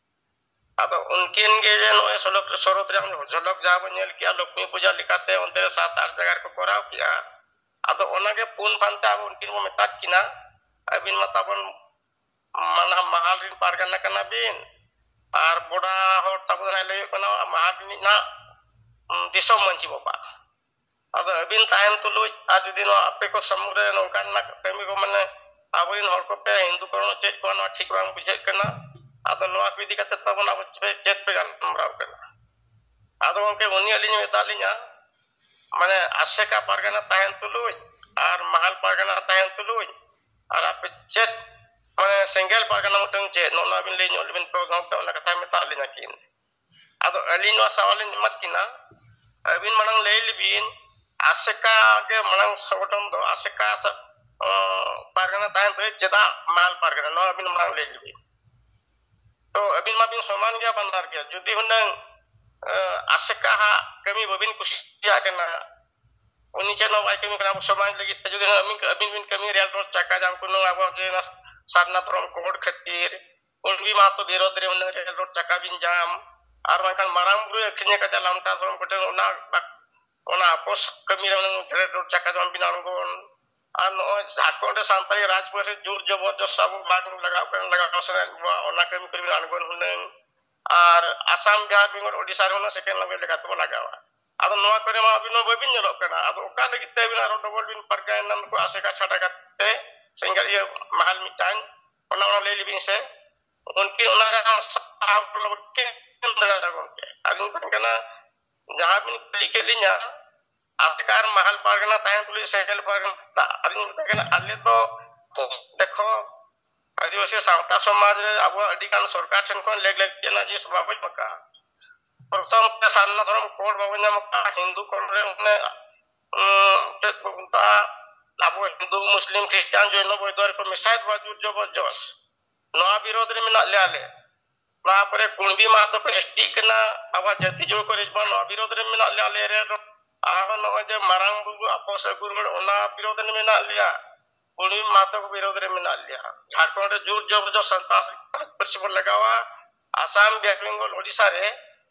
ᱟᱫᱚ ᱩᱱᱠᱤᱱ ᱜᱮ ᱡᱮ ᱱᱚᱜᱼᱚᱭ ᱥᱚᱞᱚᱠ, ᱥᱚᱨᱚᱛ ᱨᱮ ᱡᱷᱚᱞᱚᱠ ᱡᱟᱦᱟᱸ ᱵᱚᱱ ᱧᱮᱞ ᱠᱮᱜᱼᱟ, ᱞᱚᱠᱷᱢᱤ ᱯᱩᱡᱟ ᱞᱮᱠᱟᱛᱮ ᱚᱱᱛᱮ ᱨᱮ ᱥᱟᱛ ᱟᱴ ᱡᱟᱭᱜᱟ ᱨᱮᱠᱚ ᱠᱚᱨᱟᱣ ᱠᱮᱜᱼᱟ᱾ ᱟᱫᱚ ᱚᱱᱟᱜᱮ ᱯᱩᱱ ᱯᱟᱱᱛᱮ ᱟᱵᱚ ᱩᱱᱠᱤᱱ ᱵᱚᱱ ᱢᱮᱛᱟᱫ ᱠᱤᱱᱟ, ᱟᱹᱵᱤᱱ ᱢᱟ ᱛᱟᱵᱚᱱ ᱢᱟᱱᱟ ᱢᱟᱦᱟᱞ ᱨᱤᱱ ᱯᱟᱨᱜᱟᱱᱟ ᱠᱟᱱᱟ ᱵᱤᱱ, ᱟᱨ ᱵᱚᱰᱟ ᱦᱚᱲ ᱛᱟᱵᱚ ᱫᱚ ᱱᱟᱦᱟᱜ ᱞᱟᱹᱭ ᱦᱩᱭᱩᱜ ᱠᱟᱱᱟ ᱢᱟᱦᱟᱞ ᱨᱤᱱᱤᱡ ᱱᱟᱦᱟᱜ, ᱩᱸ, ᱫᱤᱥᱚᱢ ᱢᱟᱹᱡᱷᱤ ᱵᱟᱵᱟ᱾ ᱟᱫᱚ ᱟᱹᱵᱤᱱ ᱛᱟᱦᱮᱱ ᱛᱩᱞᱩᱡ ᱟᱨ ᱡᱩᱫᱤ ᱱᱚᱣᱟ ᱟᱯᱮ ᱠᱚ ᱥᱟᱢᱟᱝ ᱨᱮ ᱱᱚᱝᱠᱟᱱᱟᱜ ᱠᱟᱹᱢᱤ ᱠᱚ, ᱢᱟᱱᱮ ᱟᱵᱚᱨᱮᱱ ᱦᱚᱲ ᱠᱚᱯᱮ ᱦᱤᱱᱫᱩ ᱠᱚ ᱪᱮᱫ ᱠᱚ, ᱱᱚᱣᱟ ᱴᱷᱤᱠ ᱵᱟᱝ ᱵᱩᱡᱷᱟᱹᱜ ᱠᱟᱱᱟ᱾ ᱟᱫᱚ ᱱᱚᱣᱟ ᱠᱚ ᱤᱫᱤ ᱠᱟᱛᱮ ᱛᱟᱵᱚᱱ ᱟᱵᱚ ᱪᱮᱫ, ᱪᱮᱫ ᱯᱮ ᱜᱟᱞᱢᱟᱨᱟᱣ ᱠᱟᱱᱟ? ᱟᱫᱚ ᱜᱚᱢᱠᱮ, ᱩᱱᱤ ᱟᱹᱞᱤᱧ ᱢᱮᱛᱟᱜ ᱞᱤᱧᱟ, ᱢᱟᱱᱮ ᱟᱥᱮᱠᱟ ᱯᱟᱨᱜᱟᱱᱟ ᱛᱟᱦᱮᱱ ᱛᱩᱞᱩᱡ ᱟᱨ ᱢᱟᱦᱟᱞ ᱯᱟᱨᱜᱟᱱᱟ ᱛᱟᱦᱮᱱ ᱛᱩᱞᱩᱡ ᱟᱨ ᱟᱯᱮ ᱪᱮᱫ, ᱢᱟᱱᱮ ᱥᱮᱸᱜᱮᱞ ᱯᱟᱨᱜᱟᱱᱟ ᱢᱤᱫᱴᱟᱝ ᱪᱮᱫ, ᱱᱚᱜᱼᱚ ᱱᱚᱣᱟ ᱵᱤᱱ ᱞᱟᱹᱭ ᱧᱚᱜ ᱞᱮᱵᱤᱱ ᱯᱨᱚᱫᱷᱟᱱ ᱛᱮ, ᱚᱱᱟ ᱠᱟᱛᱷᱟᱭ ᱢᱮᱛᱟᱜ ᱞᱤᱧᱟ ᱠᱤᱱ᱾ ᱟᱫᱚ ᱟᱹᱞᱤᱧ ᱱᱚᱣᱟ ᱥᱟᱣᱟᱞ ᱞᱤᱧ ᱮᱢᱟᱫ ᱠᱤᱱᱟ, ᱟᱹᱵᱤᱱ ᱢᱟᱲᱟᱝ ᱞᱟᱹᱭ ᱞᱮᱵᱤᱱ, ᱟᱥᱮᱠᱟ ᱜᱮ ᱢᱟᱲᱟᱝ ᱥᱚᱝᱜᱚᱴᱷᱚᱱ ᱫᱚ ᱟᱥᱮᱠᱟ ᱥᱟ-, ᱚᱸ, ᱯᱟᱨᱜᱟᱱᱟ ᱛᱟᱦᱮᱱ ᱛᱩᱞᱩᱡ ᱪᱮᱫᱟᱜ ᱢᱟᱦᱟᱞ ᱯᱟᱨᱜᱟᱱᱟ, ᱱᱚᱣᱟ ᱟᱹᱵᱤᱱ ᱢᱟᱲᱟᱝ ᱞᱟᱹᱭ ᱞᱮᱵᱤᱱ᱾ ᱛᱚ ᱟᱹᱵᱤᱱ ᱢᱟᱵᱤᱱ ᱥᱚᱢᱟᱱ ᱜᱮᱭᱟ ᱵᱟᱱᱟᱨ ᱜᱮ᱾ ᱡᱩᱫᱤ ᱦᱩᱱᱟᱹᱝ, ᱮ, ᱟᱥᱮᱠᱟ ᱦᱟᱜ ᱠᱟᱹᱢᱤ ᱵᱟᱹᱵᱤᱱ ᱠᱩᱥᱤᱭᱟᱜ ᱠᱟᱱᱟ, ᱩᱱᱤ ᱪᱮᱫ ᱦᱚᱸ ᱵᱟᱭ ᱠᱟᱹᱢᱤ ᱠᱟᱱᱟ ᱟᱵᱚ ᱥᱚᱢᱟᱡᱽ ᱞᱟᱹᱜᱤᱫ ᱛᱮ, ᱡᱩᱫᱤ ᱦᱩᱱᱟᱹᱝ ᱟᱹᱵᱤᱱ, ᱟᱹᱵᱤᱱ ᱵᱤᱱ ᱠᱟᱹᱢᱤ ᱨᱮᱞ ᱨᱳᱰ ᱪᱟᱠᱟ ᱡᱟᱢ ᱠᱚ ᱱᱚᱣᱟ ᱟᱵᱚ ᱡᱮ ᱚᱱᱟ ᱥᱟᱨᱱᱟ ᱫᱷᱚᱨᱚᱢ ᱠᱳᱰ ᱠᱷᱟᱹᱛᱤᱨ, ᱩᱱ ᱵᱤ ᱢᱟᱦᱟᱛᱚ ᱵᱤᱨᱳᱫᱷ ᱨᱮ ᱦᱩᱱᱟᱹᱝ ᱨᱮᱞ ᱨᱳᱰ ᱪᱟᱠᱟ ᱵᱤᱱ ᱡᱟᱢ, ᱟᱨ ᱵᱟᱝᱠᱷᱟᱱ ᱢᱟᱨᱟᱝ ᱵᱩᱨᱩᱭ ᱟᱹᱠᱷᱨᱤᱧ ᱟᱠᱟᱫᱟ ᱞᱟᱢᱴᱟ ᱫᱷᱚᱨᱚᱢ ᱠᱚᱴᱷᱮᱱ ᱚᱱᱟ, ᱚᱱᱟ ᱟᱯᱚᱥ ᱠᱟᱹᱢᱤ ᱨᱮ ᱦᱩᱱᱟᱹᱝ ᱨᱮᱞ ᱨᱳᱰ ᱪᱟᱠᱟ ᱡᱟᱢ ᱵᱤᱱ ᱟᱬᱜᱚᱱ᱾ ᱟᱨ ᱱᱚᱜᱼᱚᱭ ᱡᱷᱟᱲᱠᱷᱚᱸᱰ ᱨᱮ ᱥᱟᱱᱛᱟᱲᱤ ᱨᱟᱡᱽ ᱯᱟᱹᱨᱥᱤ ᱡᱳᱨ ᱡᱚᱵᱚᱨᱫᱚᱥ ᱟᱵᱚ ᱵᱟᱝ ᱞᱟᱜᱟᱣ ᱠᱟᱱᱟ, ᱞᱟᱜᱟᱣ ᱥᱟᱱᱟᱭᱮᱫ ᱵᱚᱱᱟ, ᱚᱱᱟ ᱠᱟᱹᱢᱤ ᱠᱚᱨᱮ ᱵᱤᱱ ᱟᱬᱜᱚᱱ ᱦᱩᱱᱟᱹᱝ᱾ ᱟᱨ ᱟᱥᱟᱢ, ᱵᱤᱦᱟᱨ, ᱵᱮᱝᱜᱚᱞ, ᱳᱰᱤᱥᱟ ᱨᱮ ᱦᱩᱱᱟᱹᱝ ᱥᱮᱠᱮᱱᱰ ᱞᱮᱝᱜᱩᱭᱮᱡᱽ ᱞᱮᱠᱟ ᱛᱮᱵᱚᱱ ᱞᱟᱜᱟᱣᱟ᱾ ᱟᱫᱚ ᱱᱚᱣᱟ ᱠᱚᱨᱮ ᱢᱟ ᱟᱹᱵᱤᱱ ᱢᱟ ᱵᱟᱹᱵᱤᱱ ᱧᱮᱞᱚᱜ ᱠᱟᱱᱟ, ᱟᱫᱚ ᱚᱠᱟ ᱞᱟᱹᱜᱤᱫ ᱛᱮ ᱟᱹᱵᱤᱱ ᱟᱨᱚ ᱰᱚᱵᱚᱞ ᱵᱤᱱ ᱯᱟᱨᱜᱟᱱᱟ ᱱᱩᱠᱩ ᱟᱥᱮᱠᱟ ᱪᱷᱟᱰᱟ ᱠᱟᱛᱮ ᱥᱮᱸᱜᱮᱞ ᱤᱭᱟᱹ ᱢᱟᱦᱟᱞ ᱢᱤᱫᱴᱟᱝ, ᱚᱱᱟ ᱚᱱᱟ ᱞᱟᱹᱭ ᱞᱮᱵᱤᱱ ᱥᱮ᱾ ᱩᱱᱠᱤᱱ ᱚᱱᱟ ᱨᱮ ᱥᱟᱦᱟᱣ ᱠᱚ ᱵᱟᱹᱠᱤᱱ ᱫᱟᱲᱮᱭᱟᱜᱼᱟ ᱜᱚᱢᱠᱮ᱾ ᱟᱹᱞᱤᱧ ᱢᱮᱛᱟᱜ ᱠᱟᱱᱟ, ᱡᱟᱦᱟᱸ ᱵᱤᱱ ᱠᱩᱞᱤ ᱠᱮᱫ ᱞᱤᱧᱟ, ᱟᱥᱮᱠᱟ ᱟᱨ ᱢᱟᱦᱟᱞ ᱯᱟᱨᱜᱟᱱᱟ ᱛᱟᱦᱮᱸ ᱛᱩᱞᱩᱡ ᱥᱮᱸᱜᱮᱞ ᱯᱟᱨᱜᱟᱱᱟ, ᱟᱹᱞᱤᱧ ᱢᱮᱛᱟᱜ ᱠᱟᱱᱟ, ᱟᱞᱮ ᱫᱚ ᱫᱮᱠᱷᱚ, ᱟᱹᱫᱤᱵᱟᱹᱥᱤ ᱥᱟᱶᱛᱟ ᱥᱚᱢᱟᱡᱽ ᱨᱮ ᱟᱵᱚᱣᱟᱜ ᱟᱹᱰᱤ ᱜᱟᱱ ᱥᱚᱨᱠᱟᱨ ᱴᱷᱮᱱ ᱠᱷᱚᱱ ᱞᱮᱠ ᱞᱮᱠ ᱨᱮᱱᱟᱜ ᱡᱤᱱᱤᱥ ᱵᱟᱵᱚᱱ ᱧᱟᱢ ᱟᱠᱟᱫᱼᱟ᱾ ᱯᱨᱚᱛᱷᱚᱢ ᱛᱮ ᱥᱟᱨᱱᱟ ᱫᱷᱚᱨᱚᱢ ᱠᱳᱰ ᱵᱟᱵᱚᱱ ᱧᱟᱢ ᱟᱠᱟᱫᱼᱟ᱾ ᱦᱤᱱᱫᱩ ᱠᱳᱰ ᱨᱮ ᱚᱱᱮ, ᱩᱸ, ᱪᱮᱫ ᱠᱚ ᱢᱮᱛᱟᱜᱼᱟ, ᱟᱵᱚ ᱦᱤᱱᱫᱩ, ᱢᱩᱥᱞᱤᱢ, ᱠᱷᱨᱤᱥᱴᱟᱱ, ᱡᱚᱭᱱᱚ, ᱵᱳᱭᱫᱚ ᱨᱮᱠᱚ ᱢᱮᱥᱟᱭᱮᱫ ᱵᱚᱱᱟ ᱡᱳᱨ ᱡᱚᱵᱚᱨᱡᱚᱥ᱾ ᱱᱚᱣᱟ ᱵᱤᱨᱳᱫᱷ ᱨᱮ ᱢᱮᱱᱟᱜ ᱞᱮᱭᱟ ᱟᱞᱮ᱾ ᱱᱚᱣᱟ ᱠᱚᱨᱮ ᱠᱩᱬᱵᱤ ᱢᱟᱦᱟᱛᱚ ᱠᱚ ᱮᱥ ᱴᱤᱜ ᱠᱟᱱᱟ, ᱟᱵᱚᱣᱟᱜ ᱡᱟᱹᱛᱤ ᱡᱳᱲ ᱠᱚ ᱨᱮᱡ ᱵᱚᱱᱟ, ᱱᱚᱣᱟ ᱵᱤᱨᱳᱫᱷ ᱨᱮ ᱢᱮᱱᱟᱜ ᱞᱮᱭᱟ ᱟᱞᱮ ᱨᱮᱱ᱾ ᱟᱨᱦᱚᱸ ᱱᱚᱜᱼᱚᱭ ᱡᱮ ᱢᱟᱨᱟᱝ ᱵᱩᱨᱩ ᱟᱯᱚᱥ ᱟᱹᱜᱩ ᱨᱩᱣᱟᱹᱲ, ᱚᱱᱟ ᱵᱤᱨᱳᱫᱷ ᱨᱮ ᱢᱮᱱᱟᱜ ᱞᱮᱭᱟ, ᱠᱩᱬᱵᱤ ᱢᱟᱦᱟᱛᱚ ᱠᱚ ᱵᱤᱨᱳᱫᱷ ᱨᱮ ᱢᱮᱱᱟᱜ ᱞᱮᱭᱟ᱾ ᱡᱷᱟᱲᱠᱷᱚᱸᱰ ᱨᱮ ᱡᱳᱨ ᱡᱚᱵᱚᱨᱫᱚᱥ ᱥᱟᱱᱛᱟᱲ ᱯᱟᱹᱨᱥᱤ ᱵᱚᱱ ᱞᱟᱜᱟᱣᱟ, ᱟᱥᱟᱢ, ᱵᱮᱝᱜᱚᱞ, ᱳᱰᱤᱥᱟ ᱨᱮ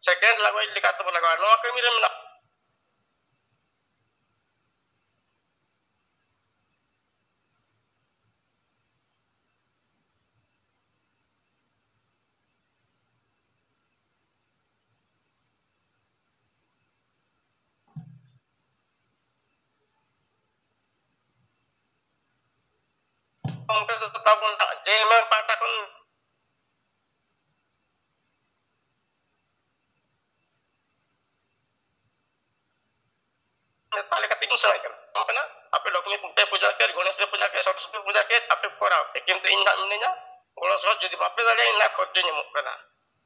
ᱥᱮᱠᱮᱱᱰ ᱞᱮᱝᱜᱩᱭᱮᱡᱽ ᱞᱮᱠᱟ ᱛᱮᱵᱚᱱ ᱞᱟᱜᱟᱣᱟ, ᱱᱚᱣᱟ ᱠᱟᱹᱢᱤ ᱨᱮ ᱢᱮᱱᱟᱜ ᱚᱱᱠᱟ ᱫᱚ ᱛᱟᱵᱚᱱ ᱦᱟᱸᱜ ᱡᱮ ᱮᱢ ᱮᱢ ᱯᱟᱦᱴᱟ ᱠᱷᱚᱱ ᱱᱮᱛᱟ ᱞᱮᱠᱟᱛᱮ ᱤᱧ ᱥᱮᱬᱟᱭ ᱠᱟᱱᱟ᱾ ᱠᱟᱱᱟ, ᱟᱯᱮ ᱞᱚᱠᱷᱢᱤ ᱯᱮ ᱯᱩᱡᱟ ᱠᱮᱫ, ᱜᱚᱬᱮᱥ ᱯᱮ ᱯᱩᱡᱟ ᱠᱮᱫ, ᱥᱚᱨᱚᱥᱚᱛᱤ ᱯᱮ ᱯᱩᱡᱟ ᱠᱮᱫ, ᱟᱯᱮ ᱠᱚᱨᱟᱣ ᱯᱮ, ᱠᱤᱱᱛᱩ ᱤᱧ ᱱᱟᱜ ᱢᱤᱱᱟᱹᱧᱟ ᱜᱚᱲᱚ ᱥᱚᱦᱚᱫ᱾ ᱡᱩᱫᱤ ᱵᱟᱯᱮ ᱫᱟᱲᱮᱭᱟᱜᱼᱟ, ᱤᱧ ᱱᱟᱜ ᱠᱷᱚᱨᱪᱚᱧ ᱮᱢᱚᱜ ᱠᱟᱱᱟ᱾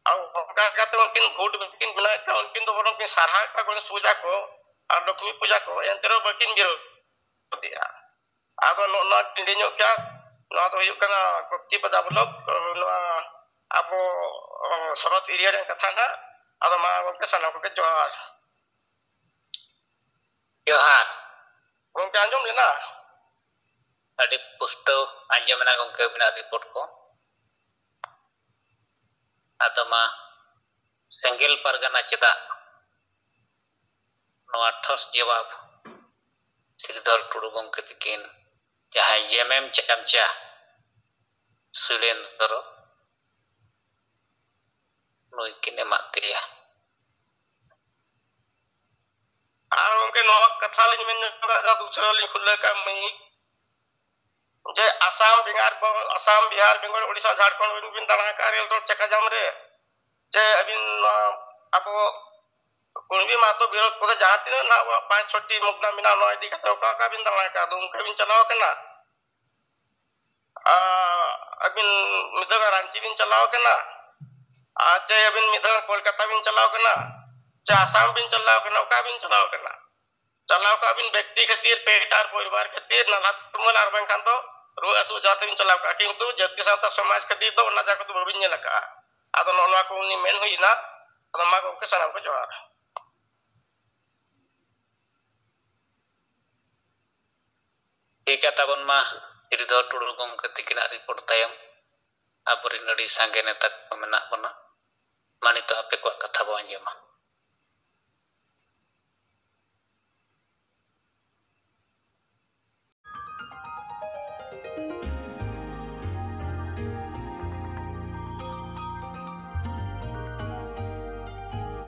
ᱟᱨ ᱚᱱᱠᱟ ᱞᱮᱠᱟᱛᱮ ᱩᱱᱠᱤᱱ ᱜᱩᱴ ᱠᱤᱱ ᱵᱮᱱᱟᱣᱮᱫ ᱠᱟᱱ, ᱩᱱᱠᱤᱱ ᱫᱚ ᱵᱚᱨᱚᱝ ᱠᱤᱱ ᱥᱟᱨᱦᱟᱣᱮᱫ ᱠᱚᱣᱟ ᱜᱚᱬᱮᱥ ᱯᱩᱡᱟ ᱠᱚ ᱟᱨ ᱞᱚᱠᱷᱢᱤ ᱯᱩᱡᱟ ᱠᱚ, ᱮᱱᱛᱮ ᱨᱮᱦᱚᱸ ᱵᱟᱹᱠᱤᱱ ᱵᱤᱨᱳᱫᱷᱮᱜᱼᱟ᱾ ᱟᱫᱚ ᱱᱚᱜᱼᱚ ᱱᱚᱣᱟ ᱴᱤᱰᱤ ᱧᱚᱜ ᱜᱮᱭᱟ᱾ ᱱᱚᱣᱟ ᱫᱚ ᱦᱩᱭᱩᱜ ᱠᱟᱱᱟ ᱠᱚᱠᱪᱤ ᱵᱟᱫᱟ ᱵᱞᱚᱠ, ᱱᱚᱣᱟ ᱟᱵᱚ ᱥᱚᱨᱚᱛ ᱮᱨᱤᱭᱟ ᱨᱮᱱᱟᱜ ᱠᱟᱛᱷᱟ ᱱᱟᱜ᱾ ᱟᱫᱚ ᱢᱟ ᱜᱚᱢᱠᱮ, ᱥᱟᱱᱟᱢ ᱠᱚᱜᱮ ᱡᱚᱦᱟᱨ᱾ ᱡᱚᱦᱟᱨ᱾ ᱜᱚᱢᱠᱮ, ᱟᱸᱡᱚᱢ ᱞᱮᱱᱟ? ᱟᱹᱰᱤ ᱯᱩᱥᱴᱟᱹᱣ ᱟᱸᱡᱚᱢᱮᱱᱟ ᱜᱚᱢᱠᱮ, ᱟᱹᱵᱤᱱᱟᱜ ᱨᱤᱯᱳᱨᱴ ᱠᱚ᱾ ᱟᱫᱚ ᱢᱟ, ᱥᱮᱸᱜᱮᱞ ᱯᱟᱨᱜᱟᱱᱟ ᱪᱮᱫᱟᱜ? ᱱᱚᱣᱟ ᱴᱷᱚᱥ ᱡᱚᱵᱟᱵ ᱥᱨᱤᱫᱷᱚᱨ ᱴᱩᱰᱩ ᱜᱚᱢᱠᱮ ᱛᱤᱠᱤᱱ, ᱡᱟᱦᱟᱸᱭ ᱡᱮᱢᱮᱢ ᱪᱟᱢᱪᱟ ᱥᱩᱞᱮᱱᱫᱨᱚ, ᱱᱩᱭ ᱠᱤᱱ ᱮᱢᱟᱫ ᱛᱮᱭᱟ᱾ ᱟᱨ ᱜᱚᱢᱠᱮ, ᱱᱚᱣᱟ ᱠᱟᱛᱷᱟ ᱞᱤᱧ ᱢᱮᱱ ᱧᱚᱜ ᱠᱟᱜ ᱫᱩᱥᱨᱟ ᱞᱤᱧ ᱠᱷᱩᱞᱟᱹ ᱠᱟᱜ ᱢᱤᱫ, ᱡᱮ ᱟᱥᱟᱢ, ᱵᱮᱸᱜᱟᱲ, ᱟᱥᱟᱢ, ᱵᱤᱦᱟᱨ, ᱵᱮᱝᱜᱚᱞ, ᱳᱰᱤᱥᱟ, ᱡᱷᱟᱲᱠᱷᱚᱸᱰ ᱵᱤᱱ, ᱵᱤᱱ ᱫᱟᱬᱟ ᱟᱠᱟᱫ ᱨᱮᱞ ᱨᱳᱰ ᱪᱟᱠᱟ ᱡᱟᱢ ᱨᱮ, ᱡᱮ ᱟᱹᱵᱤᱱ ᱱᱚᱣᱟ ᱟᱵᱚ ᱠᱩᱬᱵᱤ ᱢᱟᱦᱟᱛᱚ ᱵᱤᱨᱳᱫᱷ ᱠᱚᱨᱮ ᱡᱟᱦᱟᱸ ᱛᱤᱱᱟᱹᱜ ᱱᱟᱦᱟᱜ ᱟᱵᱚᱣᱟᱜ ᱯᱟᱸᱪ ᱪᱷᱚᱴᱤ ᱢᱩᱫᱽᱫᱟ ᱢᱮᱱᱟᱜᱼᱟ, ᱱᱚᱣᱟ ᱤᱫᱤ ᱠᱟᱛᱮ ᱚᱠᱟ ᱚᱠᱟ ᱵᱤᱱ ᱫᱟᱬᱟ ᱟᱠᱟᱫ? ᱫᱩᱢᱠᱟ ᱵᱤᱱ ᱪᱟᱞᱟᱣ ᱟᱠᱟᱱᱟ? ᱟᱨ ᱟᱹᱵᱤᱱ ᱢᱤᱫ ᱫᱷᱟᱣ ᱨᱟᱸᱪᱤ ᱵᱤᱱ ᱪᱟᱞᱟᱣ ᱟᱠᱟᱱᱟ? ᱟᱨ ᱪᱮ ᱟᱹᱵᱤᱱ ᱢᱤᱫ ᱫᱷᱟᱣ ᱠᱳᱞᱠᱟᱛᱟ ᱵᱤᱱ ᱪᱟᱞᱟᱣ ᱟᱠᱟᱱᱟ? ᱪᱮ ᱟᱥᱟᱢ ᱵᱤᱱ ᱪᱟᱞᱟᱣ ᱟᱠᱟᱱᱟ? ᱚᱠᱟ ᱵᱤᱱ ᱪᱟᱞᱟᱣ ᱟᱠᱟᱱᱟ? ᱪᱟᱞᱟᱣ ᱠᱟᱜ ᱵᱤᱱ ᱵᱮᱠᱛᱤ ᱠᱷᱟᱹᱛᱤᱨ, ᱯᱮᱴ ᱟᱨ ᱯᱚᱨᱤᱵᱟᱨ ᱠᱷᱟᱹᱛᱤᱨ, ᱱᱟᱞᱦᱟ ᱛᱩᱢᱟᱹᱞ ᱟᱨ ᱵᱟᱝᱠᱷᱟᱱ ᱫᱚ ᱨᱩᱣᱟᱹ ᱦᱟᱹᱥᱩ ᱚᱡᱷᱟ ᱛᱮᱵᱤᱱ ᱪᱟᱞᱟᱣ ᱠᱟᱜᱼᱟ, ᱠᱤᱱᱛᱩ ᱡᱟᱹᱛᱤ ᱥᱟᱶᱛᱟ ᱥᱚᱢᱟᱡᱽ ᱠᱷᱟᱹᱛᱤᱨ ᱫᱚ ᱚᱱᱟ ᱡᱟᱭᱜᱟ ᱫᱚ ᱵᱟᱹᱵᱤᱱ ᱧᱮᱞ ᱟᱠᱟᱜᱼᱟ᱾ ᱟᱫᱚ ᱱᱚᱜᱼᱚ ᱱᱚᱣᱟ ᱠᱚ ᱩᱱᱤ ᱢᱮᱱ ᱦᱩᱭ ᱮᱱᱟ᱾ ᱟᱫᱚ ᱢᱟ ᱜᱚᱢᱠᱮ, ᱥᱟᱱᱟᱢ ᱠᱚ ᱡᱚᱦᱟᱨ᱾ ᱴᱷᱤᱠ ᱜᱮᱭᱟ, ᱛᱟᱵᱚᱱ ᱢᱟ ᱜᱤᱨᱤᱫᱷᱚᱨ ᱴᱩᱰᱩ ᱜᱚᱢᱠᱮ ᱛᱤᱠᱤᱱᱟᱜ ᱨᱤᱯᱳᱨᱴ ᱛᱟᱭᱚᱢ ᱟᱵᱚᱨᱮᱱ ᱟᱹᱰᱤ ᱥᱟᱸᱜᱮ ᱱᱮᱛᱟ ᱠᱚ ᱢᱮᱱᱟᱜ ᱵᱚᱱᱟ᱾ ᱢᱟ ᱱᱤᱛᱚᱜ ᱟᱯᱮ ᱠᱚᱣᱟᱜ ᱠᱟᱛᱷᱟ ᱵᱚᱱ ᱟᱸᱡᱚᱢᱟ᱾